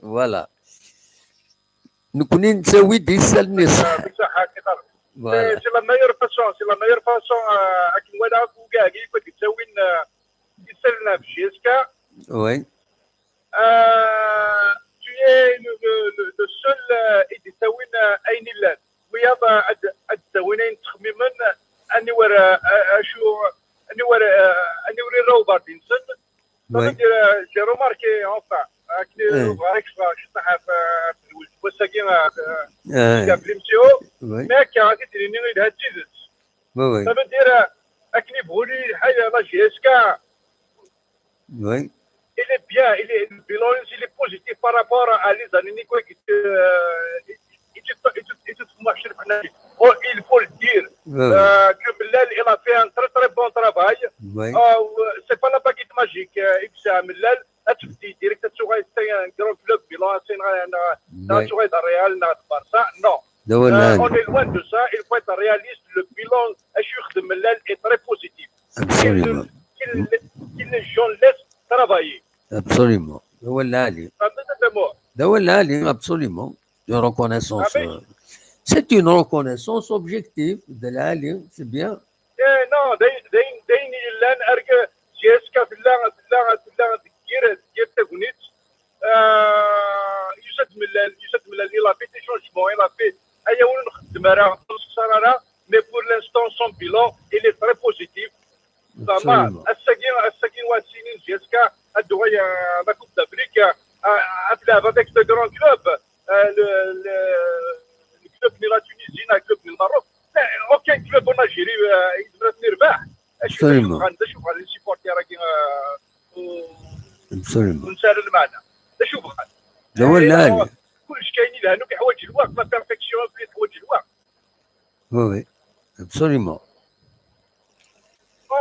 Voilà. Nekkni nettawi-d isellen-nni آه، ṣṣeḥḥan. بصح هاكي قرن. Voilà. C'est la meilleure façon, c'est la meilleure façon, آه، أكن ولا أكو كاع كيف تسوين، آه، يسلنا في جيسكا. Oui. آه، tu es le, le, le, le seul, آه، إدي تسوين، آه، أين إلا. ويا با أد، أد تسوين أين تخميمن، أني ورا، آه، آه، شو، أني ورا، آه، أني وري راو باردينسون. Oui. Ça veut dire, آه، j'ai remarqué, enfin, آه، كني إيه. غاريك صغار، شو صحة في، في الولد. بس tagi, euh, euh, Ah, la Blimtio. Oui. Mais akka, ad t-id-nini, yelha d tidet. Oui, oui. Ça veut dire, euh, akken yebɣu lḥal, la J S K, oui, il est bien, il est, le bilan, il est positif par rapport à les années, quoi, que, euh, il, il, il, il, il, il, il faut le dire, oui, oui, euh, que Mellal, il a fait un très, très bon travail. Oui. Euh, c'est pas la baguette magique, euh, et puis c'est Mellal, là, tu dis direct, tu vois, c'est un grand club, bilan, c'est un, un, un, oui, tu vois, le Real, un Barça, non. Euh, on est loin de ça, il faut être réaliste, le bilan, je suis de Mellal, est très positif. Absolument. Qu'il, qu'il, qu'il les gens laissent travailler. Absolument. D awal lɛali. D awal lɛali, absolument. Une reconnaissance, ah, mais, euh, c'est une reconnaissance objective de lɛali, c'est bien. Eh, non, d ayen, d ayen, d ayen yellan, ark, J S K tella, tella, tella deg yir, deg yir tagnit. Euh, yusa-d Mellal, yusa-d Mellal, il a fait des changements, il a fait, aya ur nxeddem ara, ur nxeṣṣer ara, mais pour l'instant, son bilan, il est très positif. Zama, absolument, ass-agi, ass-agi, wa sinin J S K, ad d-tuɣal, euh, la Coupe d'Afrique, euh, ad tleɛb avec de grands clubs, euh, le, le, le club de la Tunisie, le club de Maroc. Mais aucun club en Algérie, euh, yezmer ad ten-yerbeḥ. Acu, absolument, d acu bɣan, d acu bɣan les supporters-agi, euh, u-, absolument, ur nesɛi ara lmeɛna. D acu bɣan? D awal lɛali. Kullec kayen yelhan, akk yeḥwaǧ lweqt, la perfection, akk yeḥwaǧ lweqt. Oui, oui, absolument.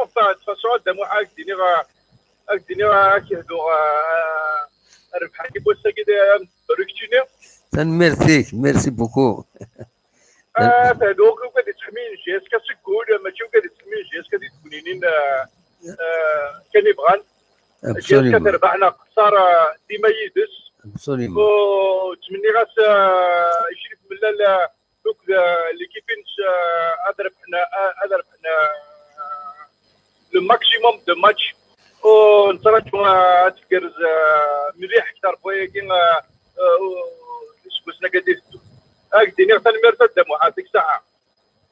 Enfin, de toute façon, ad d-amuḥ, ad k-d-iniɣ, ad k-d-iniɣ, ad k-hduɣ, euh, rrbeḥ-agi n wass-agi, d, euh, rukcini. Tanemmirt-ik, merci beaucoup. Ah, fehmeɣ, ugad yettḥemmin J S K seg wul, mačči ugad yettḥemmin J S K di tguniyin, ah, ah, kan i bɣan. Absolument. J S K terbeḥ neɣ texṣer, ah, dima yid-s. Absolument. U ttmenniɣ-as, ah, i Crif Mellal, ah, akked, ah, l'équipe-ines, ah, ad rebḥen, ah, ad rebḥen, ah, le maximum de match. U nettraǧu, ah, ad tgerrez, ah, mliḥ akter n wayagi, ah, ah, u-, iseggasen-agi ad d-iteddun. Ad ak-d-iniɣ tanemmirt a Dda Muḥ, yɛṭik ṣṣeḥḥa.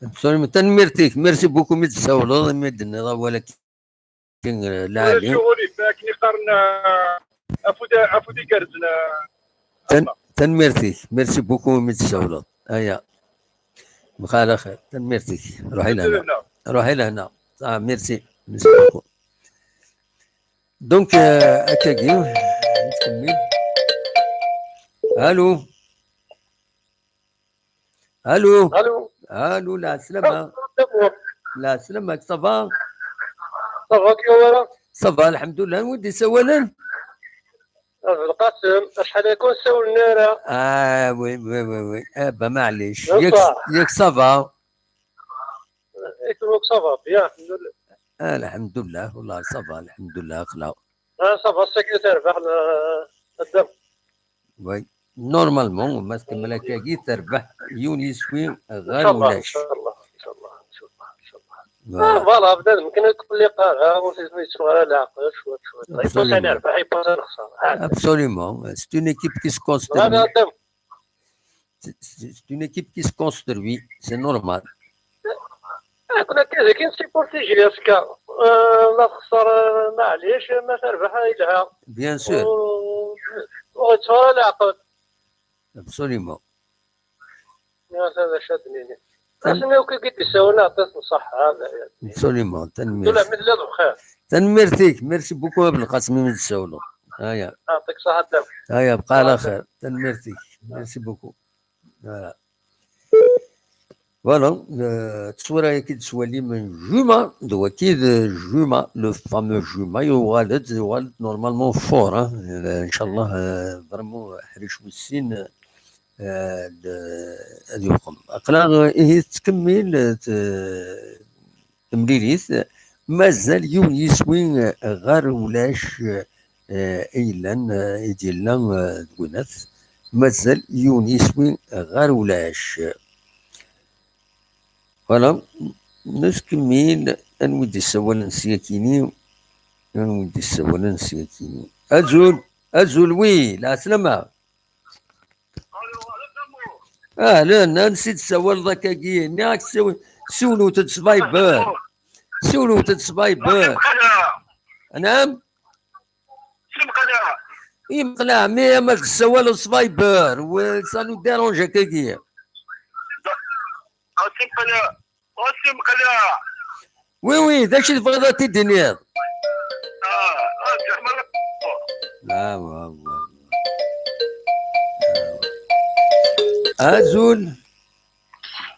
Absolument. Tanemmirt-ik. Merci beaucoup mi d-tsawleḍ, mi d-tenniḍ awal akken, ah, lɛali. Ulac uɣilif, akken i qqaren, ah, afud, afud igerrzen, ah, Tan-, tanemmirt-ik. Merci beaucoup mi d-tsawleḍ. Aya. Bqa ɛla xir. Tanemmirt-ik. Ruḥ i lehna. Ruḥ i lehna. Ah, merci. Merci beaucoup. Donc, euh, akkagi, nettkemmil. Allô? Allô? Allô? Allô, lɛeslama. Lɛeslama, ça va? Ça va, kya wara? Ça va, lḥemdullah. Anwa i d-isawalen? Belqasem, acḥal aya ur sawlen ara. Ah, oui, oui, oui, oui. Eh ben, maɛlic. Yak, yak ça va. Et toi, ça va bien, lḥemdullah. Ah, lḥemdullah, wallah, ça va, lḥemdullah, aql-aɣ. Ah, ça va, c'est que terbeḥ, la, la dame. Oui. Normalement, ma tkemmel akkagi, terbeḥ yiwen yiswi ɣer ulac. Inchallah, inchallah, inchallah, inchallah. Voilà. Ah, voilà, bnadem kan ur yettqelliq ara, ur yetteffeɣ ara leɛqel, cwiṭ, cwiṭ. Absolument. Yebɣa ad yerbeḥ, yebɣa ad nexṣer. Absolument. C'est une équipe qui se construit. Voilà, dame. C'est, c'est, c'est une équipe qui se construit, c'est normal. Ah, كنا كذا كي نسيبورتي جي اس كا. آه، ما تخسر، آه، معليش، ما تربح، آه، يلها. Bien sûr. و-، وغيتصور العقل. Absolument. يا هذا شادني. Tan- أصلاً لو كي قلت يسوينا، عطيت الصح، هذا يعني. Absolument. Tanemmirt. Tanemmirt-ik. Merci beaucoup, Abdelqasim, mi d-tsawleḍ. Aya. يعطيك الصحة، دام. Aya, bqa ɛla xir. Tanemmirt-ik. Merci beaucoup. Voilà. Voilà, euh, tteswira-agi d-tettwalim n Juma, d waki d Juma, le fameux Juma, yuɣal-d, yuɣal-d normalement fort, hein. Euh, inchallah, euh, vraiment, ḥric wis sin, euh, d-, ad yuqem. Aql-aɣ, euh, ihi tettkemmil, euh, t-, temlilit, mazal yiwen yiswi, eh, ɣer ulac, eh, i yellan, eh, i d-yella, eh, deg unat. Mazal yiwen yiswi ɣer ulac. Voilà. Nettkemmil, anwi d-isawalen s yakini? Anwi d-isawalen s yakini? Azul, azul, wi, lɛeslama. Ahlan, ansi d-tsawaleḍ akkagi? Nniɣ-ak siw-, siwlet-d s Viber. Siwlet-d s Viber. Anɛam? Imqleɛ, mi ama tessawaleḍ s Viber, ça nous dérange akkagi. Asim qleɛ. Asim qleɛ. Oui, oui, d acu tebɣiḍ ad t-id-tiniḍ? Ah, ah, zeɛma la. Ah, wa, wa, wa. Azul.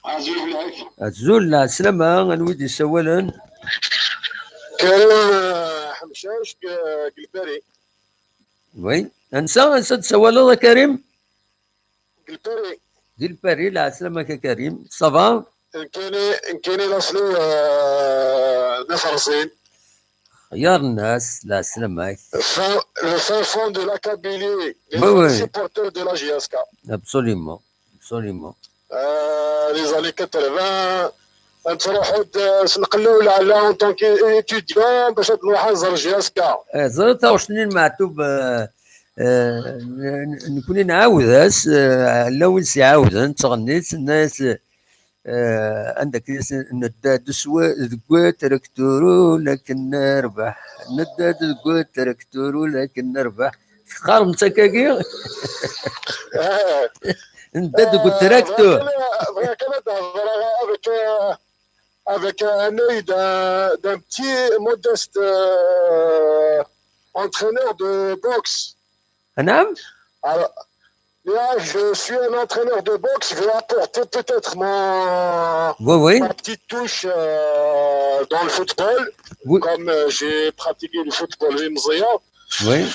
Azul fell-ak. Azul, lɛeslama, anwa i d-yessawalen? Karim, euh, Ḥemcac, deg, deg Lpari. Oui. Ansa, ansa d-tessawaleḍ, a Karim? Deg Lpari. Di Lpari, lɛeslama-k a Karim. Ça va? Nekkini, nekkini laṣel-iw, euh, n At Rẓin. Xyar nnas, lɛeslama-k. Fin, le fin fond de la Kabylie, les Oui, oui. supporters de la J S K. Absolument, absolument. Euh, les années quatre-vingts, ad nruḥ ad s-nqellew lɛella en tant qu'étudiant bac ad nruḥ ad nẓer J S K. Eh, ẓriɣ taɣect-nni n Meɛtub, eh, eh, n-, n-, nekni nɛawed-as, eh, llan wid s-iɛawden, ttɣennit, tenna-yas, eh, anda akka i s-, nedda-d s wa-, deg watraktur ulakken nerbeḥ, nedda-d deg watraktur ulakken nerbeḥ. Teqqarem-tt akkagi? Ah. Nedda deg utraktur. Bɣiɣ kan ad, bɣiɣ kan ad hedreɣ avec, euh, avec un œil d'un, d'un petit modeste, euh, entraîneur de boxe. Anam? Alors, là, je suis un entraîneur de boxe, je vais apporter peut-être mon, Oui, oui. ma petite touche, euh, dans le football, Oui. comme, euh, j'ai pratiqué le football, Oui.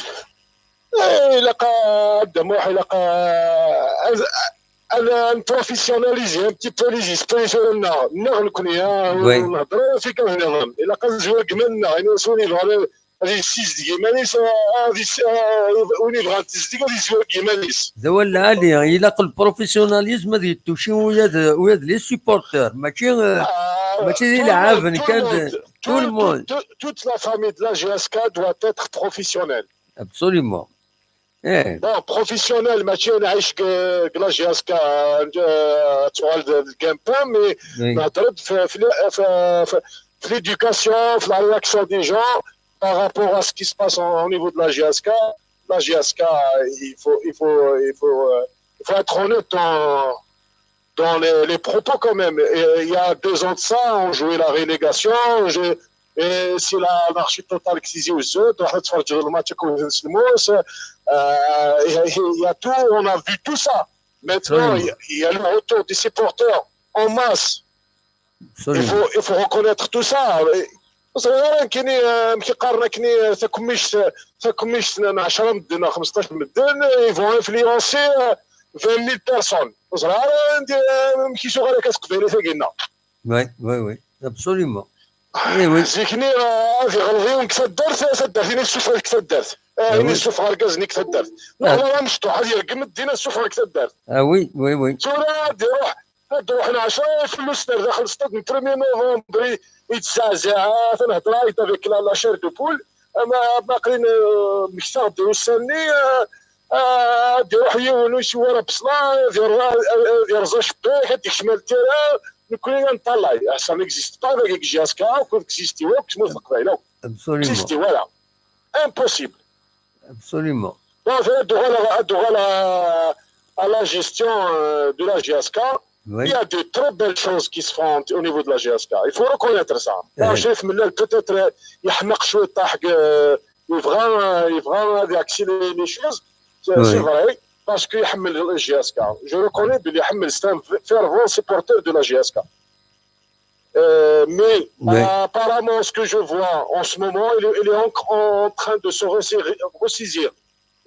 Eh, ilaq ad d-amuḥ, ilaq ad, ad, ad nprofessionnaliser un petit peu les esprits tura-nneɣ, nneɣ nekkni, ah, Oui. ur nhedder ara tikkelt nniḍen. Ilaq ad nezwer deg iman-nneɣ, ini-as win yebɣan ad yessizdeg iman-is, ah, ad yess-, ah, win yebɣan tizdeg ad yezwer deg iman-is. D awal lɛali, ilaq le professionnalisme ad yettuci ula d, ula d les supporters, mačči, eh, Ah, mačči d tout le ilɛaben monde, tout le kan d monde, tout le tout, monde. tout, toute la famille de la J S K doit être professionnelle. Absolument. Eh. Bon, professionnel, mačči ad nɛic deg, deg la J S K, euh, ad tuɣal d, d gampam, mais Oui. nehder-d f, f, f, f, f l'éducation, f la réaction des gens par rapport à ce qui se passe en, au niveau de la J S K. La J S K, il faut, il faut, il faut, euh, il faut être honnête dans, dans les, les propos quand même. Et il y a deux ans de ça, on jouait la relégation. J'ai, et c'est l'anarchie totale qui s'est jouée. Donc, on a fait le match avec le Mousse. Euh, il y a, il y a tout, on a vu tout ça. Maintenant, Oui. il y a, il y a le retour des supporters en masse. Il Absolument. faut, il faut reconnaître tout ça. Ẓriɣ ara nekkini, euh, amek i qqaren akkenni, euh, takemmict, takemmict n ɛecra medden, neɣ xemseṭṭac medden, ils vont influencer, euh, vingt mille personnes. Ẓriɣ ara andi, euh, amek i tuɣal akka teqbaylit-agi-nneɣ. Oui, oui, oui, absolument. Eh oui. Zik-nni, euh, ad iɣelḍ yiwen deg taddart, taddart-nni tessufeɣ deg taddart. Ah, Ah, ini oui. Tessufeɣ argaz-nni deg taddart. Ah. Neɣ wala amecṭuḥ, ad yergem ddin, ad tessufeɣ deg taddart. Ah, oui, oui, oui. Tura ad iruḥ Ad d-ruḥen ɛecra ifullusen ar daxel stade n premier novembre i, i d-sseɛziɛat, ad nehder avec la, la chair de poule. Ama, ama aqlin, euh, mmektaɣ-d ussan-nni, euh, euh, ad d-iruḥ yiwen ur yeswi ara bṣla, ad yerẓ-, ad, ad yerẓ acebbak, ad d-ikcem ar tira, nekkni ad neṭṭalay. Ça n'existe pas avec J S K, akk ur existi akk, tmurt n Leqbayel akk. Absolument. Existi wala. Impossible. Absolument. Donc, ad uɣaleɣ, ad uɣaleɣ à, à la gestion, euh, de la J S K. Oui. Il y a de très belles choses qui se font au niveau de la J S K. Il faut reconnaître ça. Eh. Mačči f mellal, peut-être, euh, yeḥmeq cwiṭ, euh, yebɣa, euh, yebɣa ad accélérer les choses. C'est, Oui. c'est vrai, parce que iḥemmel la J S K. Je reconnais belli iḥemmel, c'est un fervent supporter de la J S K. Euh, mais, Oui. euh, apparemment, ce que je vois en ce moment, il, il est en, en train de se ressaisir, ressaisir.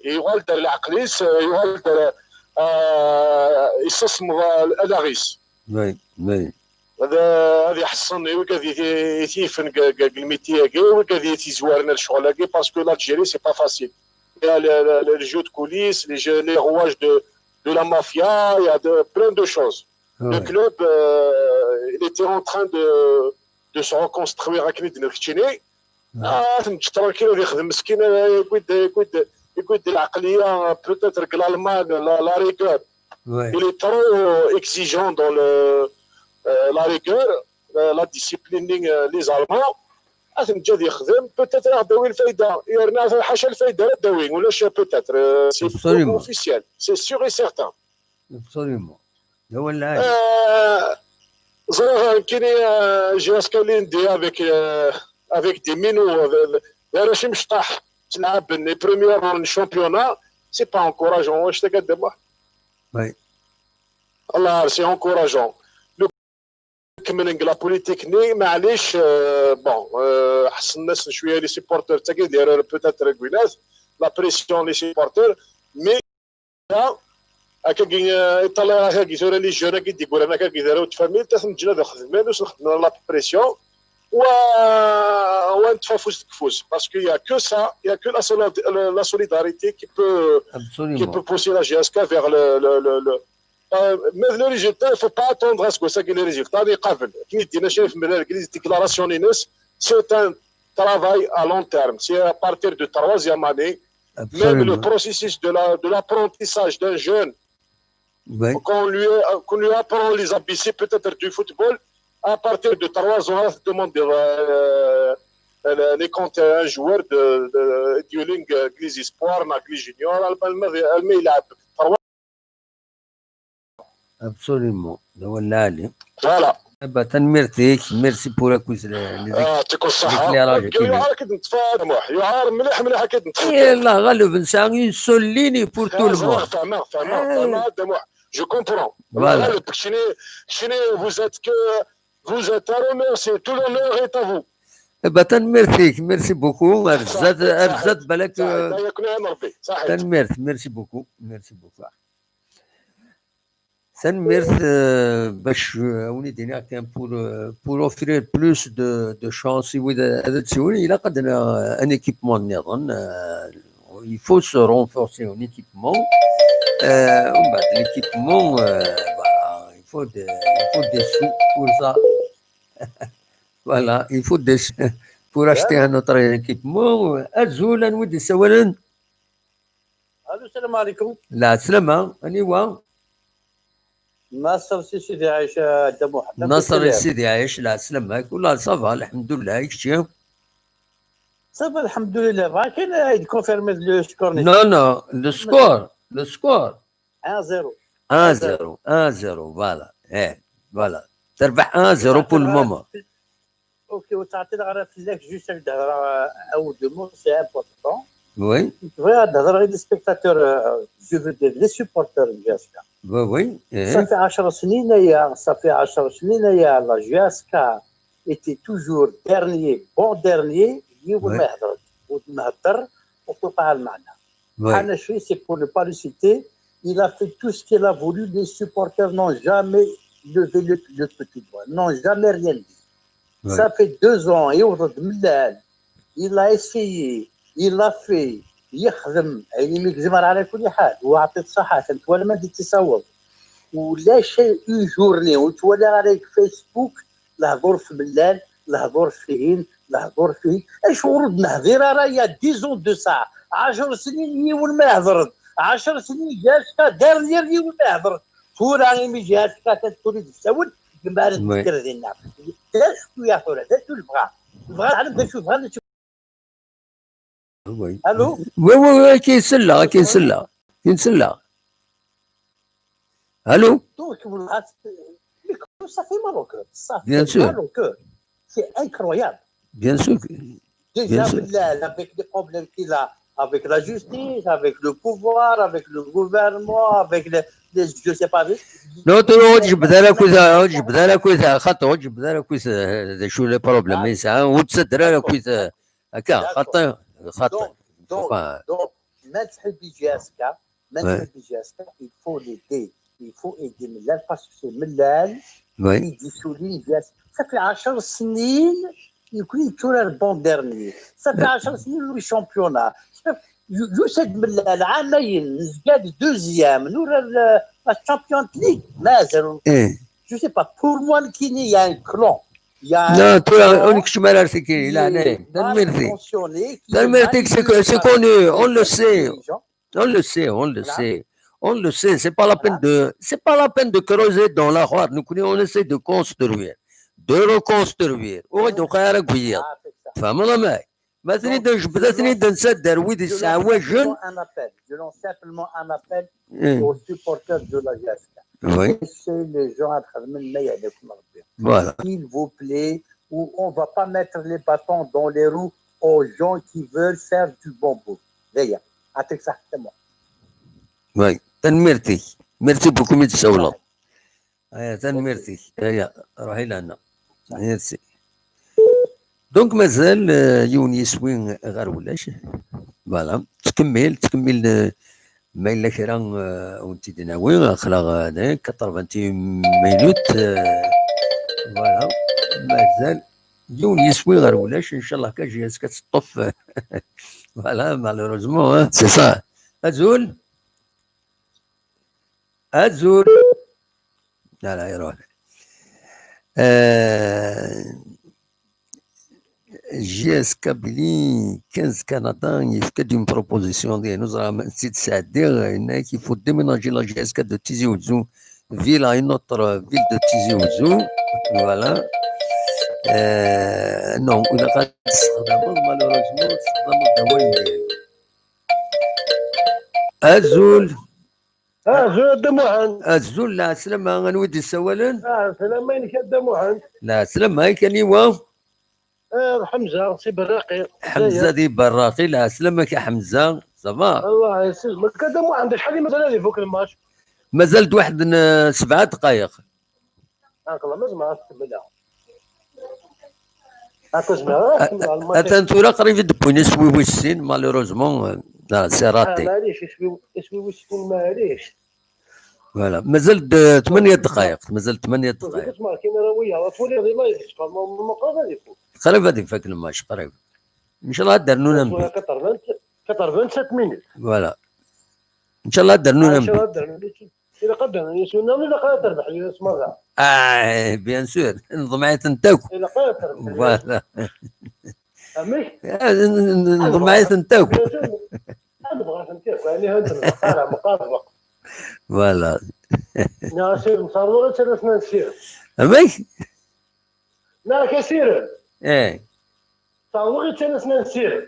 Yuɣal-d ar leɛqel-is, euh, yuɣal-d ar, euh, yessemsed alaɣ-is. Oui, oui. Ad, ad iḥeṣṣen i wigad i t-, i t-yifen deg, deg, deg lmiti-agi, i wigad i t-izwaren ar ccɣel-agi, parce que l'Algérie, c'est pas facile. Il y a le, le, le jeu de coulisses, les jeux, les rouages de, de la mafia, il y a de, plein de choses. Le Oui. club, euh, il était en train de, de se reconstruire akken i d-nekk keččini. Oui. Ah, ad t-neǧǧ tranquille, ad yexdem meskin, eh, yewwi-d, yewwi-d, yewwi-d lɛeqliya, peut-être que l'Allemagne, la, la rigueur. Oui. Il est trop exigeant dans le, euh, la rigueur, euh, la discipline, euh, les Allemands. ad t-neǧǧ ad yexdem, peut-être ad aɣ-d-awi lfayda, yerna ḥaca lfayda ara d-awi, ulac peut-être, euh, c'est prouvé, absolument, officiel, c'est sûr et certain. Absolument. D awal lɛali. Euh, ẓriɣ nekkini, euh, j'ai escalé avec, euh, avec des minots, euh, d arrac imecṭaḥ, ttlaɛben les premières en championnat, c'est pas encourageant, واش تقدم؟ Oui. Allah, c'est encourageant. Kemmlen deg la politique-nni, maɛlic, euh, bon, euh, ḥessen-asen cwiya les supporters, d tagi d erreur peut-être n winnat, la pression les supporters, mais là, akkagi, euh, iṭalay akkagi tura les jeunes-agi d-yeggran akkagi d arraw n tfamilt, ad ten-ǧǧen ad xedmen, ur sen-xeddmen la pression, wa, wa neṭṭef afus deg ufus, parce qu'il y a que ça, il y a que la solid-, la solidarité qui peut, qui peut, absolument, pousser la J S K vers le, le, le, le, euh, mais le résultat, il faut pas attendre à ce que ça, les résultats, les قبل. Akken i d-yenna Crif Mlal deg les déclarations-ines, c'est un travail à long terme. C'est à partir de troisième année, même le, absolument, processus de la, de l'apprentissage d'un jeune, oui, qu'on lui, qu'on lui apprend les A B C peut-être du football, à partir de trois ans, on demande, euh, euh, les comptes un joueur de, de, de ligne, euh, les espoirs, les juniors, elle, elle, elle, elle, Absolument. D awal lɛali. Voilà. Eh ben, tanemmirt-ik, merci pour la quiz, les, les, ah, يعطيكم الصحة. L'éclairage. يعار كي نتفاهم، يعار مليح مليح كي نتفاهم. Eh, Allah غالب, نسعى une seule ligne pour tout le monde. فاهمة، فاهمة، eh, فاهمة، هذا واحد. Je comprends. Voilà. غالب، كشيني، كشيني، vous êtes que, vous êtes à remercier. Tout l'honneur est à vous. Eh ben, tanemmirt-ik, merci beaucoup. Ar zdat, ar zdat, balak, صحيت. Euh, يكون عين ربي. صحيت. Tanemmirt, merci beaucoup. Merci beaucoup. Tanemmirt, euh, bac, euh, ad wen-d-iniɣ kan pour, euh, pour offrir plus de, de chance i wid ad d-siwlen, ilaq ad d-naɣ, euh, un équipement nniḍen, euh, il faut se renforcer en équipement. Euh, umbeɛd, l'équipement, euh, bah, il faut de, il faut des sous pour ça. Voilà, il faut des sous pour acheter un autre équipement. Azul, anwa i d-yessawalen? Allô, السلام عليكم. Lɛeslama, aniwa? Nasser si Sidi Ɛic, a Dda Muḥ. Nasser si Sidi Ɛic, lɛeslama-k. Wallah, ça va, lḥemdullah, i kečči? Ça va, lḥemdullah. Bɣiɣ kan ad confirmer le score. Non, non, le score, le score. Un zéro. Un zéro, un zéro, voilà. Eh, voilà. Terbeḥ un zéro pour le moment. Ok, ur ttɛeṭṭileɣ ara fell-ak, juste ad d-hedreɣ, euh, un ou deux mots, c'est important. Oui. Bɣiɣ ad d-hedreɣ i les spectateurs, euh, je veux dire, les supporters n J S K. Oui, oui, eh. Ça fait عشر سنين aya, ça fait عشر سنين aya, la J S K était toujours dernier, bon dernier, yiwen ma yehder, ur d-nhedder, ur tuqeɛ lmeɛna. Oui. Hanafi, c'est pour ne pas le citer, il a fait tout ce qu'il a voulu, les supporters n'ont jamais levé le, le petit doigt, n'ont jamais rien dit. Ouais. Ça fait deux ans, yewweḍ-d Mellal, il a essayé, il a fait, yexdem ayen imi yezmer ɛla kulli ḥal, u ɛṭiɣ ṣṣaḥa, twalam anda i tt-issaweḍ. Ulac une journée ur ttwaliɣ ara deg Facebook lehdur f Mellal, lehdur f tihin, lehdur f tihin. Acuɣer ur d-nehdir ara il y a dix ans de ça? Ɛecr snin yiwen ma yehder-d. Ɛecr snin J S K dernier yiwen ma yehder-d. Tura imi J S K atan tura i d-tessawel, yemma ara tekker dinna. D acu ya tura? D acu lebɣa? Lebɣa teɛlem d acu bɣan? Oui. Allô? Oui, oui, oui, ad k-in-selleɣ, ad k-in-selleɣ. Ad k-in-selleɣ. Allô? Donc, ça fait mal au cœur. Ça fait mal au cœur. Bien sûr. C'est incroyable. Bien sûr. Déjà, avec les problèmes qu'il a avec la justice, avec le pouvoir, avec le gouvernement, avec les, les, je sais pas, avec... Non, tura ur d-jbed ara akk, ur d-jbed ara akk, xaṭer ur d-jbed ara akk, eh, d acu les problèmes i yesɛa, ur d-ttadder ara akk, eh, akka, xaṭer, xaṭer. Donc, donc, ma tḥibbi J S K, ma tḥibbi J S K, il faut l'aider. Il faut aider Mellal parce que c'est Mellal i d-yessulin J S K. Ça fait ɛecr snin, nekkni netturar bon dernier. Ça fait ɛecr snin ur championnat. Yusa-d Mellal ɛamayen, nezga-d deuxième, nurar la Champions League, mazal. Je sais pas, pour moi, nekkini, il y a un clan. Non, tura ur nekcem ara ar tigi, leɛnaya-m. Tanemmirt-ik. Tanemmirt-ik, c'est connu, on le sait. On le sait, on le sait. On le sait, c'est pas la peine de, c'est pas la peine de creuser dans la خور. Nekkni, on essaie de construire, de reconstruire. Ur d-uɣaleɣ ara deg wiyaḍ. Tfehmeḍ amek? Ma ten-id-njebbed, ad ten-id-nsadder wid yesseɛwajen. Je lance simplement un appel Eh, aux supporters de la G S K. Oui. Laissez les gens ad xedmen ma yeɛna-ken Rebbi. Voilà. S'il vous plaît, ou on va pas mettre les bâtons dans les roues aux gens qui veulent faire du bon boulot. D aya. Atik saḥtama. Oui. Tanemmirt-ik. Merci beaucoup mi d-tsawleḍ. Aya, tanemmirt-ik. Aya, ruḥ i lehna. Merci. Donc mazal eh, yiwen yiswi ɣer wulac. Voilà. Ttkemmil, ttkemmil eh, ma yella kra eh, ur tent-id-nawi, aql-aɣ eh, quatre-vingt-un minutes. Eh, voilà. Mazal yiwen yiswi ɣer wulac, inchallah ka J S K ad teṭṭef. Voilà, malheureusement, hein, c'est ça. Azul. Azul. Ala, iruḥ. Euh, J S K Billy quinze Canada yefka-d une proposition, diɣen ur ẓriɣ ma tt-id-sɛeddiɣ, yenna-ak il faut déménager la J S K de Tizi Ouzou ville à une autre ville de Tizi Ouzou. Voilà. Euh, non, ilaq ad tessexdameḍ, malheureusement, tessexdameḍ d awal n Azul. Azul a Dda Muḥend. Azul, lɛeslama, anwa i d-yessawalen? Lɛeslama-inek a Dda Muḥend. Lɛeslama-ik, aniwa? Eh, Ḥemza, si Berraqi. Ḥemza di Berraqi, lɛeslama-k a Ḥemza, ça va? Allah yesselmek. A Dda Muḥend, acḥal i mazal ad ifuk lmač? Mazal-d waḥed n sebɛa ddqayeq. Aql-aɣ ma zemreɣ ad t-kemmleɣ. Aql-aɣ zemreɣ ad t-kemmleɣ lmaci. Atan tura qrib i d-wwin iswi wis sin, malheureusement, euh, c'est raté. Ah, maɛlic, iswi, iswi wis sin, maɛlic. Voilà, mazal d tmanya ddqayeq, mazal tmanya ddqayeq. Ur ttmerkin ara wiyaḍ, ad twaliḍ di live, meqqar ad ifuk. Qrib ad ifak lmac, qrib. Inchallah ad d-rnun am. Quatre-vingt-sept minutes. Voilà. Inchallah ad d-rnun am. Ilaq ad d-rnun isuna, ilaq ad terbeḥ yis merra. Ah, bien sûr, nḍemɛ-itent akk. Ilaq ad terbeḥ. Voilà. Amek? Nḍemɛ-itent akk. Ad nebɣa-tent akk, yani ad nebɣa ara, meqqar ḍbeq. Voilà. Neɣ asirem, ternuɣ-itt ar asnan sirem. Amek? Neɣ asirem. Eh. Ternuɣ-itt ar asnan sirem.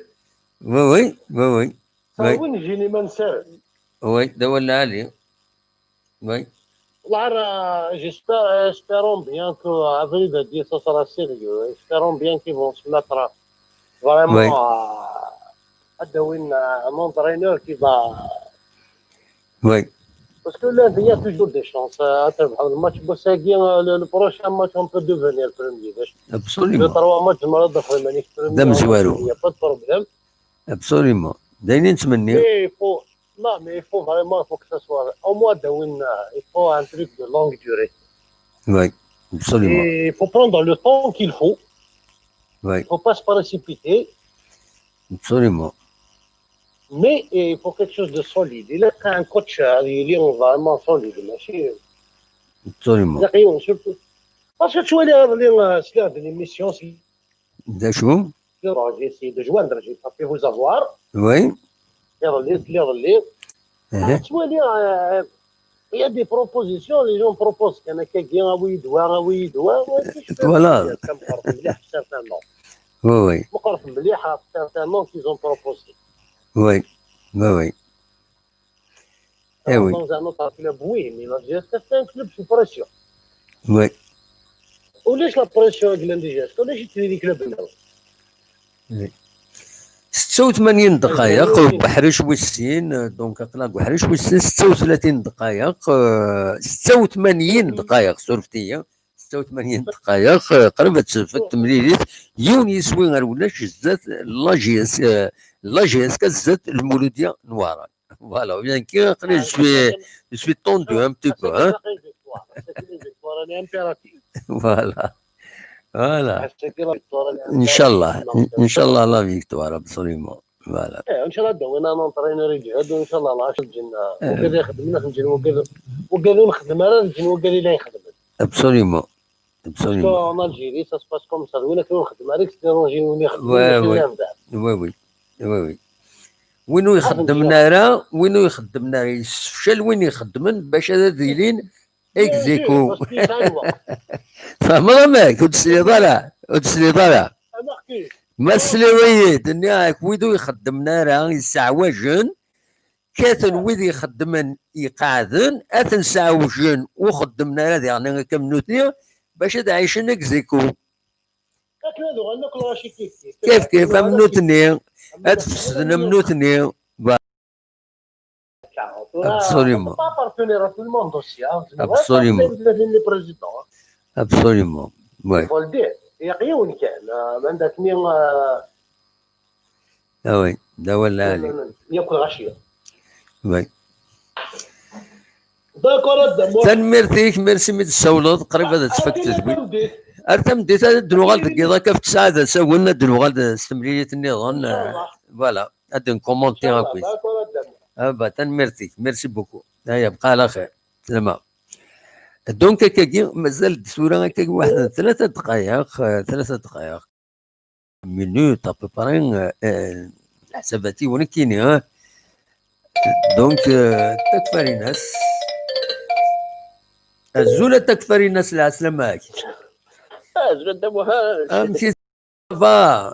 Oui, oui, oui, oui. Terwin jini ma nsarem. Oui, d awal lɛali. Oui. Là, j'espère, espérons bien que avril de dix, ça sera sérieux. Espérons bien qu'ils vont se mettre vraiment oui. à, à donner un entraîneur qui va. Oui. Parce que là, il y a toujours des chances. Euh, à travers le match, bon, c'est bien, euh, le, le prochain match, on peut devenir premier. Absolument. Deux, trois matchs, on peut devenir premier. Il n'y a pas de problème. Absolument. D ayen i nettmenni. Mais il faut, non, mais il faut vraiment, il faut que ça soit, au moins, de win, euh, il faut un truc de longue durée. Oui, absolument. Et il faut prendre le temps qu'il faut. Oui. Il ne faut pas se précipiter. Absolument. Mais euh, il faut quelque chose de solide. Il a un coach euh, il est vraiment solide, ماشي. Absolument. Surtout. Parce que tu vois, il y a une émission, c'est D acu? J'ai essayé de joindre, j'ai pas pu vous avoir. Oui. Iḍelli, iḍelli. Tettwali, euh, il y a des propositions, les gens proposent. Il y en a qui disent, ah oui, il doit, ah oui, il doit. Voilà. Meqqret mliḥ, certainement. Oui, oui. Meqqret mliḥ, certainement qu'ils ont proposé. Oui, oui, oui. Eh oui. Dans un autre club, oui, mais la G S K c'est un club sous pression. Oui. Ulac la pression deg la G S K, ulac-itt di club-nneɣ. Setta u tmanyin ddqayeq, Beḥric wis sin, donc aql-aɣ deg Beḥric wis sin, setta u tlatin ddqayeq, euh, setta u tmanyin ddqayeq, surfet-iyi, setta u tmanyin ddqayeq, euh, qrib ad tefk temlilit, yiwen yiswi ar ulac zdat la G S, euh, la G S K zdat Lmuludya n Waɛrab. Voilà, bien que je suis, je suis tendu un petit peu, hein. Voilà. Voilà. Inchallah, Inchallah la victoire, absolument. Voilà. Inchallah, d-awin un entraîneur iǧhed, Inchallah, la ǧǧen. Wigad ixedmen, ad ǧǧen, wigad ur nxeddem ara, ǧǧen wigad i la ixedmen. Absolument. Absolument. Parce qu'en Algérie, ça se passe comme ça. Win akken ur nxeddem ara, c'est l'étranger win ixeddmen, ouais, ouais. Oui, oui. Oui, oui. Win ur ixeddmen ara, win ur ixeddmen ara, yessefcal win ixeddmen bac ad ilin ex aequo. Tfehmeḍ amek? Ur tesliḍ ara, ur tesliḍ ara. Ma tesliḍ-iyi-d, nniɣ-ak wid ur ixeddmen ara, yesseɛwajen, kkaten wid ixeddmen iqeɛden, ad ten-sseɛwjen ur xeddmen ara diɣen akka am nutni, bac ad ɛicen ex aequo. Akken ad uɣalen akk lɣaci kif kif. Kif kif, am nutni, ad fesden am nutni. Absolument. On peut pas appartenir à tout le monde aussi, hein. Absolument. Absolument. Ouais. Faut le dire. Il y a rien qui... Ah oui, d awal lɛali. Yakk lɣaci. Oui. D'accord, a Dda Muḥ. Tanemmirt-ik, merci mi d-tsawleḍ, qrib ad tfak tedwilt. Ar tameddit ad d-nuɣal deg yiḍ akka f ttesɛa d asawen, ad d-nuɣal s temlilit nniḍen. Voilà, ad d-nkumunti akkit. Ah bah, tanemmirt-ik, merci beaucoup. Aya, bqa ɛla xir. Slama. Donc, akkagi, mazal-d tura akkagi waḥed n tlata dqayeq, eh, tlata dqayeq. Minutes, à peu près, eh, eh, leḥsabat-iw nekkini, hein. Donc, eh, Takfarinas. Azul a Takfarinas, lɛeslama-k. Azul a Dda Muḥend. Amek i ça va?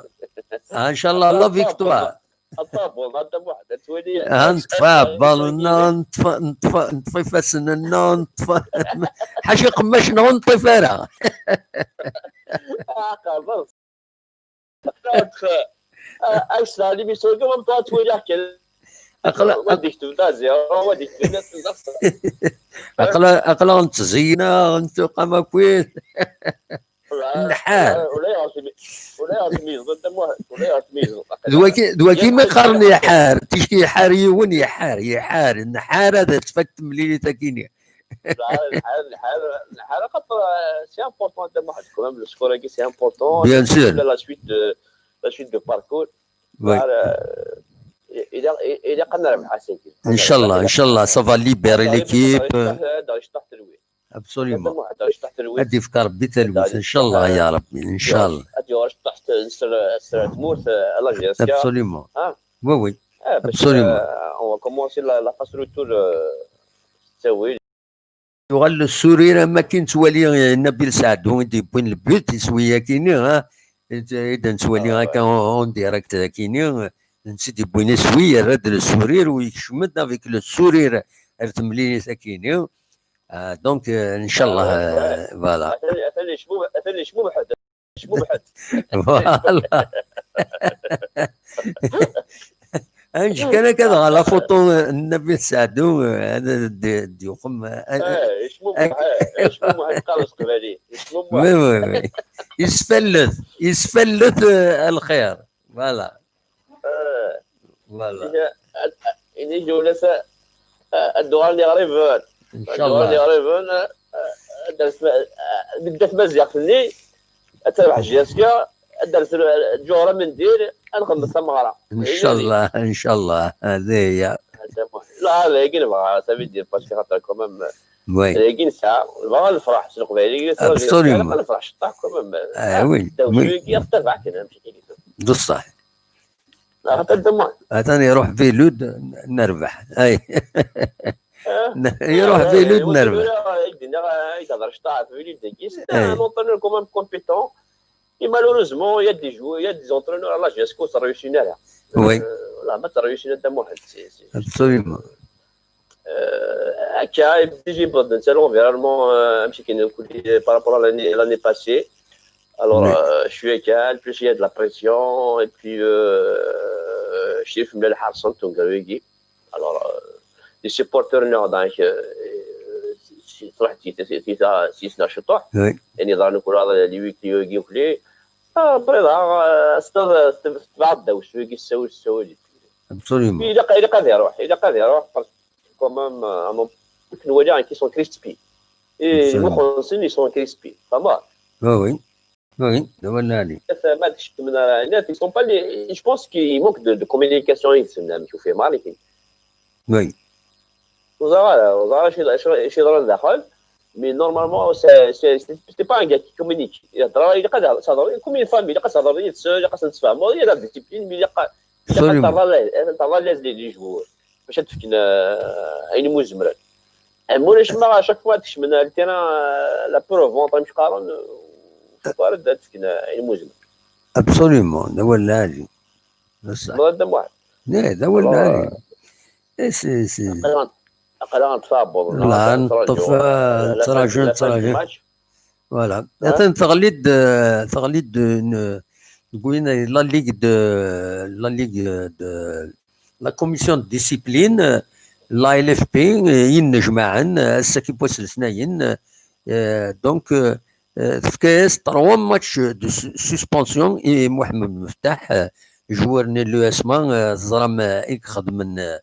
Ah, inchallah, la victoire. Aṭabul, a Dda Muḥend, ad twali. Ah, neṭṭef aɛebbal-nneɣ, neṭṭef, neṭṭef, neṭṭef ifassen-nneɣ, neṭṭef. Ḥaca iqemmac-nneɣ ur neṭṭif ara. Ah, xalaṣ. Aql-aɣ, ah, ass-a, l'émission, quand même, toi, ad twaliɣ kan. Aql-, wa ad d-ikteb da zéro, wa ad d-ikteb da zéro. Aql-, aql-aɣ nettẓeyyin-aɣ, nettuqam akkit. Nḥar. Ulayɣer tmi-, ulayɣer tmizḍ, a Dda Muḥend, ulayɣer tmizḍ. D waki, d waki mi qqaren iḥar, ticki iḥar yiwen, iḥar, iḥar, nḥar ad tfak temlilit akini. Nḥar, nḥar, nḥar, nḥar, axaṭer, euh, c'est important, a Dda Muḥend, quand même, le score-agi, c'est important. Bien sûr. La suite de, la suite de parcours. Oui. Nḥar, euh, ilaq, ilaq ad nerbeḥ ass-agi. Inchallah, inchallah, ça va libérer l'équipe. Ad aɣ-iceṭṭeḥ, ad aɣ-iceṭṭeḥ telwit. Absolument. Ad d-yefk Rebbi talwit, inchallah, ya Rabbi, inchallah. Ad yuɣal ceṭṭaḥ s, s, s tmurt, euh, à la J S K. Absolument. Ah. Oui, oui. Ah, parce que, absolument. Euh, on va commencer la, la phase retour, euh, s ttawil. Yuɣal le sourire am akken nettwali, euh, Nabil Saadou i d-yewwin le but, iswi-yakini, hein. I d, i d-nettwali akka en, en direct akini, euh, netta i d-yewwin iswi, yerra-d le sourire, u yekcem-d avec le sourire ar temlilit akini. Euh, donc, euh, inchallah, euh, voilà. Atan, atan yecmumeḥ-d. Yecmumeḥ-d. Voilà. Ad neǧǧ kan akka dɣa la photo n Nabil Saadou, euh, ad d-, d-yuqem, euh, ad, eh, yecmumeḥ, eh, yecmumeḥ, yeqqar s teqbaylit. Yecmumeḥ. Oui, oui, oui. Yesfallet, yesfallet, euh, lxir. Voilà. Eh, voilà. Ini, ad, ad, ini Jonas, eh, ad d-uɣalen yiɣriben. Inchallah. Ad d-uɣalen yiɣriben, eh, ad d-ters-, eh, tebda tmaziɣt-nni, ad terbeḥ J S K, ad d-ters, eh, Ǧuhra Mendir, ad nxedmet tameɣra. Inchallah, inchallah. Hadi hiya. La, dagi nebɣa, ça veut dire, parce que xaṭer quand même, oui, dagi nesɛa, nebɣa ad nefreḥ s Leqbayel, absolument, ad nefreḥ ceṭṭaḥ quand même. Ah, oui, ddaw oui. Cwigi, ad terbeḥ kan, amek i d-, d ṣṣeḥ. Atan iruḥ Vilud, n-, nerbeḥ. Ay. Eh? N-, iruḥ Vilud, nerbeḥ. Ay, d-nniɣ, ay, tehder cṭaɛ ɣef Vilud dagi. C'est un entraîneur quand même compétent. Et malheureusement, il y a des joueurs, il y a des entraîneurs à la J S K ur réussin ara. Oui. Euh, voilà, ma réussin ara, Dda Muḥend, c'est, c'est... Absolument. Euh, akka, et puis j'ai besoin d'un seul environnement, euh, un petit peu par rapport à l'année, l'année passée. Alors, oui, euh, je suis calme, plus il y a de la pression, et puis, euh, je suis le Harson Tongarigi. Alors, euh, les supporters, non, donc, euh, si, si, si, si, si, oui. Et les dans le courant, les huit qui, qui, qui, ah, après, là, euh, c'est, c'est, c'est pas de, je suis qui, c'est, c'est, c'est, absolument. Ilaq, ilaq ad iruḥ, ilaq ad iruḥ, parce que quand même, euh, à mon, tu vois, qui sont crispés. Et absolument. Ils sont crispés, pas mal. Oui, oui. Oui, d awal lɛali. Ma tkecmem ara, ils sont pas les, je pense qu'il manque de, de communication, ils sont, amek ufhim, amek. Oui. Ur ẓriɣ ara, ur ẓriɣ ara acu, acu, acu yeḍran daxel, mais normalement, c'est, c'est, c'est, c'est pas un gars qui communique. Yehder, ilaq ad tehder, comme une famille, ilaq ad tehder yid-sen, ilaq ad sen-tesfehmeḍ, il y a la discipline, mais ilaq, ilaq ad terreḍ à l'aise, ad terreḍ à l'aise les, les joueurs. Bac ad d-fken, euh, ayen umi zemren. Am ulac ma à chaque fois ad kecmen ar le terrain, euh, la peur au ventre, amek qqaren, euh, ur cukkeɣ ara ad d-fken, euh, ayen umi zemren. Absolument, d awal lɛali. D ṣṣeḥ. Muḥend Muḥend. Ne, d awal lɛali. Aql-aɣ neṭṭef aɛebbuḍ-nneɣ. Neṭṭef, nettraǧu, nettraǧu. Voilà. Atan teɣli-d, euh, teɣli-d, euh, une, deg win, la Ligue de, la Ligue de, la commission de discipline, euh, la L F P, euh, yennejmaɛen, euh, ass-agi n wass n letnayen, euh, donc, euh, euh, tefka-yas trois matchs de su-, suspension i Mohamed Meftaḥ, euh, joueur n l'U S M A, euh, teẓram, euh, i ixedmen, euh,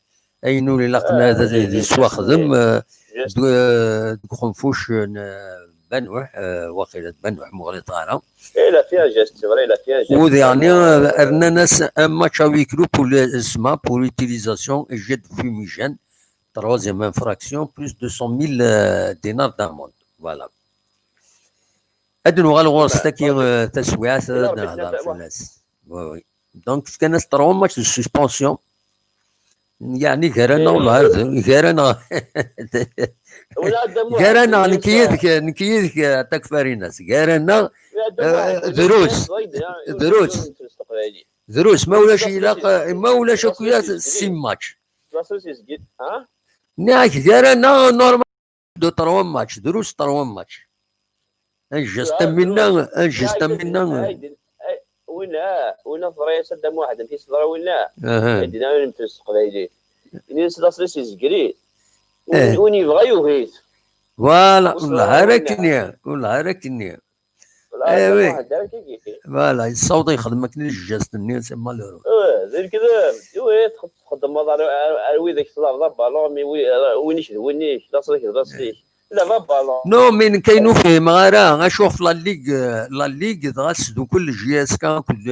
ayen ur ilaqen ara ad yettwaxdem, euh, deg, euh, deg uxenfuc n, euh, Banuḥ, euh, waqila d Banuḥ, ma ur ɣliṭeɣ ara. Il a fait un geste, c'est vrai, il a fait un geste. U diɣen, euh, rnan-as un match à huis clos pour l'U S M A pour utilisation et jet de fumigène, troisième infraction, plus deux cent mille, euh, dinars d'amende. Voilà. Ad nuɣal ɣur-s tagi, euh, taswiɛt, ad nehder fell-as. Oui, oui. Donc, fkan-as trois matchs de suspension. Yeɛni gar-aneɣ, gar-aneɣ, gar-aneɣ, nekk yid-k, nekk yid-k, a Takfarinas, gar-aneɣ, euh, drus, drus, drus, ma ulac ilaq, ma ulac akk ya six matchs. Nniɣ-ak gar-aneɣ, normal. De trois matchs, drus trois matchs. Un geste am winna, un geste am winna. Winna, winna teḍra-yas a Dda Muḥend, amek i s-teḍra winna? Aha. Ay d-nnan s teqbaylit. Ini-as laṣel-is izger-it. Win, win yebɣa yugi-t. Voilà, ur neɛɛer ara akken-nni, ur neɛɛer ara akken-nni. Eh oui. Voilà, yessaweḍ yexdem akken i lǧast-nni, c'est malheureux. Eh, d lekdeb. Iwi, txeddmeḍ ar, ar, ar widak tlabeḍ abalun, mi wi-, win-ik d win-ik, laṣel-ik d laṣel-ik. Lɛeb abalun. Non, mais nekk ayen ur fhimeɣ ara, acu ɣef la Ligue, la Ligue, dɣa tesdukel J S K akked,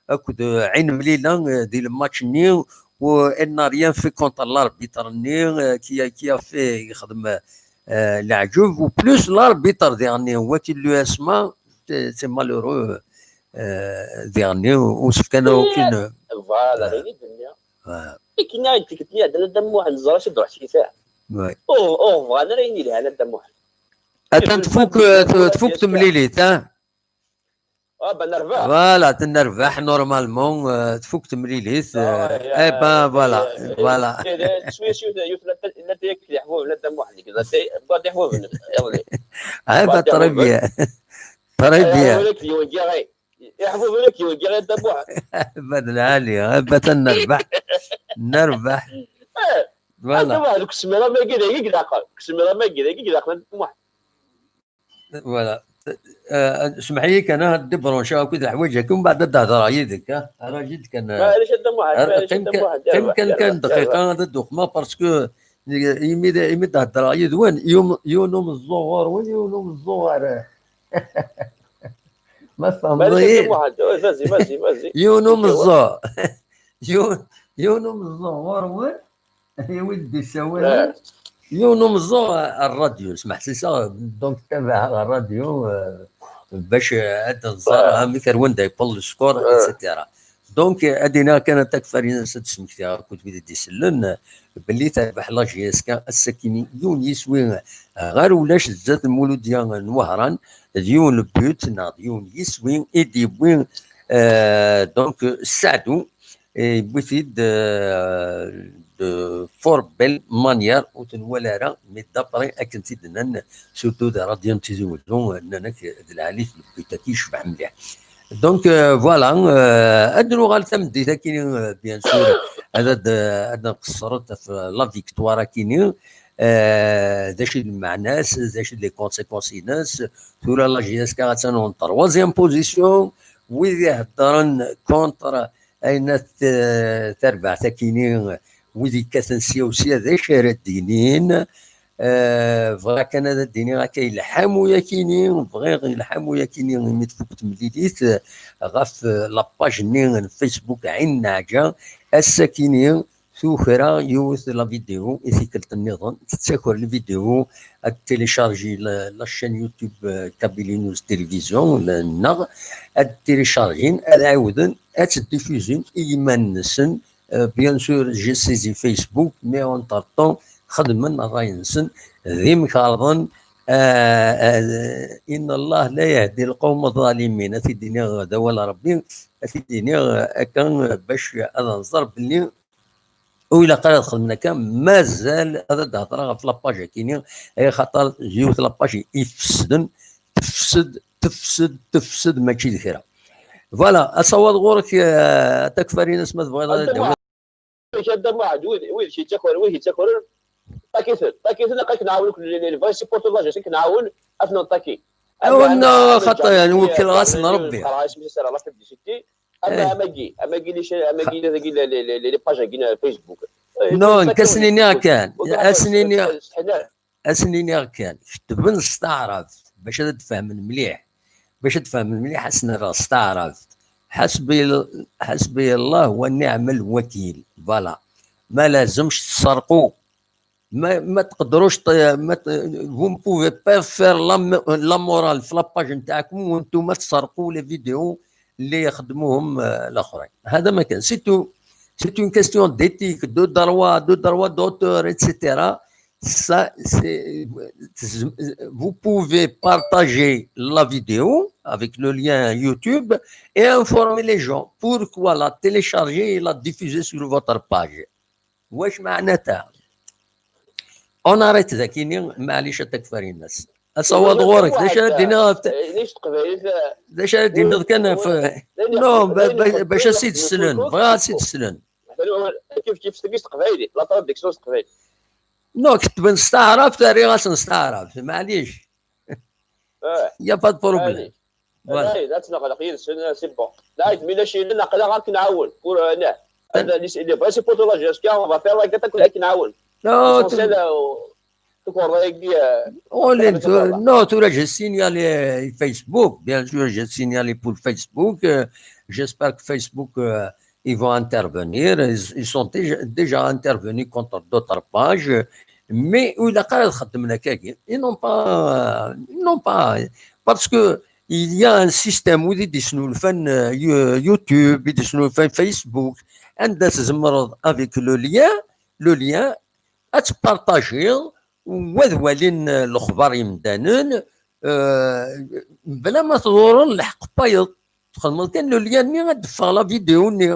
akked Ɛin Mlila, eh, di lmatch-nni, u elle n'a rien fait contre l'arbitre-nni, eh, qui a, qui a fait, yexdem, eh, leɛǧeb, u plus l'arbitre diɣen-nni, waki l'U S M A, c'est, c'est malheureux, eh, diɣen-nni, ur s-fkan aucune, voilà, eh, d ayen i d-nniɣ. Voilà. Akken i d-, akken i d-iɛeddan a Dda Muḥend, ẓer acu d-ruḥ tkita. Ouais. Ur, ur bɣan ara ayen yelhan a Dda Muḥend. Atan tfuk, tfuk temlilit, ha? Ah, ben nerbeḥ. Voilà, tennerbeḥ, normalement, euh, tfuk temlilit, euh, eh ben, voilà, voilà. Cwiya, cwiya, yiwet n latay, latay akked iḥbuben, a Dda Muḥend, latay, wwiɣ-d iḥbuben iḍelli. Eh ben, très bien. Très bien. Iḥbuben akked yiwen n yiɣi. Iḥbuben akked yiwen n yiɣi, a Dda Muḥend. Eh ben, d lɛali, eh ben, tennerbeḥ. Nerbeḥ. Eh, voilà. A Dda Muḥend, deg usemmiḍ am wagi, dagi i ilaqen. Deg usemmiḍ am wagi, dagi i ilaqen, a Dda Muḥend. Voilà. Euh, semmeḥ-iyi kan, ad débrancher akked leḥwayeǧ-agi, mbeɛd ad d-hedreɣ yid-k, ha? Ara jid kan, euh, maɛlic a Dda Muḥend, maɛlic a Dda Muḥend, qim kan, kan dqiqa ad d-uxmeɣ, parce que imi d, imi d-heddreɣ yid-wen, yiwen, yiwen umeẓẓuɣ ɣur-wen, yiwen umeẓẓuɣ ɣer, ma tfehmeḍ-iyi? Maɛlic a Dda Muḥend, oh, vas-y, vas-y, vas-y. Yiwen umeẓẓuɣ. Yiwen, yiwen umeẓẓuɣ ɣur-wen, i wid d-isawalen, yiwen umeẓẓuɣ ar ṛṛadyu, smeḥsiseɣ, donc, tabaɛeɣ ar ṛṛadyu, euh, bac, euh, ad nẓer amek ar wanda yewweḍ le score, et cetera. Donc, euh, ad iniɣ kan a Takfarinas ad d-smektiɣ akked wid i d-isellen, euh, belli terbeḥ la J S K ass-akini yiwen yiswi, euh, ɣer ulac zdat n Muludya n Wehran, d yiwen le but neɣ d yiwen yiswi i d-yewwi, euh, donc, euh, Saɛdu, et yewwi-t-id, euh, de fort belle manière, ur t-nwala ara, mais d'après akken t-id-nnan, surtout di ṛṛadyu n Tizi Wezzu, nnan-ak d lɛali-t, le but-agi yecbeḥ mliḥ. Donc, euh, voilà, euh, ad nuɣal tameddit-akini, euh, bien sûr, ad, ad, ad nqeṣṣret ɣef la victoire-akini, euh, d acu i d lmeɛna-s, d acu i d les conséquences-ines, tura la J S K attan en troisième position, wid iheddren contre ayen at, eh, tarbaɛt akini, wid yekkaten sya u sya, d acu ara d-inin? Eh, bɣiɣ kan ad d-iniɣ akka, yelḥa muyakini, bɣiɣ yelḥa muyakini imi tfuk temlilit, eh, ɣef, eh, la page-nni n Facebook Ɛin Naɛǧa, ass-akini tukra yiwet la vidéo i tikkelt nniḍen, tettaker lvidéo ad télécharger la, la chaîne YouTube, euh, Kabylie News Télévision, la, neɣ ad téléchargin, ad ɛiwden, ad tt-diffusin i yiman-nsen. Euh, bien sûr, j'ai saisi Facebook, mais entre-temps, xedmen ṛṛay-nsen d imkarḍen, Ah, ah, inna Allah la yahdi lqawm ḍalimin. Ad t-id-iniɣ d awal Ṛebbi, ad t-id-iniɣ akka bac ad nẓer belli ur ilaq ara ad xedmen akka. Mazal ad d-hedreɣ ɣef la page-agi-ni, axaṭer yiwet la page ifesden, tefsed, tefsed, tefsed, mačči d kra. Voilà, asawaḍ ɣur-k, eh, a Takfarinas, ma tebɣiḍ ad d-tawiḍ. Amek a Dda Muḥend, wid, wid yettaker-, wid yettakren, ṭakiten, ṭakiten, aql-ak nɛawen akk les, les vrais supporters de la jeunesse, aql-ak nɛawen ad ten-nṭaki. Awen, xaṭer, yani, wekkileɣ-asen Rebbi. Qqareɣ isem-is ara la publicité. Ama, eh, amagi, amagi, les, amagi, les, les, les, les pages-agi n Facebook. Eh, non, ṭakiten, ad sen-iniɣ kan, ad sen-iniɣ, ad sen-iniɣ kan, ketben s taɛrabt, bac ad d-fehmen mliḥ. Bac ad d-fehmen mliḥ, ad sen-rreɣ s taɛrabt. Ḥasbi, ḥasbi Allah wa niɛmal wakil. Voilà. Ma lazemx tserqu. Ma, ma tqedruc t-, ma t-, vous ne pouvez pas faire la, la morale في la page نتاعكم وانتم تسرقوا les vidéos اللي يخدموهم, euh, الاخرين. هذا ما كان. C'est tout. C'est une question d'éthique, de droit, de droit d'auteur, et cetera. Ça, c'est, vous pouvez partager la vidéo avec le lien YouTube et informer les gens. Pourquoi la télécharger et la diffuser sur votre page? واش معناتها؟ On arrête ذاكيني، معليش، التكفاري الناس. اصوات غورك، داش راه دينا؟ علاش تقبايلت؟ داش راه دينا كان في، نو، باش اسيد السنن، بغا اسيد السنن. كيف، كيف تقيس تقبايلي؟ لا تراديكسيون تقبايلي. نو، كتبن استعرف، تاريخ اصلا استعرف، معليش. Il y a pas de problème. Voilà. Ad tt-neɣleq yid-sen, c'est bon. Là, mais la chaîne, aql-aɣ ad k-nɛawen. Pour, euh, les, les vrais supporters de la jeunesse, on va faire like attaque, ad k-nɛawen. Non, l'essentiel, euh, tukerḍa-agi, euh, non, tura, j'ai signalé Facebook, bien sûr, j'ai signalé pour Facebook. Euh, j'espère que Facebook, euh, ils vont intervenir. Ils, ils sont déjà, déjà intervenus contre d'autres pages. Mais ur ilaq ara ad xeddmen akkagi. Ils n'ont pas, ils n'ont pas, parce que il y a un système, wid i d-isnulfan, euh, You-, YouTube, i d-isnulfan Facebook, anda tzemreḍ avec le lien, le lien, ad tpartagiḍ, u ad walin, euh, lexbar yemdanen, euh, bla ma tḍurreḍ lḥeqq n wayeḍ. Txedmeḍ kan le lien-nni, ad d-teffeɣ la vidéo-nni.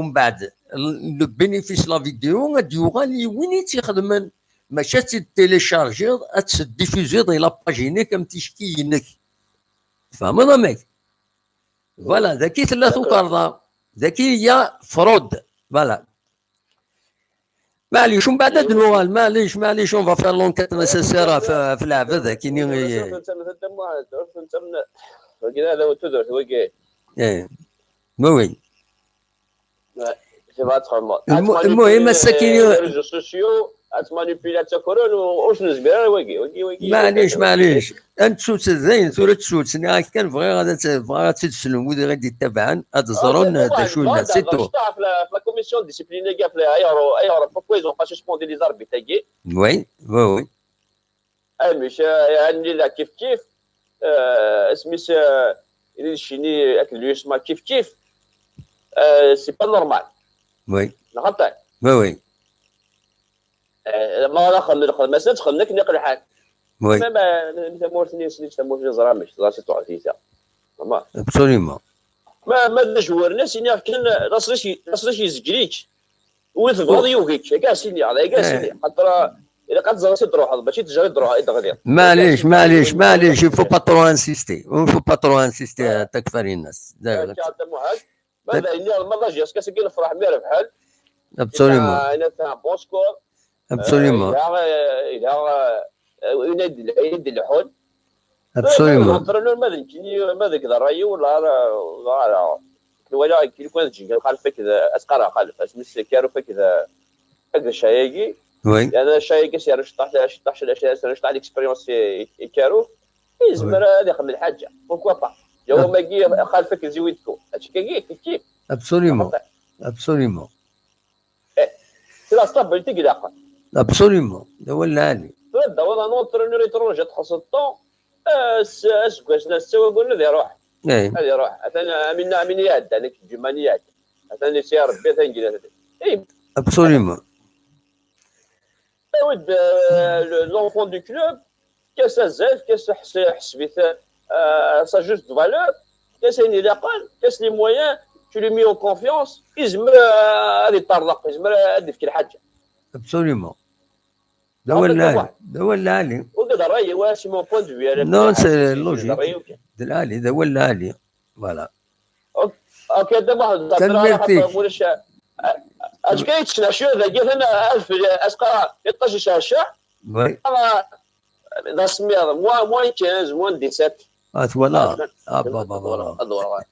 Umbeɛd, le bénéfice la vidéo ad d-yuɣal i win i tt-ixedmen. Mačči ad tt-id-téléchargiḍ, ad tt-diffusiḍ i la page-inek am ticki-inek. Tfehmeḍ amek? Voilà, daki tella tukerḍa. Daki il y a fraude. Voilà. Maɛlic, umbeɛd ad nuɣal. Maɛlic, maɛlic, on va faire l'enquête nécessaire ɣef, ɣef leɛbad akini. Wagi d tudert, wagi. Eh. Oui, oui. المهم، ass-agi les réseaux sociaux, ad tmanipuli, ad tt-akren, ur s-nezmir ara wagi, wagi, wagi. Maɛlic, maɛlic. Ad nettu-tt dayen, tura tt-, nniɣ-ak kan, bɣiɣ ad tt-, bɣiɣ ad tt-id-slen wid i ɣ-d-ittabaɛen, ad ẓren d acu yellan, c'est tout. Ɣef la, ɣef la commission de discipline-agi, ɣef la, ayɣer, ayɣer, pourquoi ils ont pas suspendu les arbitres-agi? Oui, oui, oui. Amek, euh, Anni la kif kif, euh, isem-is, euh, Lilcini akked Lusma kif kif, euh, c'est pas normal. Oui. Neɣ xaṭi? Oui, oui. Euh, ma ara xedmen lxedma, ad tt-xedmen akken iqelḥan. Oui. Ma, ma, tamurt-nni, s-, tamurt-nni ẓra amek, ẓra si tuɛfisa. Vraiment. Absolument. Ma, ma d ajwar-nni, ad s-iniɣ kan, laṣel-is, laṣel-is yezgel-ik. Win tebɣiḍ yugi-k, akka as-iniɣ, akka as-iniɣ. Xaṭer, ilaq ad teẓriḍ i d-truḥeḍ, mačči d ttejra i d-truḥ-, i d-teɣliḍ. Maɛlic, maɛlic, maɛlic, il faut pas trop insister. Il faut pas trop insister, a Takfarinas. Akka, a Dda Muḥend. Ma d ayen nniḍen, ma d ajyas, kas-agi lefraḥ mi rebḥen. Absolument. Yella, yella un bon score. Absolument. Euh, yella, euh, yella, euh, euh, ayen i d-, ayen i d-ileḥḥun. Absolument. Euh, ma d nekkini, ma deg d ṛṛay-iw, wala ara, wala ara. Nwala akken kan tjegga Xalef akked, ad s-qqareɣ Xalef, asmi s-, Karuf akked, akked Chay-agi. Oui. Yeɛni Chay-agi s-yerra ceṭṭaḥ, ceṭṭaḥ, ceṭṭaḥ, ceṭṭaḥ l'expérience i, i Karuf. Yezmer ad ixdem lḥaǧa. Pourquoi pas? Yaw, magi Xalef akked Ziwidku. Ačči-agi, kif kif. Absolument. Absolument. Eh, c'est la stabilité i ilaqen. Absolument. D awal lɛali. Tura d awal un entraîneur étranger txelṣeḍ temps, eh, s-, aseggas-nni s ttawagul ad iruḥ. Eh. Ad iruḥ. Atan Amin, Amin iɛeddan, nekk Ǧumani iɛeddan. Atan yesɛa Rebbi, atan gila. Eh. Absolument. Awi-d, eh, le, l'enfant du club, Efk-as azal, efk-as ḥes-, ḥseb-it, euh, sa juste valeur, efk-as ayen ilaqen, efk-as les moyens, tu lui mets en confiance, yezmer, euh, ad yeṭṭerḍeq, yezmer ad d-yefk lḥaǧa. Absolument. D awal lɛali. D awal lɛali. Ur d ṛṛay-iw, c'est mon point de vue. Non, c'est logique. D lɛali, d awal lɛali. Voilà. Ok, ok, a Dda Muḥend, tanemmirt-ik. Ulac, azekka yettnacu dagi, atan ad fell-, asqa iṭṭac yecɛecceɛ. Oui. D asemmiḍ, moins, moins quinze, moins dix-sept. Ah, twalaḍ? Ah, baba, voilà. Ad ḍureɣ.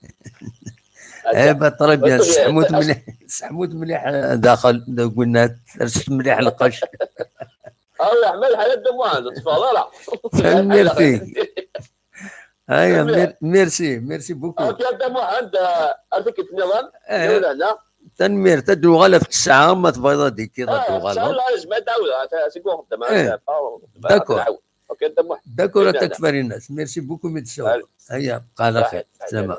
Eh ben, très bien. Seḥmut mliḥ, seḥmut mliḥ, eh, daxel, deg winna, terset mliḥ lqecc. Ah, yeḥma lḥal a Dda Muḥend, ur teffɣeḍ ara. Tanemmirt-ik. Aya, merci, merci beaucoup. Ok, a Dda Muḥend, eh, ar tikkelt nniḍen. Eh, tanemmirt, ad d-uɣal ɣef ttesɛa, ma tebɣiḍ ad d-tekkiḍ, ad d-uɣaleḍ. Ttesɛa, la, yezmer ad d-ɛawdeɣ, seg uxeddam. D'accord. Ok, a Dda Muḥend. D'accord, a Takfarinas. Merci beaucoup, mi d-tsawleḍ. Aya, bqa ɛla xir. Salama.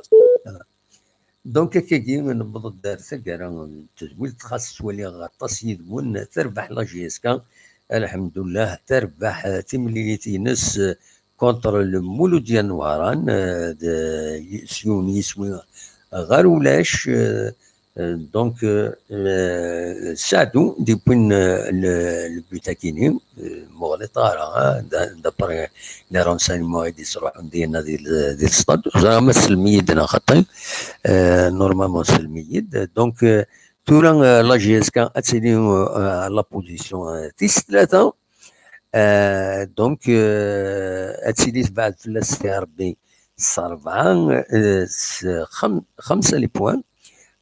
Donc, akkagi, newweḍ-d ar taggara n tedwilt, xas ttwaliɣ aṭas yid-wen, terbeḥ la J S K, alḥemdullah, terbeḥ, eh, timlilit-ines, eh, contre le Mouloudia n Wehran, eh, d, s yiwen yiswi ɣer ulac, eh, eh, donc, eh, eh, Saɛdu d-yewwin, eh, le, le but-akini, eh, ur ɣliṭeɣ ara, eh, d, d'après les renseignements i d-yesruḥun dinna di, di lstad. Ur ẓriɣ ma tsellem-iyi-d neɣ xaṭi. Eh, normalement tsellem-iyi-d. Donc, eh, tura, eh, la J S K ad tili, eh, la position, eh, tis tlata. Eh, donc, eh, ad tili tebɛed fell-as, ya Rebbi, s rebɛa, eh, s xam-, xemsa les points.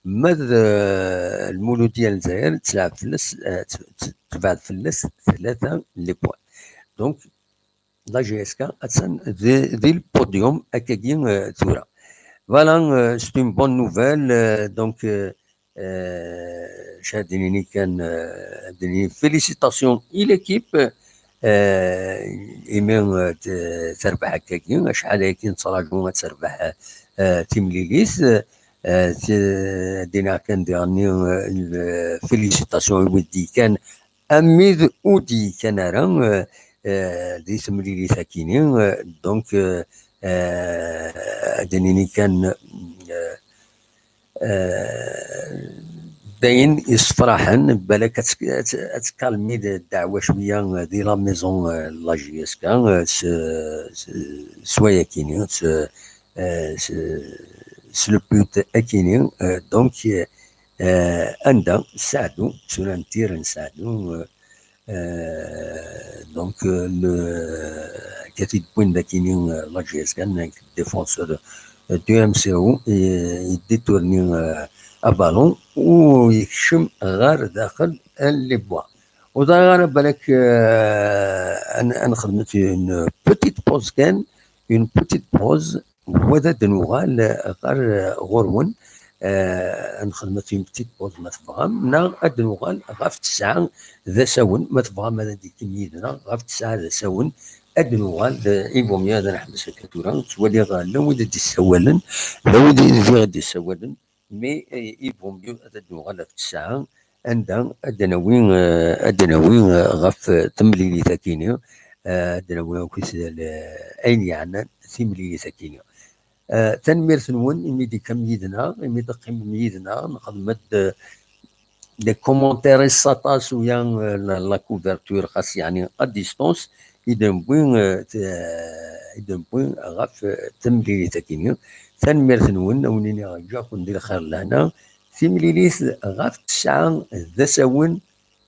Ma d, eh, Lmuludiya n Lezzayer, tebɛed fell-as, eh, t-, t-, tebɛed fell-as tlata les points. Donc, la J S K attan di, di le podium, akkagi, eh, tura. Voilà, eh, c'est une bonne nouvelle, eh, donc, eh, eh, c-, ad d-nini kan, eh, ad d-nini félicitations i l'équipe, eh, imi, eh, t-, terbeḥ akkagi, acḥal ayagi nettraǧu ad terbeḥ, eh, timlilit, eh, t-, ad d-iniɣ kan diɣenni, eh, le-, félicitations i wid d-yekkan, am wid ur d-yekkan ara, eh, eh, di temlilit-akini, eh, donc, eh, eh, ad d-nini kan, eh, eh, d ayen yessefraḥen, balak ad tt-, ad tt-, ad tkalmi d-, ddeɛwa cwiya, eh, di la maison, eh, la J S K, eh, s, s, s wayakini, s, eh, s, s le but akini, eh, donc, eh, eh, anda Saɛdu, tura n tir n Saɛdu, eh, eh, donc, eh, le, kati d-wwin dakini, eh, la J S K, nekk défenseur, eh, du M C O, eh, yeddi tourni, eh, abalon, u yekcem ɣer daxel n les bois. Ur ẓriɣ ara balak, eh, ad n-, ad nexdem une petite pause kan, une petite pause, wa d ad nuɣal ɣer, ɣur-wen, eh, ad nexdem une petite pause ma tebɣam, neɣ ad nuɣal ɣef tesɛa d asawen, ma tebɣam ad d-tekkam yid-neɣ ɣef tesɛa d asawen, ad nuɣal, eh, il vaut mieux ad nḥebs akka tura, ttwaliɣ, eh, llan wid i d-yessawalen, llan wid i d-yessawalen, mais, eh, il vaut mieux ad d-nuɣal ɣef tesɛa, anda ad d-nawi, eh, ad d-nawi, eh, ɣef, eh, temlilit-akini, eh, ad d-nawi akk is-, l-, ayen yeɛnan timlilit-akini. Eh, tanemmirt-nwen imi d-tekkam yid-neɣ, imi d-teqqimem yid-neɣ, nexdem-d, eh, les commentaires s aṭas uya, eh, la, la couverture, xas yeɛni à distance, i d-newwi, eh, t-, eh, i d-newwi ɣef, eh, temlilit-akini. Tanemmirt-nwen, a wen-iniɣ ǧǧiɣ-ken di lxir lehna. Timlilit ɣef tesɛa d asawen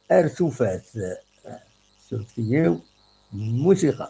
ar tufat. Surfet-iyi, musiqa.